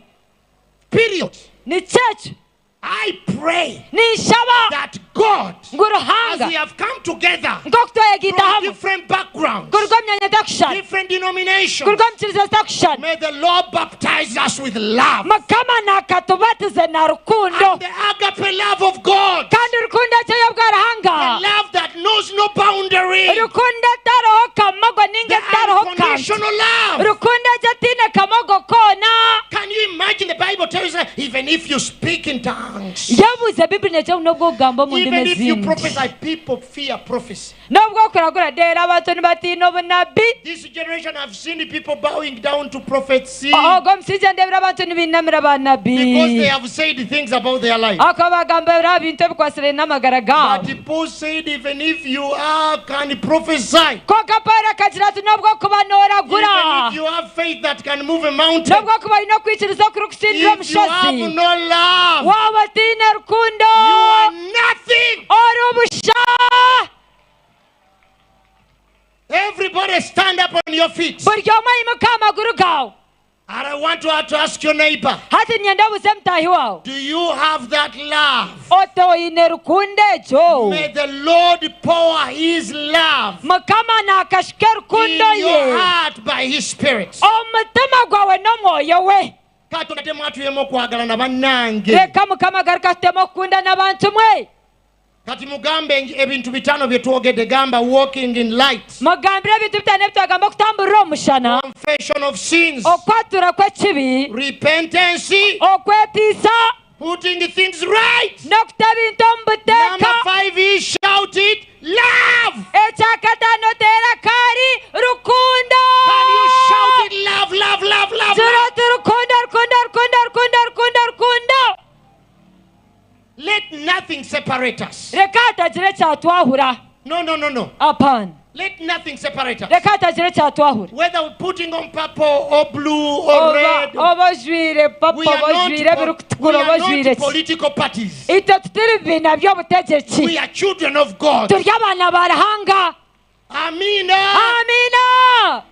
[SPEAKER 1] Period.
[SPEAKER 3] Nikyo ekyo.
[SPEAKER 1] I pray
[SPEAKER 3] Ninshaba
[SPEAKER 1] that God,
[SPEAKER 3] ngu
[SPEAKER 1] as
[SPEAKER 3] Ruhanga,
[SPEAKER 1] we have come together
[SPEAKER 3] nk'oku tweyegaita
[SPEAKER 1] from
[SPEAKER 3] hamwe
[SPEAKER 1] different backgrounds,
[SPEAKER 3] kuruga omu myanya etakushushana,
[SPEAKER 1] different denominations,
[SPEAKER 3] kuruga omu kiriza zitakushushana,
[SPEAKER 1] may the Lord baptize us with love.
[SPEAKER 3] Mukama naakatubatize na rukundo.
[SPEAKER 1] And the agape love of God,
[SPEAKER 3] Kandi rukundo egyo ey'obwa Ruhanga,
[SPEAKER 1] the love that knows no boundary,
[SPEAKER 3] rukundo etariho kamogo ninga
[SPEAKER 1] the
[SPEAKER 3] etariho kantu,
[SPEAKER 1] unconditional love.
[SPEAKER 3] rukundo egyo etaine kamogo koona.
[SPEAKER 1] Can you imagine? The Bible tells us, even if you speak in tongues,
[SPEAKER 3] Yabuze Bibuli negira ngu n'obu okugamba omu ndimi
[SPEAKER 1] even if you
[SPEAKER 3] ezindi,
[SPEAKER 1] prophesy, people fear prophecy.
[SPEAKER 3] n'obu okuragura deera abantu nibatiina obunabi.
[SPEAKER 1] This generation, I've seen the people bowing down to prophecy
[SPEAKER 3] Ogwo omushaija ndebire abantu nibainamira baanabi
[SPEAKER 1] because they have said things about their life.
[SPEAKER 3] ahakuba bagamba biriya bintu ebikwasire n'amagara gaabo.
[SPEAKER 1] But Paul said, even if you are, can prophesy,
[SPEAKER 3] Kwonka Paulo akagira ati n'obu okuba nooragura,
[SPEAKER 1] even if you have faith that can move a mountain,
[SPEAKER 3] n'obu okuba oine okwikiriza okurikutsindira
[SPEAKER 1] if you have
[SPEAKER 3] omushozi,
[SPEAKER 1] no love,
[SPEAKER 3] waaba otaine rukundo,
[SPEAKER 1] you are nothing.
[SPEAKER 3] ori busha.
[SPEAKER 1] Everybody stand up on your feet.
[SPEAKER 3] Buri omwe aimuke aha maguru gaawe.
[SPEAKER 1] And I want to ask your neighbor,
[SPEAKER 3] Hati niinyenda obuuze mutaahi waawe,
[SPEAKER 1] do you have that love?
[SPEAKER 3] oti oine rukundo egyo?
[SPEAKER 1] May the Lord pour his love
[SPEAKER 3] Mukama naakashuka rukundo
[SPEAKER 1] in your
[SPEAKER 3] ye
[SPEAKER 1] heart by his Spirit.
[SPEAKER 3] omu mutima gwawe n'omwoyo we.
[SPEAKER 1] Katonda temu atuyemu okwagalana bannange.
[SPEAKER 3] Reka Mukama agaruke atutemu okukunda n'abantu mwe.
[SPEAKER 1] Kati mugambe ebintu bitano bye twogedde, gamba walking in light,
[SPEAKER 3] Mugambire ebintu bitaano ebi twagamba okutamburira omu mushana,
[SPEAKER 1] confession of sins,
[SPEAKER 3] okwatura kw'ekibi,
[SPEAKER 1] repentance,
[SPEAKER 3] okwetiisa,
[SPEAKER 1] putting things right.
[SPEAKER 3] n'okuta ebintu omu buteeka.
[SPEAKER 1] Number 5 is shout it, love.
[SPEAKER 3] Ekyakataano teera kaari, rukundo.
[SPEAKER 1] Can you shout it, love, love, love, love,
[SPEAKER 3] Gira
[SPEAKER 1] love?
[SPEAKER 3] oti rukundo, rukundo, rukundo, rukundo, rukundo, rukundo.
[SPEAKER 1] Let nothing separate us.
[SPEAKER 3] Reka hatagira ekyatwahura.
[SPEAKER 1] No, no, no, no.
[SPEAKER 3] Apaana.
[SPEAKER 1] Let nothing separate us.
[SPEAKER 3] Reka hatagira ekyatwahura.
[SPEAKER 1] Whether we're putting on purple or blue or
[SPEAKER 3] Oba
[SPEAKER 1] red,
[SPEAKER 3] oba ojwire papa,
[SPEAKER 1] we are
[SPEAKER 3] oba
[SPEAKER 1] not,
[SPEAKER 3] ojwire
[SPEAKER 1] we
[SPEAKER 3] ebirikutukura,
[SPEAKER 1] are
[SPEAKER 3] oba ojwire
[SPEAKER 1] not
[SPEAKER 3] ki.
[SPEAKER 1] political parties.
[SPEAKER 3] Itwe tutiri bibiina by'obutegyeki.
[SPEAKER 1] We are children of God.
[SPEAKER 3] Turi abaana ba Ruhanga.
[SPEAKER 1] Amina.
[SPEAKER 3] Amiina.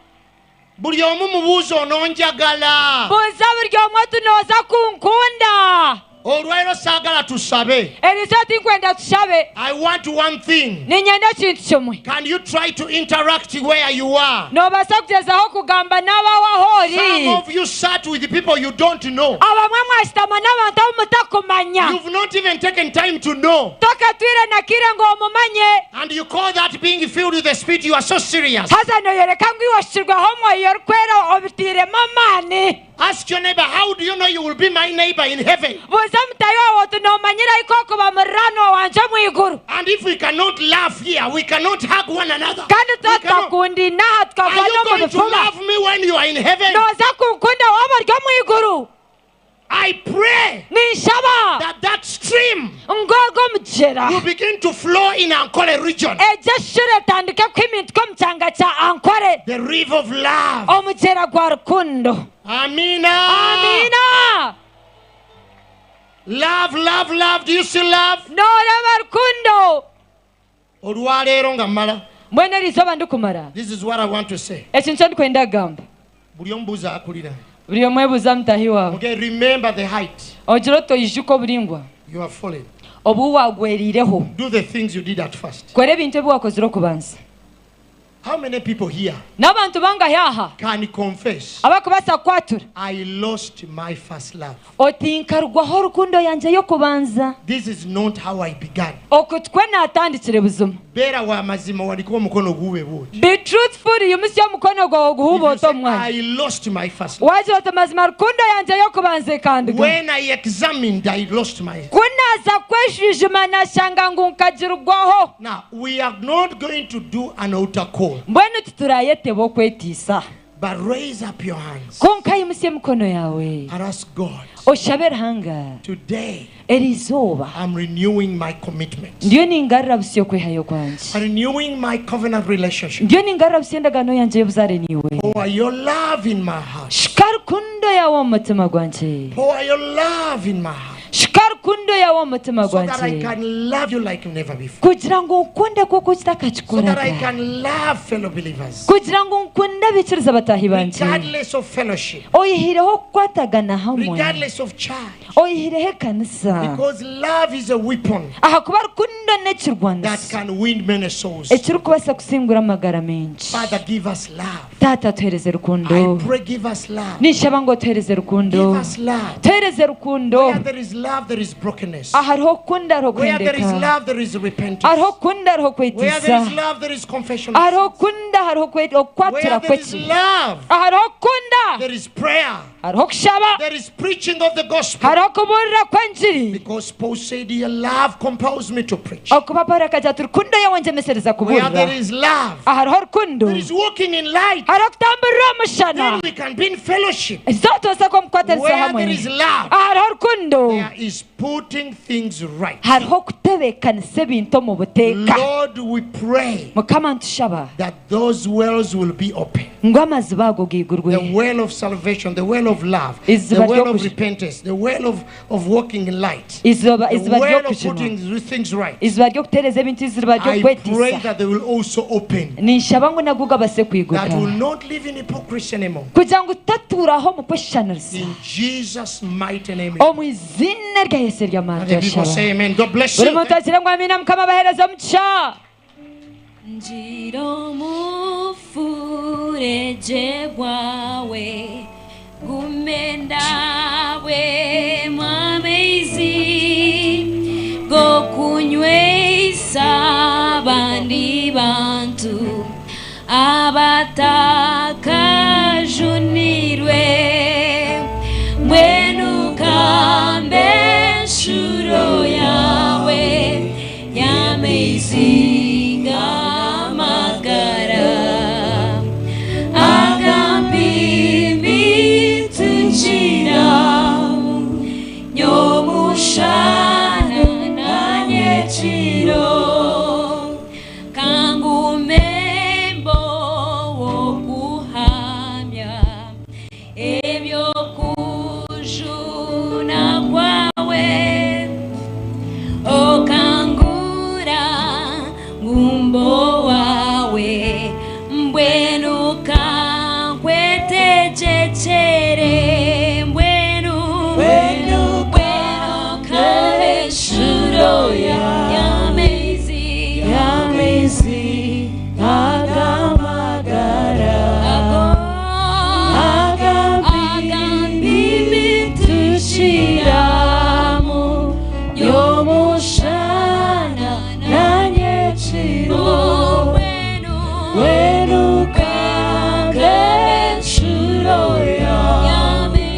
[SPEAKER 1] Buli omu mubuuze ononjagala.
[SPEAKER 3] Buuza buri omwe oti nooza kunkunda.
[SPEAKER 1] Olwaleero saagala tusabe.
[SPEAKER 3] Eriizooba tinkwenda tushabe.
[SPEAKER 1] I want one thing.
[SPEAKER 3] Niinyenda ekintu kimwe.
[SPEAKER 1] Can you try to interact where you are?
[SPEAKER 3] Noobaasa kugyezaho kugamba n'abaawe ahu ori.
[SPEAKER 1] Some of you sat with people you don't know.
[SPEAKER 3] Abamwe mwashutama n'abantu abu mutakumanya.
[SPEAKER 1] You've not even taken time to know.
[SPEAKER 3] Tokatwire na kaire ngu omumanye.
[SPEAKER 1] And you call that being filled with the Spirit. You are so serious.
[SPEAKER 3] Haza nooyoreka ngu iwe oshukirweho Omwoyo Orikwera obitairemu amaani.
[SPEAKER 1] Ask your neighbor, how do you know you will be my neighbor in heaven?
[SPEAKER 3] Buuza mutaahi waawe oti, Noomanyira hi ku orikuba muriraanwa wangye omu iguru?
[SPEAKER 1] And if we cannot laugh here, we cannot hug one another.
[SPEAKER 3] Kandi
[SPEAKER 1] We
[SPEAKER 3] twaba
[SPEAKER 1] cannot.
[SPEAKER 3] tutakundaine aha
[SPEAKER 1] Are
[SPEAKER 3] tukagwana
[SPEAKER 1] you
[SPEAKER 3] omu
[SPEAKER 1] going to
[SPEAKER 3] bifuba,
[SPEAKER 1] love me when you are in heaven?
[SPEAKER 3] nooza kunkunda waaba ori omu iguru?
[SPEAKER 1] I pray
[SPEAKER 3] Ninshaba
[SPEAKER 1] that that stream
[SPEAKER 3] ngu ogwo omugyera
[SPEAKER 1] will begin to flow in Ankole region.
[SPEAKER 3] egyo eshura etandike kuhimintika omu kyanga kya Ankole.
[SPEAKER 1] The river of love.
[SPEAKER 3] Omugyera gwa rukundo.
[SPEAKER 1] Amina.
[SPEAKER 3] Amiina.
[SPEAKER 1] Love, love, love. Do you see love?
[SPEAKER 3] Nooreeba rukundo?
[SPEAKER 1] Olwaleero nga mmala.
[SPEAKER 3] Mbwenu eri izooba ndikumara.
[SPEAKER 1] This is what I want to say.
[SPEAKER 3] Eki nikyo ndikwenda kugamba.
[SPEAKER 1] Buri omwe buuza akurira.
[SPEAKER 3] Buri omwe buuza mutahi waawe.
[SPEAKER 1] Okay, remember the height.
[SPEAKER 3] Ogire oti oijuke oburaingwa
[SPEAKER 1] You have fallen.
[SPEAKER 3] obu waagwereireho.
[SPEAKER 1] Do the things you did at first.
[SPEAKER 3] Kora ebintu ebi waakozire okubanza.
[SPEAKER 1] How many people here
[SPEAKER 3] N'abantu bangahi aha
[SPEAKER 1] can confess
[SPEAKER 3] abarikubaasa kukwatura
[SPEAKER 1] I lost my first love?
[SPEAKER 3] oti nkarugwaho rukundo yangye y'okubanza?
[SPEAKER 1] This is not how I began.
[SPEAKER 3] Oku tikwo naatandikire buzima.
[SPEAKER 1] Beera wa mazima owanike omukono guube bwoti.
[SPEAKER 3] Be truthful, yimutsya omukono gwawe
[SPEAKER 1] If
[SPEAKER 3] oguhuube
[SPEAKER 1] you
[SPEAKER 3] oti
[SPEAKER 1] say,
[SPEAKER 3] omu mwanya.
[SPEAKER 1] I lost my first love.
[SPEAKER 3] Waagira oti mazima rukundo yangye y'okubanza ekanduga.
[SPEAKER 1] When I examined, I lost my.
[SPEAKER 3] Ku naaza kweshwijuma naashanga ngu nkagirugwaho.
[SPEAKER 1] Now, we are not going to do an altar call,
[SPEAKER 3] Mbwenu titurayeteba okwetiisa.
[SPEAKER 1] but raise up your hands
[SPEAKER 3] Kwonka yimutsya emikono yaawe
[SPEAKER 1] and ask God,
[SPEAKER 3] oshabe Ruhanga
[SPEAKER 1] today
[SPEAKER 3] eri izooba
[SPEAKER 1] I'm renewing my commitment.
[SPEAKER 3] ndiyo ningarura busya okwehayo kwangye.
[SPEAKER 1] I'm renewing my covenant relationship.
[SPEAKER 3] Ndiyo ningarura busya endagaano yangye y'obuzaare naiwe.
[SPEAKER 1] Pour your love in my heart.
[SPEAKER 3] Shuka rukundo yaawe omu mutima gwangye.
[SPEAKER 1] Pour your love in my heart.
[SPEAKER 3] Shuka rukundo yaawe omu mutima
[SPEAKER 1] So that I
[SPEAKER 3] gwangye.
[SPEAKER 1] can love you like never before.
[SPEAKER 3] Kugira ngu nkunde nk'oku
[SPEAKER 1] So that I
[SPEAKER 3] otakakikoraga.
[SPEAKER 1] can love fellow believers.
[SPEAKER 3] Kugira ngu nkunde abaikiriza bataahi bangye.
[SPEAKER 1] Regardless of fellowship.
[SPEAKER 3] Oyihireho kukwatagana hamwe.
[SPEAKER 1] Regardless of church.
[SPEAKER 3] Oyihireho ekanisa.
[SPEAKER 1] Because love is a weapon
[SPEAKER 3] Ahakuba rukundo
[SPEAKER 1] that
[SPEAKER 3] n'ekirwaniso
[SPEAKER 1] can win many souls.
[SPEAKER 3] ekirikubaasa kusingura amagara maingi.
[SPEAKER 1] Father, give us love.
[SPEAKER 3] Taata tuheereze rukundo.
[SPEAKER 1] I pray, give us love.
[SPEAKER 3] Ninshaba ngu otuheereze rukundo.
[SPEAKER 1] Give us love.
[SPEAKER 3] Tuheereze rukundo.
[SPEAKER 1] Where there is love, there is brokenness.
[SPEAKER 3] Ahariho okukunda hariho
[SPEAKER 1] Where there is
[SPEAKER 3] okwendeka.
[SPEAKER 1] love, there is repentance.
[SPEAKER 3] Hariho okukunda hariho
[SPEAKER 1] Where there
[SPEAKER 3] okwetiisa.
[SPEAKER 1] is love, there is confession. of
[SPEAKER 3] Hariho
[SPEAKER 1] sins.
[SPEAKER 3] okukunda hariho
[SPEAKER 1] Where
[SPEAKER 3] okwatura
[SPEAKER 1] there is
[SPEAKER 3] kw'ekibi.
[SPEAKER 1] love,
[SPEAKER 3] Hariho okukunda
[SPEAKER 1] there is prayer.
[SPEAKER 3] hariho okushaba.
[SPEAKER 1] There is preaching of the gospel.
[SPEAKER 3] Hariho okubuurira kw'engiri.
[SPEAKER 1] Because Paul said, Your love compels me to preach.
[SPEAKER 3] Okuba Paulo akagira ati rukundo yawe ngyemesereza
[SPEAKER 1] Where there
[SPEAKER 3] kubuurira.
[SPEAKER 1] is love,
[SPEAKER 3] Hariho rukundo.
[SPEAKER 1] there is walking in light.
[SPEAKER 3] Hariho okutamburira omu mushana.
[SPEAKER 1] Then we can be in fellowship.
[SPEAKER 3] Izooba tubaasa kuba omu kukwatanisa
[SPEAKER 1] Where
[SPEAKER 3] hamwe.
[SPEAKER 1] there is love,
[SPEAKER 3] Hariho rukundo.
[SPEAKER 1] there is putting things right.
[SPEAKER 3] Hariho okutebeekanisa ebintu omu buteeka.
[SPEAKER 1] Lord, we pray
[SPEAKER 3] Mukama nitushaba
[SPEAKER 1] that those wells will be open.
[SPEAKER 3] ngu amaziba ago
[SPEAKER 1] The
[SPEAKER 3] gaigurwe.
[SPEAKER 1] well of salvation, the well of love, the
[SPEAKER 3] Iziba
[SPEAKER 1] well of
[SPEAKER 3] ry'okuj-
[SPEAKER 1] repentance, the well of walking in light,
[SPEAKER 3] Iziba
[SPEAKER 1] the
[SPEAKER 3] iziba
[SPEAKER 1] well of
[SPEAKER 3] ry'okujunwa.
[SPEAKER 1] putting things right.
[SPEAKER 3] Iziba ry'okutereeza ebintu iziba
[SPEAKER 1] I pray
[SPEAKER 3] ry'okwetiisa.
[SPEAKER 1] that they will also open,
[SPEAKER 3] Ninshaba ngu nago gabase kwiguka.
[SPEAKER 1] that will not live in hypocrisy anymore.
[SPEAKER 3] Kugira ngu tutatuuraho omu kweshushaniriza.
[SPEAKER 1] In Jesus' mighty name.
[SPEAKER 3] Omu iziina rya Yesu ery'amaani
[SPEAKER 1] And the people
[SPEAKER 3] turashaba.
[SPEAKER 1] say amen. God bless
[SPEAKER 3] Buri
[SPEAKER 1] you.
[SPEAKER 3] muntu agire ngu amiina Mukama abaheereze omugisha.
[SPEAKER 2] Ngira omufureje gwawe gumendawe mwamaizi gokunywesa abandi bantu abatakajunirwe mbwenu kambe enshuro yawe y'amaizi g'amagara agampimitukira nyomushana nanyekiro kangumembo wokuhamya ebyokujuna kwawe okangura ngumbo wawe mbwenu kankwetejechere mbwenu mbwenu kaneshuro y'amaizi
[SPEAKER 4] Y'amaizi agamagara
[SPEAKER 2] ago
[SPEAKER 4] agambimitukiramu yomushana nanyekiro
[SPEAKER 2] mbwenu
[SPEAKER 4] wenuka ngenshuro
[SPEAKER 2] y'amaizi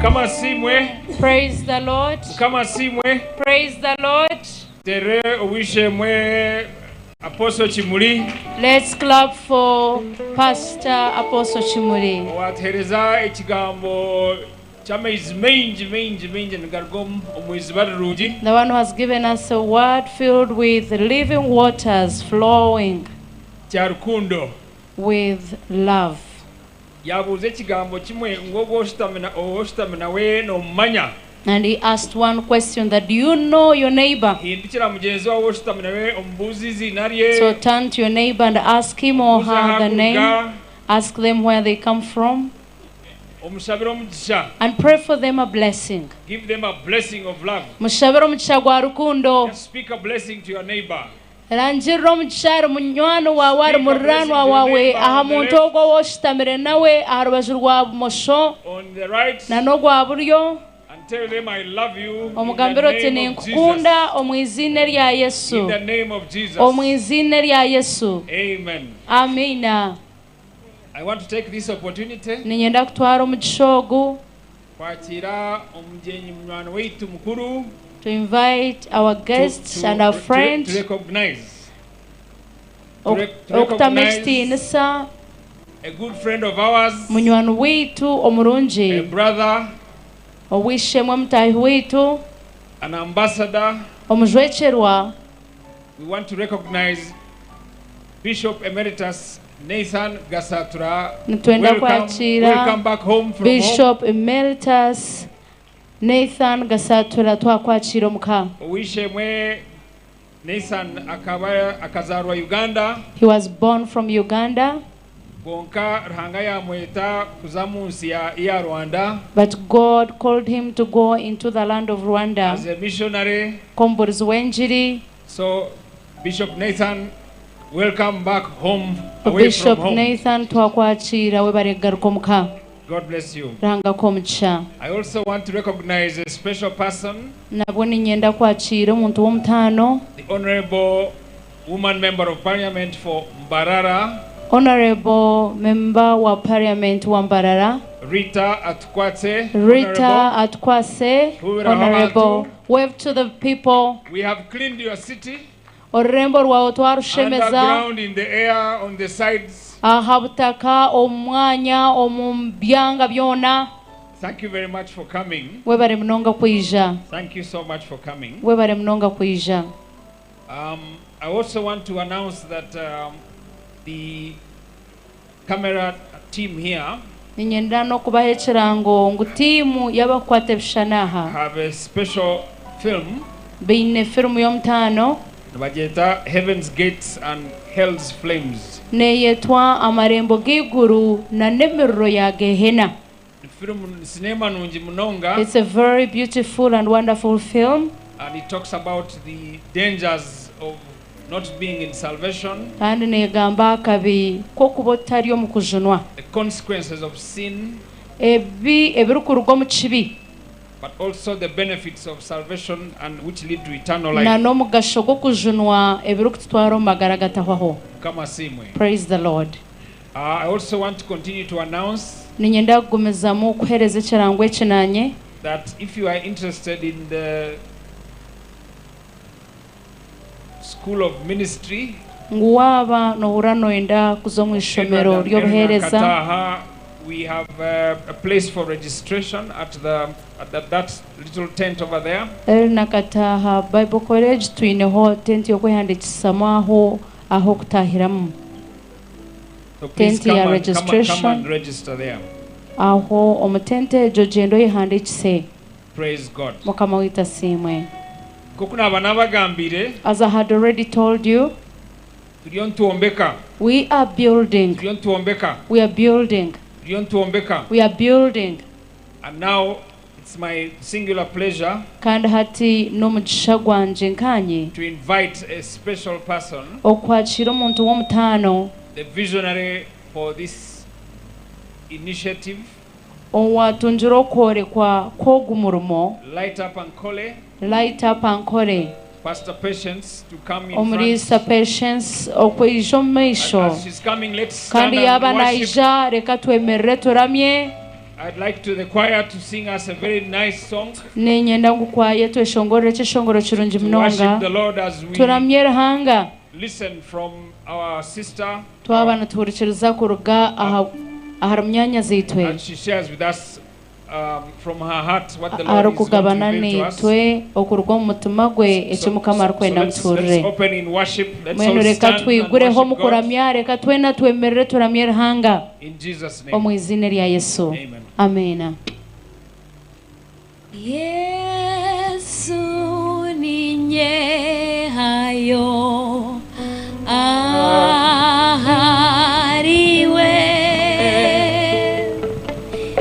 [SPEAKER 5] Mukama asiimwe.
[SPEAKER 4] Praise the Lord.
[SPEAKER 5] Mukama asiimwe.
[SPEAKER 4] Praise the Lord.
[SPEAKER 5] Tere owishemwe Apostle Kimuli.
[SPEAKER 4] Let's clap for Pastor Apostle Kimuli.
[SPEAKER 5] Owatuhereza ekigambo ky'amaizi maingi maingi maingi nigaruga omu iziba rirungi.
[SPEAKER 4] The one who has given us a word filled with living waters flowing.
[SPEAKER 5] Kya rukundo.
[SPEAKER 4] With love.
[SPEAKER 5] Yaabuuza ekigambo kimwe ngu ogwo ou oshutami nawe noomumanya?
[SPEAKER 4] And he asked one question that do you know your neighbor?
[SPEAKER 5] Hindukira mugyenzi waawe ou oshutami nawe omubuuze eiziina rye.
[SPEAKER 4] So turn to your neighbor and ask him or
[SPEAKER 5] Omubuuze
[SPEAKER 4] her
[SPEAKER 5] ahu
[SPEAKER 4] the name.
[SPEAKER 5] arikuruga.
[SPEAKER 4] Ask them where they come from.
[SPEAKER 5] Omushabire omugisha.
[SPEAKER 4] And pray for them a blessing.
[SPEAKER 5] Give them a blessing of love.
[SPEAKER 4] Mushabire omugisha gwa rukundo.
[SPEAKER 5] Just speak a blessing to your neighbor.
[SPEAKER 4] Rangirira omugisha ahari munywani waawe, ahari muriraanwa waawe, aha muntu ogwo ou oshutamire nawe aha rubaju rwa bumosho n'ogwa buryo. Omugambire oti, Ninkukunda omu iziina erya Yesu. Omu iziina erya Yesu. Amiina. Niinyenda kutwara omugisha ogu.
[SPEAKER 5] Kwakira omugyenyi munywani waitu mukuru.
[SPEAKER 4] To invite our guests and our friends.
[SPEAKER 5] To recognize.
[SPEAKER 4] Okutamu ekitiinisa.
[SPEAKER 5] A good friend of ours.
[SPEAKER 4] Munywani waitu omurungi.
[SPEAKER 5] A brother.
[SPEAKER 4] Ow'eishe-emwe mutaahi waitu.
[SPEAKER 5] An ambassador.
[SPEAKER 4] Omujwekyerwa.
[SPEAKER 5] We want to recognize Bishop Emeritus Nathan Gasatura.
[SPEAKER 4] Nitwenda kwakiira Bishop Emeritus Nathan Gasatura twakwakiira omu ka.
[SPEAKER 5] Ow'eishe-emwe Nathan akaba akazaarwa Uganda.
[SPEAKER 4] He was born from Uganda.
[SPEAKER 5] Kwonka Ruhanga yaamweta kuza omu nsi ya Rwanda.
[SPEAKER 4] But God called him to go into the land of Rwanda.
[SPEAKER 5] As a missionary.
[SPEAKER 4] Nk'omuburizi w'engiri.
[SPEAKER 5] So Bishop Nathan welcome back home away from
[SPEAKER 4] Bishop
[SPEAKER 5] home.
[SPEAKER 4] Nathan twakwakiira webare kugaruka omu ka.
[SPEAKER 5] God bless you.
[SPEAKER 4] Ruhanga akuhe omugisha.
[SPEAKER 5] I also want to recognize a special person.
[SPEAKER 4] Nabwo niinyenda kwakiira omuntu w'omutaano.
[SPEAKER 5] The Honourable Woman Member of Parliament for Mbarara.
[SPEAKER 4] Honourable Member wa Parliament wa Mbarara.
[SPEAKER 5] Rita Atukwatse.
[SPEAKER 4] Rita Atukwatse, Honourable. Wave to the people.
[SPEAKER 5] We have cleaned your city.
[SPEAKER 4] Orurembo rwawe twarushemeza.
[SPEAKER 5] Underground, in the air, on the sides.
[SPEAKER 4] Aha butaka, omu mwanya, omu byanga byona.
[SPEAKER 5] Thank you very much for coming.
[SPEAKER 4] Webare munonga kwija.
[SPEAKER 5] Thank you so much for coming.
[SPEAKER 4] Webare munonga kwija.
[SPEAKER 5] Um, I also want to announce that um, the camera team here
[SPEAKER 4] Niinyenda n'okubaha ekirango ngu tiimu y'abakukwata ebishushani aha.
[SPEAKER 5] Have a special film.
[SPEAKER 4] Baine firimu y'omutaano.
[SPEAKER 5] Nibagyeta Heaven's Gates and Hell's Flames.
[SPEAKER 4] Neeyetwa Amarembo g'Eiguru na n'Emiriro ya Geehena.
[SPEAKER 5] Ni firimu, ni sineema nungi munonga.
[SPEAKER 4] It's a very beautiful and wonderful film.
[SPEAKER 5] And it talks about the dangers of not being in salvation.
[SPEAKER 4] Kandi neegamba aha kabi k'okuba otari omu kujunwa.
[SPEAKER 5] The consequences of sin.
[SPEAKER 4] Ebibi ebirikuruga omu kibi.
[SPEAKER 5] But also the benefits of salvation and which lead to eternal life.
[SPEAKER 4] Na n'omugasho gw'okujunwa ebirikututwara omu magara agatahwaho.
[SPEAKER 5] Mukama asiimwe.
[SPEAKER 4] Praise the Lord.
[SPEAKER 5] I also want to continue to announce.
[SPEAKER 4] Niinyenda kugumizamu kuheereza ekirango eki naanye.
[SPEAKER 5] That if you are interested in the School of Ministry.
[SPEAKER 4] Ngu waaba noohurira nooyenda kuza omu ishomero ry'obuheereza.
[SPEAKER 5] Kataaha, we have a place for registration at the at the, that little tent over there.
[SPEAKER 4] Elna Kataaha Bible College twineho tenti y'okwehandiikisamu aho ah'okutaahiramu.
[SPEAKER 5] So please
[SPEAKER 4] Tenti ya
[SPEAKER 5] come and, come, and- come and
[SPEAKER 4] registration
[SPEAKER 5] register there.
[SPEAKER 4] aho omu tenti egyo gyenda oyehandiikise.
[SPEAKER 5] Praise God.
[SPEAKER 4] Mukama waitu asiimwe.
[SPEAKER 5] Nk'oku naaba naabagambiire,
[SPEAKER 4] As I had already told you,
[SPEAKER 5] turiyo nitwombeka,
[SPEAKER 4] we are building.
[SPEAKER 5] turiyo nitwombeka,
[SPEAKER 4] We are building.
[SPEAKER 5] turiyo nitwombeka.
[SPEAKER 4] We are building.
[SPEAKER 5] And now it's my singular pleasure
[SPEAKER 4] Kandi hati n'omugisha gwangye nkaanye
[SPEAKER 5] to invite a special person,
[SPEAKER 4] okwakiira omuntu w'omutaano,
[SPEAKER 5] the visionary for this initiative,
[SPEAKER 4] owaatungire okworekwa kw'ogu murimo,
[SPEAKER 5] Light Up Ankole,
[SPEAKER 4] Light Up Ankole,
[SPEAKER 5] Pastor Patience, to come in front.
[SPEAKER 4] Omuriisa Patience okwija omu maisho.
[SPEAKER 5] As she's coming, let's stand
[SPEAKER 4] Kandi
[SPEAKER 5] and
[SPEAKER 4] yaaba
[SPEAKER 5] worship.
[SPEAKER 4] naija, reka twemerere turamye.
[SPEAKER 5] I'd like to the choir to sing us a very nice song
[SPEAKER 4] Niinyenda ngu kwaya tweshongorere ekyeshongoro kirungi
[SPEAKER 5] to
[SPEAKER 4] munonga
[SPEAKER 5] worship the Lord as we
[SPEAKER 4] turamye Ruhanga
[SPEAKER 5] listen from our sister
[SPEAKER 4] twaba nituhurikiriza kuruga aha ahari munyaanya zaitwe
[SPEAKER 5] and she shares with us um, from her heart what the Lord is going to
[SPEAKER 4] arikugabana
[SPEAKER 5] reveal to us.
[SPEAKER 4] naitwe okuruga omu mutima gwe eki
[SPEAKER 5] So,
[SPEAKER 4] Mukama
[SPEAKER 5] so, so
[SPEAKER 4] arikwenda
[SPEAKER 5] let's, let's
[SPEAKER 4] mutuhurire
[SPEAKER 5] open in worship. Let's
[SPEAKER 4] mbwenu
[SPEAKER 5] all
[SPEAKER 4] reka
[SPEAKER 5] stand and
[SPEAKER 4] twigureho
[SPEAKER 5] worship
[SPEAKER 4] omu
[SPEAKER 5] God
[SPEAKER 4] kuramya reka twena twemerere turamye Ruhanga
[SPEAKER 5] in Jesus' name.
[SPEAKER 4] omu izina rya Yesu
[SPEAKER 5] Amen.
[SPEAKER 4] amiina
[SPEAKER 2] Yesu ninyehayo.